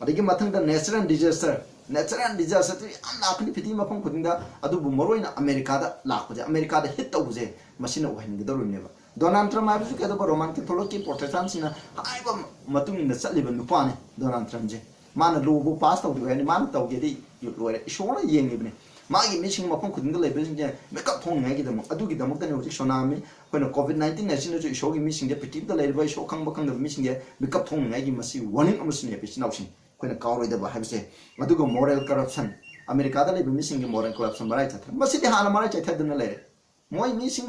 ꯑꯗꯒꯤ ꯃꯊꯪꯗ natural disaster, natural disaster ꯁꯤ ꯌꯥꯝ ꯂꯥꯛꯀꯅꯤ ꯄ꯭ꯔꯤꯊꯤꯕꯤ ꯃꯐꯝ ꯈꯨꯗꯤꯡꯗ, ꯑꯗꯨꯕꯨ ꯃꯔꯨꯑꯣꯏꯅ ꯑꯃꯦꯔꯤꯀꯥꯗ ꯂꯥꯛꯄꯁꯦ, ꯑꯃꯦꯔꯤꯀꯥꯗ hit ꯇꯧꯕꯁꯦ ꯃꯁꯤꯅ ꯑꯣꯏꯍꯟꯒꯗꯧꯔꯤꯕꯅꯦꯕ꯫ ꯗꯣꯅꯥꯜꯗ ꯇ꯭ꯔꯝꯞ ꯍꯥꯏꯕꯁꯨ ꯀꯩꯗꯧꯕ, Roman Catholic ꯀꯤ Protestant ꯁꯤꯡꯅ ꯍꯥꯏꯕ ꯃꯇꯨꯡ ꯏꯟꯅ ꯆꯠꯂꯤꯕ ꯅꯨꯄꯥꯅꯤ ꯗꯣꯅꯥꯜꯗ ꯇ꯭ꯔꯝꯞꯁꯦ꯫ ꯃꯥꯅ law ꯕꯨ pass ꯇꯧꯗ꯭ꯔꯤꯕ ꯍꯥꯏꯅꯤ, ꯃꯥꯅ ꯇꯧꯒꯦꯗꯤ ꯂꯣꯏꯔꯦ, ꯏꯁꯣꯔꯅ ꯌꯦꯡꯉꯤꯕꯅꯤ꯫ ꯃꯥꯒꯤ ꯃꯤꯁꯤꯡ ꯃꯐꯝ ꯈꯨꯗꯤꯡꯗ ꯂꯩꯕꯁꯤꯡꯁꯦ ꯃꯤꯀꯞ ꯊꯣꯛꯅꯤꯡꯉꯥꯏꯒꯤꯗꯃꯛ, ꯑꯗꯨꯒꯤꯗꯃꯛꯇꯅꯤ ꯍꯧꯖꯤꯛ tsunami, ꯑꯩꯈꯣꯏꯅ COVID nineteen ꯍꯥꯏꯁꯤꯅꯁꯨ ꯏꯁꯣꯔꯒꯤ ꯃꯤꯁꯤꯡꯁꯦ, ꯄ꯭ꯔꯤꯊꯤꯕꯤꯗ ꯂꯩꯔꯤꯕ ꯏꯁꯣꯔ ꯈꯪꯕ ꯈꯪꯗꯕ ꯃꯤꯁꯤꯡꯁꯦ ꯃꯤꯀꯞ ꯊꯣꯛꯅꯤꯡꯉꯥꯏꯒꯤ ꯃꯁꯤ warning ꯑꯃꯁꯨꯅꯦꯕ, ꯏꯆꯤꯟ ꯏꯅꯥꯎꯁꯤꯡ꯫ ꯑꯩꯈꯣꯏꯅ ꯀꯥꯎꯔꯣꯏꯗꯕ ꯍꯥꯏꯕꯁꯦ꯫ ꯑꯗꯨꯒ moral corruption, ꯑꯃꯦꯔꯤꯀꯥꯗ ꯂꯩꯕ ꯃꯤꯁꯤꯡꯒꯤ moral corruption ꯃꯔꯥꯏ ꯆꯠꯊꯔꯦ꯫ ꯃꯁꯤꯗꯤ ꯍꯥꯟꯅ ꯃꯔꯥꯏ ꯆꯥꯏꯊꯗꯨꯅ ꯂꯩꯔꯦ꯫ ꯃꯣꯏ ꯃꯤꯁꯤꯡ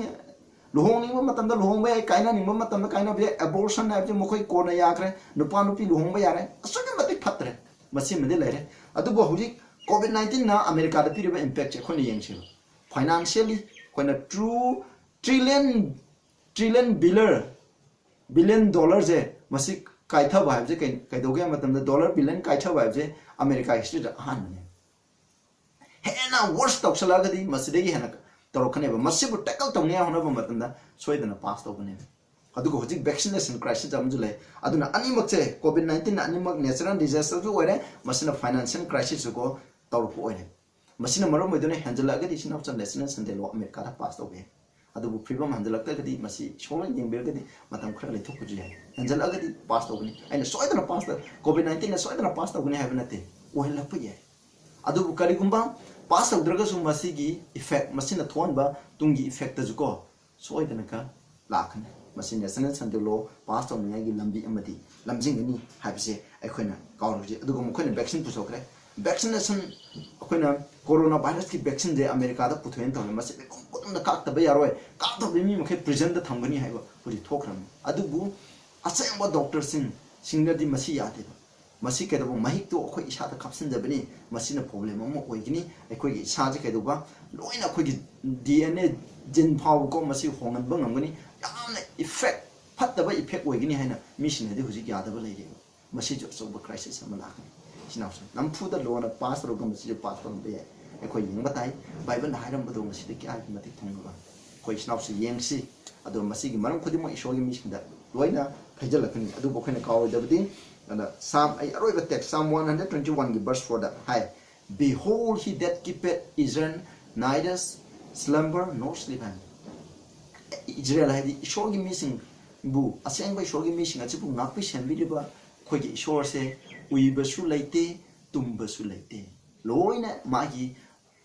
ꯂꯨꯍꯣꯡꯅꯤꯡꯕ ꯃꯇꯝꯗ ꯂꯨꯍꯣꯡꯕ ꯌꯥꯏ, ꯀꯥꯏꯅꯅꯤꯡꯕ ꯃꯇꯝꯗ ꯀꯥꯏꯅꯕ ꯌꯥꯏ, abortion ꯍꯥꯏꯕꯁꯤ ꯃꯈꯣꯏ ꯀꯣꯟꯅ ꯌꯥꯈ꯭ꯔꯦ, ꯅꯨꯄꯥ ꯅꯨꯄꯤ ꯂꯨꯍꯣꯡꯕ ꯌꯥꯔꯦ, ꯑꯁꯨꯛꯀꯤ ꯃꯇꯤꯛ ꯐꯠꯇ꯭ꯔꯦ꯫ ꯃꯁꯤꯃꯗꯤ ꯂꯩꯔꯦ꯫ ꯑꯗꯨꯕꯨ ꯍꯧꯖꯤꯛ COVID nineteen ꯅ ꯑꯃꯦꯔꯤꯀꯥꯗ ꯄꯤꯔꯤꯕ impact ꯁꯦ ꯑꯩꯈꯣꯏꯅ ꯌꯦꯡꯁꯦꯕ꯫ Financially ꯑꯩꯈꯣꯏꯅ true trillion, trillion biller, billion dollar ꯁꯦ ꯃꯁꯤ ꯀꯥꯏꯊꯕ ꯍꯥꯏꯕꯁꯦ ꯀꯩ-, ꯀꯩꯗꯧꯒꯦ ꯍꯥꯏꯕ ꯃꯇꯝꯗ, dollar billion ꯀꯥꯏꯊꯕ ꯍꯥꯏꯕꯁꯦ ꯑꯃꯦꯔꯤꯀꯥ history ꯗ ꯑꯍꯥꯟꯕꯅꯦ꯫ ꯍꯦꯟꯅ worse ꯇꯧꯁꯜꯂꯛꯑꯒꯗꯤ ꯃꯁꯤꯗꯒꯤ ꯍꯦꯟꯅ ꯇꯧꯔꯛꯀꯅꯦꯕ꯫ ꯃꯁꯤꯕꯨ tackle ꯇꯧꯅꯤꯡꯉꯥꯏ ꯍꯣꯠꯅꯕ ꯃꯇꯝꯗ ꯁꯣꯏꯗꯅ pass ꯇꯧꯒꯅꯦꯕ꯫ ꯑꯗꯨꯒ ꯍꯧꯖꯤꯛ vaccination crisis ꯑꯃꯁꯨ ꯂꯩ꯫ ꯑꯗꯨꯅ ꯑꯅꯤꯃꯛꯁꯦ, COVID nineteen ꯅ ꯑꯅꯤꯃꯛ natural disaster ꯁꯨ ꯑꯣꯏꯔꯦ, ꯃꯁꯤꯅ financial crisis ꯁꯨ ꯀꯣ ꯇꯧꯔꯛꯄ ꯑꯣꯏꯔꯦ꯫ ꯃꯁꯤꯅ ꯃꯔꯝ ꯑꯣꯏꯗꯨꯅ ꯍꯦꯟꯖꯜꯂꯛꯑꯒꯗꯤ, ꯏꯆꯤꯟ ꯏꯅꯥꯎ, ꯆꯟ national Sunday law ꯑꯃꯦꯔꯤꯀꯥꯗ pass ꯇꯧꯕ ꯌꯥꯏ꯫ ꯑꯗꯨꯕꯨ ꯐꯤꯕꯝ ꯍꯟꯖꯜꯂꯛꯇ꯭ꯔꯒꯗꯤ ꯃꯁꯤ ꯏꯁꯣꯔꯅ ꯌꯦꯡꯕꯤꯔꯒꯗꯤ ꯃꯇꯝ ꯈꯔ ꯂꯩꯊꯣꯛꯄꯁꯨ ꯌꯥꯏ꯫ ꯍꯦꯟꯖꯜꯂꯛꯑꯒꯗꯤ pass ꯇꯧꯒꯅꯤ꯫ ꯑꯩꯅ ꯁꯣꯏꯗꯅ pass ꯇꯧ-, COVID nineteen ꯅ ꯁꯣꯏꯗꯅ pass ꯇꯧꯒꯅꯤ ꯍꯥꯏꯕ ꯅꯠꯇꯦ, ꯑꯣꯏꯍꯜꯂꯛꯄ ꯌꯥꯏ꯫ ꯑꯗꯨꯕꯨ ꯀꯔꯤꯒꯨꯝꯕ pass ꯇꯧꯗ꯭ꯔꯒꯁꯨ ꯃꯁꯤꯒꯤ effect, ꯃꯁꯤꯅ ꯊꯣꯛꯍꯟꯕ ꯇꯨꯡꯒꯤ effect ꯇꯁꯨ ꯀꯣ ꯁꯣꯏꯗꯅ ꯈꯔ ꯂꯥꯛꯀꯅꯤ꯫ ꯃꯁꯤ national Sunday law pass ꯇꯧꯅꯤꯡꯉꯥꯏꯒꯤ ꯂꯝꯕꯤ ꯑꯃꯗꯤ ꯂꯝꯖꯤꯡꯒꯅꯤ ꯍꯥꯏꯕꯁꯦ ꯑꯩꯈꯣꯏꯅ ꯀꯥꯎꯔꯣꯏꯁꯤ꯫ ꯑꯗꯨꯒ ꯃꯈꯣꯏꯅ vaccine ꯄꯨꯊꯣꯛꯈ꯭ꯔꯦ꯫ Vaccination, ꯑꯩꯈꯣꯏꯅ corona virus ꯀꯤ vaccine ꯁꯦ ꯑꯃꯦꯔꯤꯀꯥꯗ ꯄꯨꯊꯣꯛꯑꯦꯅ ꯇꯧꯔꯦ꯫ ꯃꯁꯤ ꯃꯤꯄꯨꯝ ꯈꯨꯗꯤꯡꯃꯛꯅ ꯀꯥꯞꯇꯕ ꯌꯥꯔꯣꯏ, ꯀꯥꯞꯇꯕ ꯃꯤ ꯃꯈꯩ prison ꯗ ꯊꯝꯒꯅꯤ ꯍꯥꯏꯕ ꯍꯧꯖꯤꯛ ꯊꯣꯛꯈ꯭ꯔꯕꯅꯤ꯫ ꯑꯗꯨꯕꯨ ꯑꯁꯦꯡꯕ doctor ꯁꯤꯡ, ꯁꯤꯡꯅꯗꯤ ꯃꯁꯤ ꯌꯥꯗꯦꯕ꯫ ꯃꯁꯤ ꯀꯩꯗꯧꯕ, ꯃꯍꯤꯛꯇꯣ ꯑꯩꯈꯣꯏ ꯏꯁꯥꯗ ꯀꯥꯞꯁꯤꯟꯖꯕꯅꯤ꯫ ꯃꯁꯤꯅ problem ꯑꯃ ꯑꯣꯏꯒꯅꯤ꯫ ꯑꯩꯈꯣꯏꯒꯤ ꯏꯁꯥꯁꯦ ꯀꯩꯗꯧꯕ, ꯂꯣꯏꯅ ꯑꯩꯈꯣꯏꯒꯤ D N A gene ꯐꯥꯎꯕꯀꯣ ꯃꯁꯤ ꯍꯣꯡꯍꯟꯕ ꯉꯝꯒꯅꯤ꯫ ꯌꯥꯝꯅ effect, ꯐꯠꯇꯕ effect ꯑꯣꯏꯒꯅꯤ ꯍꯥꯏꯅ ꯃꯤꯁꯤꯡꯅꯗꯤ ꯍꯧꯖꯤꯛ ꯌꯥꯗꯕ ꯂꯩꯔꯦꯕ꯫ ꯃꯁꯤꯁꯨ ꯑꯆꯧꯕ crisis ꯑꯃ ꯂꯥꯛꯀꯅꯤ꯫ ꯏꯆꯤꯟ ꯏꯅꯥꯎꯁꯤꯡ, ꯅꯝꯐꯨꯗ law ꯅ pass ꯇꯧꯔꯒ ꯃꯁꯤꯁꯨ pass ꯇꯧꯔꯝꯕ ꯌꯥꯏ꯫ ꯑꯩꯈꯣꯏ ꯌꯦꯡꯕ ꯇꯥꯏ꯫ ꯕꯥꯏꯕꯜꯅ ꯍꯥꯏꯔꯝꯕꯗꯣ ꯉꯁꯤꯗꯤ ꯀꯌꯥꯒꯤ ꯃꯇꯤꯛ ꯊꯨꯡꯉꯕ? ꯑꯩꯈꯣꯏ ꯏꯆꯤꯟ ꯏꯅꯥꯎꯁꯤ ꯌꯦꯡꯁꯤ꯫ ꯑꯗꯣ ꯃꯁꯤꯒꯤ ꯃꯔꯝ ꯈꯨꯗꯤꯡꯃꯛ ꯏꯁꯣꯔꯒꯤ ꯃꯤꯁꯤꯡꯗ ꯂꯣꯏꯅ ꯊꯩꯖꯜꯂꯛꯀꯅꯤ꯫ ꯑꯗꯨꯕꯨ ꯑꯩꯈꯣꯏꯅ ꯀꯥꯎꯔꯣꯏꯗꯕꯗꯤ, ꯑꯗ Psalm, ꯑꯩ ꯑꯔꯣꯏꯕ text, Psalm one hundred twenty-one ꯒꯤ verse four ꯗ ꯍꯥꯏ, "Behold, he that keepeth Israel neither slumber nor sleep" ꯍꯥꯏ꯫ ꯏꯖꯔꯦꯜ ꯍꯥꯏꯗꯤ ꯏꯁꯣꯔꯒꯤ ꯃꯤꯁꯤꯡꯕꯨ, ꯑꯁꯦꯡꯕ ꯏꯁꯣꯔꯒꯤ ꯃꯤꯁꯤꯡ ꯑꯁꯤꯕꯨ ꯉꯥꯛꯄꯤ ꯁꯦꯟꯕꯤꯔꯤꯕ ꯑꯩꯈꯣꯏꯒꯤ ꯏꯁꯣꯔꯁꯦ ꯎꯏꯕꯁꯨ ꯂꯩꯇꯦ, ꯇꯨꯝꯕꯁꯨ ꯂꯩꯇꯦ꯫ ꯂꯣꯏꯅ ꯃꯥꯒꯤ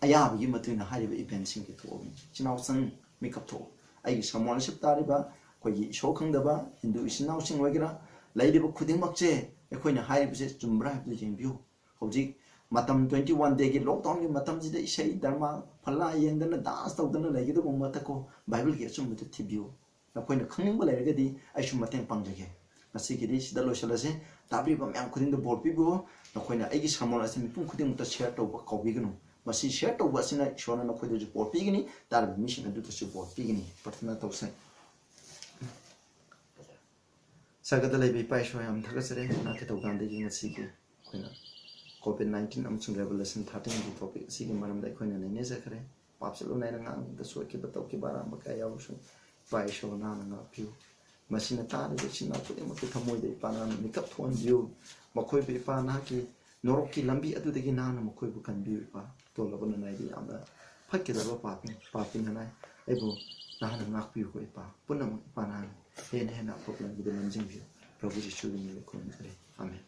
ꯑꯌꯥꯕꯒꯤ ꯃꯇꯨꯡ ꯏꯟꯅ ꯍꯥꯏꯔꯤꯕ event ꯁꯤꯡꯁꯦ ꯊꯣꯛꯑꯕꯅꯤ꯫ ꯏꯆꯤꯟ ꯏꯅꯥꯎꯁꯤꯡ, ꯃꯤꯀꯞ ꯊꯣꯛꯑꯣ꯫ ꯑꯩꯒꯤ sermon ꯁꯤꯗ ꯇꯥꯔꯤꯕ ꯑꯩꯈꯣꯏꯒꯤ ꯏꯁꯣꯔ ꯈꯪꯗꯕ ꯍꯤꯟꯗꯨ ꯏꯆꯤꯟ ꯏꯅꯥꯎꯁꯤꯡ ꯑꯣꯏꯒꯦꯔꯥ, ꯂꯩꯔꯤꯕ ꯈꯨꯗꯤꯡꯃꯛꯁꯦ ꯑꯩꯈꯣꯏꯅ ꯍꯥꯏꯔꯤꯕꯁꯦ ꯆꯨꯝꯕ꯭ꯔꯥ ꯍꯥꯏꯕꯗꯨ ꯌꯦꯡꯕꯤꯌꯨ꯫ ꯍꯧꯖꯤꯛ ꯃꯇꯝ twenty one day ꯒꯤ lockdown ꯒꯤ ꯃꯇꯝꯁꯤꯗ ꯏꯁꯩ drama ꯐꯂꯥ ꯌꯦꯡꯗꯅ dance ꯇꯧꯗꯅ ꯂꯩꯒꯗꯧꯕ ꯅꯠꯇꯀꯣ, ꯕꯥꯏꯕꯜꯒꯤ ꯑꯆꯨꯝꯕꯗꯨ ꯊꯤꯕꯤꯌꯨ꯫ ꯅꯈꯣꯏꯅ ꯈꯪꯅꯤꯡꯕ ꯂꯩꯔꯒꯗꯤ ꯑꯩꯁꯨ ꯃꯇꯦꯡ ꯄꯥꯡꯖꯒꯦ꯫ ꯉꯁꯤꯒꯤꯗꯤ ꯁꯤꯗ ꯂꯣꯏꯁꯤꯜꯂꯁꯦ꯫ ꯇꯥꯕꯤꯕ ꯃꯌꯥꯝ ꯈꯨꯗꯤꯡꯗ ꯕꯣꯔ ꯄꯤꯕꯤꯌꯨ꯫ ꯅꯈꯣꯏꯅ ꯑꯩꯒꯤ sermon ꯑꯁꯤ ꯃꯤꯄꯨꯝ ꯈꯨꯗꯤꯡꯃꯛꯇ share ꯇꯧꯕ ꯀꯥꯎꯕꯤꯒꯅꯨ꯫ ꯃꯁꯤ share ꯇꯧꯕ ꯑꯁꯤꯅ ꯏꯁꯣꯔꯅ ꯅꯈꯣꯏꯗꯁꯨ ꯕꯣꯔ ꯄꯤꯒꯅꯤ, ꯇꯥꯔꯤꯕ ꯃꯤꯁꯤꯡ ꯑꯗꯨꯗꯁꯨ ꯕꯣꯔ ꯄꯤꯒꯅꯤ꯫ ꯄ꯭ꯔꯊꯅꯥ ꯇꯧꯁꯦ꯫ ꯁꯔꯒꯗ ꯂꯩꯕ ꯏꯄꯥ ꯏꯁꯣꯔ, ꯌꯥꯝ ꯊꯥꯒꯠꯆꯔꯤ꯫ ꯅꯍꯥꯛꯀꯤ ꯊꯧꯗꯥꯡꯗꯒꯤ ꯉꯁꯤꯒꯤ ꯑꯩꯈꯣꯏꯅ COVID nineteen ꯑꯃꯁꯨꯡ Revelation thirteen ꯒꯤ topic ꯑꯁꯤꯒꯤ ꯃꯔꯝꯗ ꯑꯩꯈꯣꯏꯅ ꯅꯩꯅꯖꯈ꯭ꯔꯦ꯫ ꯄꯥꯞ ꯆꯠꯂꯨ ꯅꯥꯏꯅ ꯉꯥꯡꯕꯗ ꯁꯣꯏꯈꯤꯕ, ꯇꯧꯈꯤꯕ ꯑꯔꯥꯟꯕ ꯀꯌꯥ ꯌꯥꯎꯔꯁꯨ, ꯏꯄꯥ ꯏꯁꯣꯔ, ꯅꯍꯥꯛꯅ ꯉꯥꯛꯄꯤꯌꯨ꯫ ꯃꯁꯤꯅ ꯇꯥꯔꯤꯕ ꯏꯆꯤꯟ ꯏꯅꯥꯎ ꯈꯨꯗꯤꯡꯃꯛꯀꯤ ꯊꯃꯣꯏꯗ, ꯏꯄꯥ, ꯅꯍꯥꯛꯅ ꯃꯤꯀꯞ ꯊꯣꯛꯍꯟꯕꯤꯌꯨ꯫ ꯃꯈꯣꯏꯕꯨ, ꯏꯄꯥ, ꯅꯍꯥꯛꯀꯤ ꯅꯣꯔꯣꯛꯀꯤ ꯂꯝꯕꯤ ꯑꯗꯨꯗꯒꯤ ꯅꯍꯥꯛꯅ ꯃꯈꯣꯏꯕꯨ ꯀꯟꯕꯤꯌꯨ, ꯏꯄꯥ꯫ ꯇꯣꯜꯂꯕ ꯅꯅꯥꯏꯗꯤ ꯌꯥꯝꯅ ꯐꯠꯈꯤꯗꯕ ꯄꯥꯄꯤ, ꯄꯥꯄꯤ ꯅꯅꯥꯏ꯫ ꯑꯩꯕꯨ ꯅꯍꯥꯛꯅ ꯉꯥꯛꯄꯤꯌꯨꯀꯣ, ꯏꯄꯥ꯫ ꯄꯨꯝꯅꯃꯛ, ꯏꯄꯥ, ꯅꯍꯥꯛꯅ ꯍꯦꯟꯅ ꯍꯦꯟꯅ ꯑꯐꯕ ꯂꯝꯕꯤꯗ ꯂꯝꯖꯤꯡꯕꯤꯌꯨ꯫ ꯄ꯭ꯔꯚꯨ ꯖꯤꯁꯨꯒꯤ ꯃꯤꯡꯗ ꯈꯨꯔꯨꯝꯖꯔꯤ꯫ ꯑꯥꯃꯦꯟ꯫